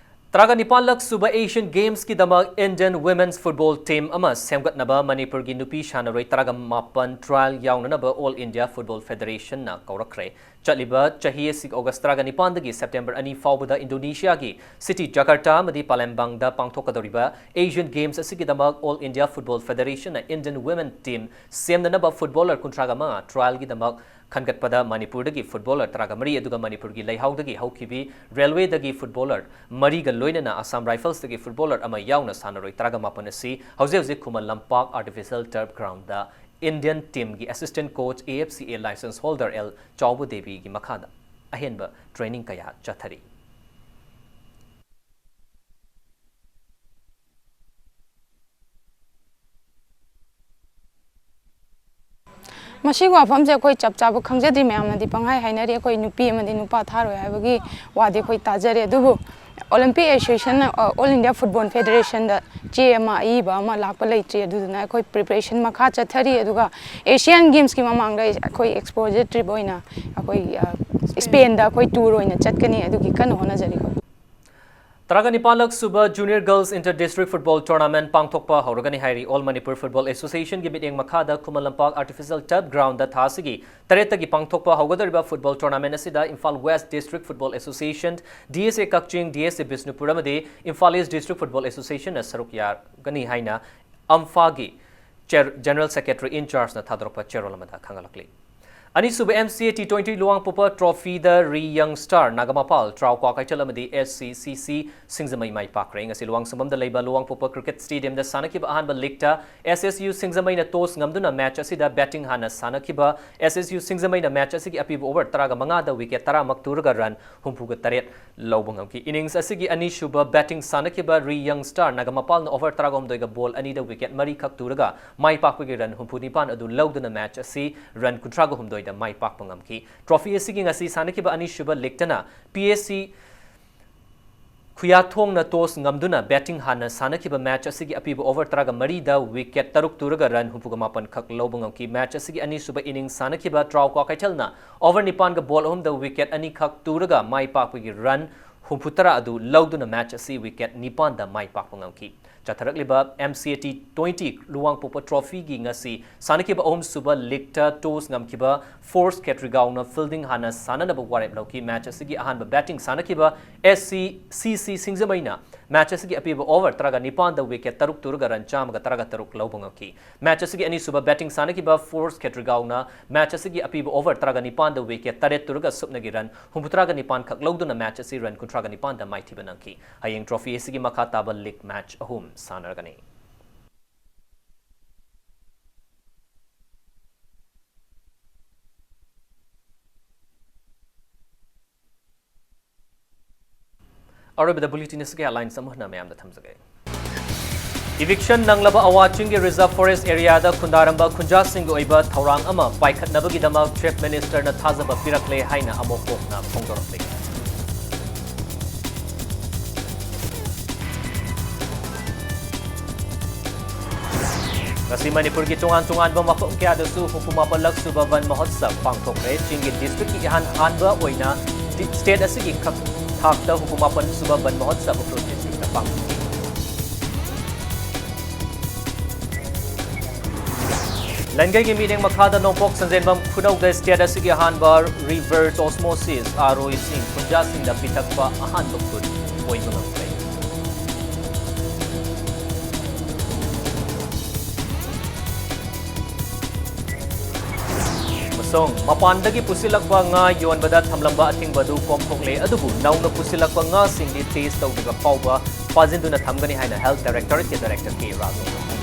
ꯇꯔꯥꯒ ꯅꯤꯄꯥꯟꯂꯛ ꯁꯨꯕ Asian Gamesꯀꯤꯗꯃꯛ Indian Women's Football Team ꯑꯃ ꯁꯦꯝꯒꯠꯅꯕ ꯃꯅꯤꯄꯨꯔꯒꯤ ꯅꯨꯄꯤ ꯁꯥꯟꯅꯔꯣꯏ ꯇꯔꯥꯒ ꯃꯥꯄꯟ trial ꯌꯥꯎꯅꯅꯕ All India Football Federationꯅ ꯀꯧꯔꯛꯈ꯭ꯔꯦ꯫ ꯆꯠꯂꯤꯕ ꯆꯍꯤ ꯑꯁꯤꯒꯤ August ꯇꯔꯥꯒ ꯅꯤꯄꯥꯟꯗꯒꯤ September ꯑꯅꯤ ꯐꯥꯎꯕꯗ Indonesiaꯒꯤ city Jakarta ꯑꯃꯗꯤ Palembangꯗ ꯄꯥꯡꯊꯣꯛꯀꯗꯧꯔꯤꯕ Asian Games ꯑꯁꯤꯒꯤꯗꯃꯛ All India Football Federationꯅ Indian Women Team ꯁꯦꯝꯅꯅꯕ footballer ꯀꯨꯟꯊ꯭ꯔꯥꯒ ꯃꯉꯥ trialꯒꯤꯗꯃꯛ ꯈꯟꯒꯠꯄꯗ ꯃꯅꯤꯄꯨꯔꯗꯒꯤ footballer ꯇꯔꯥꯒ ꯃꯔꯤ, ꯑꯗꯨꯒ ꯃꯅꯤꯄꯨꯔꯒꯤ ꯂꯩꯍꯥꯎꯗꯒꯤ ꯍꯧꯈꯤꯕꯤ railwayꯗꯒꯤ footballer ꯃꯔꯤꯒ ꯂꯣꯏꯅꯅ Assam Riflesꯇꯒꯤ footballer ꯑꯃ ꯌꯥꯎꯅ ꯁꯥꯟꯅꯔꯣꯏ ꯇꯔꯥꯒ ꯃꯥꯄꯟ ꯑꯁꯤ ꯍꯧꯖꯤꯛ ꯍꯧꯖꯤꯛ Khuman Lampak Artificial Turf Groundꯗ Indian teamꯒꯤ assistant coach, A F C A licence holder L ꯆꯥꯎꯕ ꯗꯦꯕꯤꯒꯤ ꯃꯈꯥꯗ ꯑꯍꯦꯟꯕ training ꯀꯌꯥ ꯆꯠꯊꯔꯤ꯫ ꯃꯁꯤꯒꯤ ꯋꯥꯐꯝꯁꯦ ꯑꯩꯈꯣꯏ ꯆꯞ ꯆꯥꯕ ꯈꯪꯖꯗ꯭ꯔꯤ, ꯃꯌꯥꯝꯅꯗꯤ ꯄꯪꯍꯥꯏ ꯍꯥꯏꯅꯔꯤ, ꯑꯩꯈꯣꯏ ꯅꯨꯄꯤ ꯑꯃꯗꯤ ꯅꯨꯄꯥ ꯊꯥꯔꯣꯏ ꯍꯥꯏꯕꯒꯤ ꯋꯥꯗꯤ ꯑꯩꯈꯣꯏ ꯇꯥꯖꯔꯦ, ꯑꯗꯨꯕꯨ Olympic Association, ꯑ, All India Football Federationꯗ ꯆꯦ ꯑꯃ, ꯑꯏꯕ ꯑꯃ ꯂꯥꯛꯄ ꯂꯩꯇ꯭ꯔꯤ, ꯑꯗꯨꯗꯨꯅ ꯑꯩꯈꯣꯏ preparation ꯃꯈꯥ ꯆꯠꯊꯔꯤ, ꯑꯗꯨꯒ Asian Gamesꯀꯤ ꯃꯃꯥꯡꯗ ꯑꯩꯈꯣꯏ exposure trip ꯑꯣꯏꯅ ꯑꯩꯈꯣꯏ, ꯑ, Spainꯗ ꯑꯩꯈꯣꯏ tour ꯑꯣꯏꯅ ꯆꯠꯀꯅꯤ, ꯑꯗꯨꯒꯤ ꯀꯟꯅ ꯍꯣꯠꯅꯖꯔꯤ ꯑꯩꯈꯣꯏ꯫ ꯇꯔꯥꯒ ꯅꯤꯄꯥꯟꯂꯛ ꯁꯨꯕ Junior Girls Inter District Football Tournament ꯄꯥꯡꯊꯣꯛꯄ ꯍꯧꯔꯒꯅꯤ ꯍꯥꯏꯔꯤ꯫ All Manipur Football Associationꯒꯤ ꯃꯤꯠꯌꯦꯡ ꯃꯈꯥꯗ ꯈꯨꯃꯟ ꯂꯝꯄꯥꯛ Artificial Turf Groundꯗ ꯊꯥ ꯑꯁꯤꯒꯤ ꯇꯔꯦꯠꯇꯒꯤ ꯄꯥꯡꯊꯣꯛꯄ ꯍꯧꯒꯗꯧꯔꯤꯕ football tournament ꯑꯁꯤꯗ Imphal West District Football Association, D S A Kakching, D S A Bishnupur ꯑꯃꯗꯤ Imphal East District Football Associationꯅ ꯁꯔꯨꯛ ꯌꯥꯒꯅꯤ ꯍꯥꯏꯅ ꯑꯝꯐꯥꯒꯤ ꯆꯦꯔ-, General Secretary in chargeꯅ ꯊꯥꯗꯣꯔꯛꯄ ꯆꯦꯔꯣꯜ ꯑꯃꯗ ꯈꯪꯍꯜꯂꯛꯂꯤ꯫ ꯑꯅꯤꯁꯨꯕ M C A T twenty ꯂꯨꯋꯥꯡꯄꯣꯛꯄ trophyꯗ ꯔꯤ Young Star ꯅꯥꯒꯥꯃꯄꯥꯜ, ꯇ꯭ꯔꯥꯎ ꯀ꯭ꯋꯥꯀꯩꯊꯦꯜ ꯑꯃꯗꯤ S C C C ꯁꯤꯡꯖꯃꯩ ꯃꯥꯏ ꯄꯥꯛꯈ꯭ꯔꯦ꯫ ꯉꯁꯤ ꯂꯨꯋꯥꯡꯁꯪꯕꯝꯗ ꯂꯩꯕ ꯂꯨꯋꯥꯡꯄꯣꯛꯄ cricket stadiumꯗ ꯁꯥꯟꯅꯈꯤꯕ ꯑꯍꯥꯟꯕ leagueꯇ S S U ꯁꯤꯡꯖꯃꯩꯅ toss ꯉꯝꯗꯨꯅ match ꯑꯁꯤꯗ batting ꯍꯥꯟꯅ ꯁꯥꯟꯅꯈꯤꯕ S S U ꯁꯤꯡꯖꯃꯩꯅ match ꯑꯁꯤꯒꯤ ꯑꯄꯤꯕ over ꯇꯔꯥꯒ ꯃꯉꯥꯗ wicket ꯇꯔꯥꯃꯛ ꯇꯨꯔꯒ run ꯍꯨꯝꯐꯨꯒ ꯇꯔꯦꯠ ꯂꯧꯕ ꯉꯝꯈꯤ꯫ Innings ꯑꯁꯤꯒꯤ ꯑꯅꯤꯁꯨꯕ batting ꯁꯥꯟꯅꯈꯤꯕ ꯔꯤ Young Star ꯅꯥꯒꯥꯃꯄꯥꯜꯅ over ꯇꯔꯥꯒ ꯍꯨꯝꯗꯣꯏꯒ ball ꯑꯅꯤꯗ wicket ꯃꯔꯤꯈꯛ ꯇꯨꯔꯒ ꯃꯥꯏ ꯄꯥꯛꯄꯒꯤ run ꯍꯨꯝꯐꯨ ꯅꯤꯄꯥꯟ ꯑꯗꯨ ꯂꯧꯗꯨꯅ match ꯑꯁꯤ run ꯀꯨꯟꯊ꯭ꯔꯥꯒ ꯍꯨꯝꯗꯣꯏꯗ ꯃꯥꯏ ꯄꯥꯛꯄ ꯉꯝꯈꯤ꯫ Trophy ꯑꯁꯤꯒꯤ ꯉꯁꯤ ꯁꯥꯟꯅꯈꯤꯕ ꯑꯅꯤꯁꯨꯕ leagueꯇꯅ P S C ꯈꯨꯌꯥꯊꯣꯡꯅ toss ꯉꯝꯗꯨꯅ batting ꯍꯥꯟꯅ ꯁꯥꯟꯅꯈꯤꯕ match ꯑꯁꯤꯒꯤ ꯑꯄꯤꯕ over ꯇꯔꯥꯒ ꯃꯔꯤꯗ wicket ꯇꯔꯨꯛ ꯇꯨꯔꯒ run ꯍꯨꯝꯐꯨꯒ ꯃꯥꯄꯟ ꯈꯛ ꯂꯧꯕ ꯉꯝꯈꯤ꯫ Match ꯑꯁꯤꯒꯤ ꯑꯅꯤꯁꯨꯕ innings ꯁꯥꯟꯅꯈꯤꯕ ꯇ꯭ꯔꯥꯎ ꯀ꯭ꯋꯥꯀꯩꯊꯦꯜꯅ over ꯅꯤꯄꯥꯟꯒ ball ꯑꯍꯨꯝꯗ wicket ꯑꯅꯤꯈꯛ ꯇꯨꯔꯒ ꯃꯥꯏ ꯄꯥꯛꯄꯒꯤ run ꯍꯨꯝꯐꯨꯇꯔꯥ ꯑꯗꯨ ꯂꯧꯗꯨꯅ ꯃꯦꯆ ꯑꯁꯤ ꯋꯤꯀꯦꯠ ꯅꯤꯄꯥꯟꯗ ꯃꯥꯏ ꯄꯥꯛꯄ ꯉꯝꯈꯤ꯫ ꯆꯠꯊꯔꯛꯂꯤꯕ M C A T twenty ꯂꯨꯋꯥꯡꯄꯣꯛꯄ ꯇ꯭ꯔꯣꯐꯤꯒꯤ ꯉꯁꯤ ꯁꯥꯟꯅꯈꯤꯕ ꯑꯍꯨꯝꯁꯨꯕ ꯂꯤꯒꯇ ꯇꯣꯁ ꯉꯝꯈꯤꯕ ꯐꯣꯔꯁ ꯈꯦꯇ꯭ꯔꯤꯒꯥꯎꯅ ꯐꯤꯜꯗꯤꯡ ꯍꯥꯟꯅ ꯁꯥꯟꯅꯅꯕ ꯋꯥꯔꯦꯞ ꯂꯧꯈꯤ꯫ ꯃꯦꯆ ꯑꯁꯤꯒꯤ ꯑꯍꯥꯟꯕ ꯕꯦꯇꯤꯡ ꯁꯥꯟꯅꯈꯤꯕ S C C C ꯁꯤꯡꯖꯃꯩꯅ ꯃꯦꯆ ꯑꯁꯤꯒꯤ ꯑꯄꯤꯕ ꯑꯣꯚꯔ ꯇꯔꯥꯒ ꯅꯤꯄꯥꯟꯗ ꯋꯤꯀꯦꯠ ꯇꯔꯨꯛ ꯇꯨꯔꯒ ꯔꯟ ꯆꯥꯝꯃꯒ ꯇꯔꯥꯒ ꯇꯔꯨꯛ ꯂꯧꯕ ꯉꯝꯈꯤ꯫ ꯃꯦꯆ ꯑꯁꯤꯒꯤ ꯑꯅꯤꯁꯨꯕ ꯕꯦꯇꯤꯡ ꯁꯥꯟꯅꯈꯤꯕ ꯐꯣꯔꯁ ꯈꯦꯇ꯭ꯔꯤꯒꯥꯎꯅ ꯃꯦꯆ ꯑꯁꯤꯒꯤ ꯑꯄꯤꯕ ꯑꯣꯚꯔ ꯇꯔꯥꯒ ꯅꯤꯄꯥꯟꯗ ꯋꯤꯀꯦꯠ ꯇꯔꯦꯠ ꯇꯨꯔꯒ ꯁꯨꯞꯅꯒꯤ ꯔꯟ ꯍꯨꯝꯐꯨꯇꯔꯥꯒ ꯅꯤꯄꯥꯟ ꯈꯛ ꯂꯧꯗꯨꯅ ꯃꯦꯆ ꯑꯁꯤ ꯔꯟ ꯀꯨꯟꯊ꯭ꯔꯥꯒ ꯅꯤꯄꯥꯟꯗ ꯃꯥꯏꯊꯤꯕ ꯅꯪꯈꯤ꯫ ꯍꯌꯦꯡ ꯇ꯭ꯔꯣꯐꯤ ꯑꯁꯤꯒꯤ ꯃꯈꯥ ꯇꯥꯕ ꯂꯤꯒ ꯃꯦꯆ ꯑꯍꯨꯝ ꯁꯥꯟꯅꯔꯒꯅꯤ꯫ ꯑꯔꯣꯏꯕꯗ ꯕꯨꯂꯦꯇꯤꯟ ꯑꯁꯤꯒꯤ ꯍꯦꯗꯂꯥꯏꯟꯁ ꯑꯃꯨꯛ ꯍꯟꯅ ꯃꯌꯥꯝꯗ ꯊꯝꯖꯒꯦ꯫ ꯏꯚꯤꯛꯁꯟ ꯅꯪꯂꯕ ꯑꯋꯥ ꯆꯤꯡꯒꯤ ꯔꯤꯖꯔꯚ ꯐꯣꯔꯦꯁ꯭ꯠ ꯑꯦꯔꯤꯌꯥꯗ ꯈꯨꯟꯗꯥꯔꯝꯕ ꯈꯨꯟꯖꯥꯁꯤꯡꯒꯤ ꯑꯣꯏꯕ ꯊꯧꯔꯥꯡ ꯑꯃ ꯄꯥꯏꯈꯠꯅꯕꯒꯤꯗꯃꯛ ꯆꯤꯐ ꯃꯤꯅꯤꯁꯇꯔꯅ ꯊꯥꯖꯕ ꯄꯤꯔꯛꯂꯦ ꯍꯥꯏꯅ ꯑꯃꯣꯛ ꯄꯣꯛꯅ ꯐꯣꯡꯗꯣꯔꯛꯂꯤ꯫ ꯉꯁꯤ ꯃꯅꯤꯄꯨꯔꯒꯤ ꯇꯣꯉꯥꯟ ꯇꯣꯉꯥꯟꯕ ꯃꯐꯝ ꯀꯌꯥꯗꯁꯨ ꯍꯨꯝꯐꯨ ꯃꯥꯄꯜꯂꯛ ꯁꯨꯕ ꯕꯟ ꯃꯍꯣꯠꯁꯕ ꯄꯥꯡꯊꯣꯛꯈ꯭ꯔꯦ꯫ ꯆꯤꯡꯒꯤ ꯗꯤꯁꯇ꯭ꯔꯤꯛꯀꯤ ꯏꯍꯥꯟ ꯍꯥꯟꯕ ꯑꯣꯏꯅ ꯗꯤ-, ꯁ꯭ꯇꯦꯠ ꯑꯁꯤꯒꯤ ꯈꯛ ꯊꯥꯛꯇ ꯍꯨꯝꯐꯨ ꯃꯥꯄꯜ ꯁꯨꯕ ꯕꯟ ꯃꯍꯣꯠꯁꯕ ꯎꯈ꯭ꯔꯨꯜ ꯗꯤꯁꯇ꯭ꯔꯤꯛꯇ ꯄꯥꯡꯊꯣꯛꯈꯤ꯫ ꯂꯟꯒꯩꯒꯤ ꯃꯤꯠꯌꯦꯡ ꯃꯈꯥꯗ ꯅꯣꯡꯄꯣꯛ ꯁꯟꯖꯦꯟꯕꯝ ꯈꯨꯅꯧꯗ ꯁ꯭ꯇꯦꯠ ꯑꯁꯤꯒꯤ ꯑꯍꯥꯟꯕ ꯔꯤꯚꯔꯁ ꯑꯣꯁꯃꯣꯁꯤꯁ ꯑꯥꯔ ꯑꯣ ꯏꯁꯤꯡ ꯈꯨꯟꯖꯥꯁꯤꯡꯗ ꯄꯤꯊꯛꯄ ꯑꯍꯥꯟꯕ ꯈꯨꯟ ꯑꯣꯏꯕ ꯉꯝꯈ꯭ꯔꯦ꯫ ꯑꯃꯁꯨꯡ ꯃꯄꯥꯟꯗꯒꯤ ꯄꯨꯁꯤꯜꯂꯛꯄ ꯉꯥ ꯌꯣꯟꯕꯗ ꯊꯝꯂꯝꯕ ꯑꯊꯤꯡꯕ ꯑꯗꯨ ꯀꯣꯝꯊꯣꯛꯂꯦ, ꯑꯗꯨꯕꯨ ꯅꯧꯅ ꯄꯨꯁꯤꯜꯂꯛꯄ ꯉꯥꯁꯤꯡꯗꯤ ꯇꯦꯁ ꯇꯧꯗ꯭ꯔꯤꯕ ꯐꯥꯎꯕ ꯐꯥꯖꯤꯟꯗꯨꯅ ꯊꯝꯒꯅꯤ ꯍꯥꯏꯅ ꯍꯦꯜꯊ ꯗꯥꯏꯔꯦꯛꯇꯣꯔꯦꯠꯀꯤ ꯗꯥꯏꯔꯦꯛꯇꯔ ꯀꯦ ꯔꯥꯖꯨꯅ ꯍꯥꯏ꯫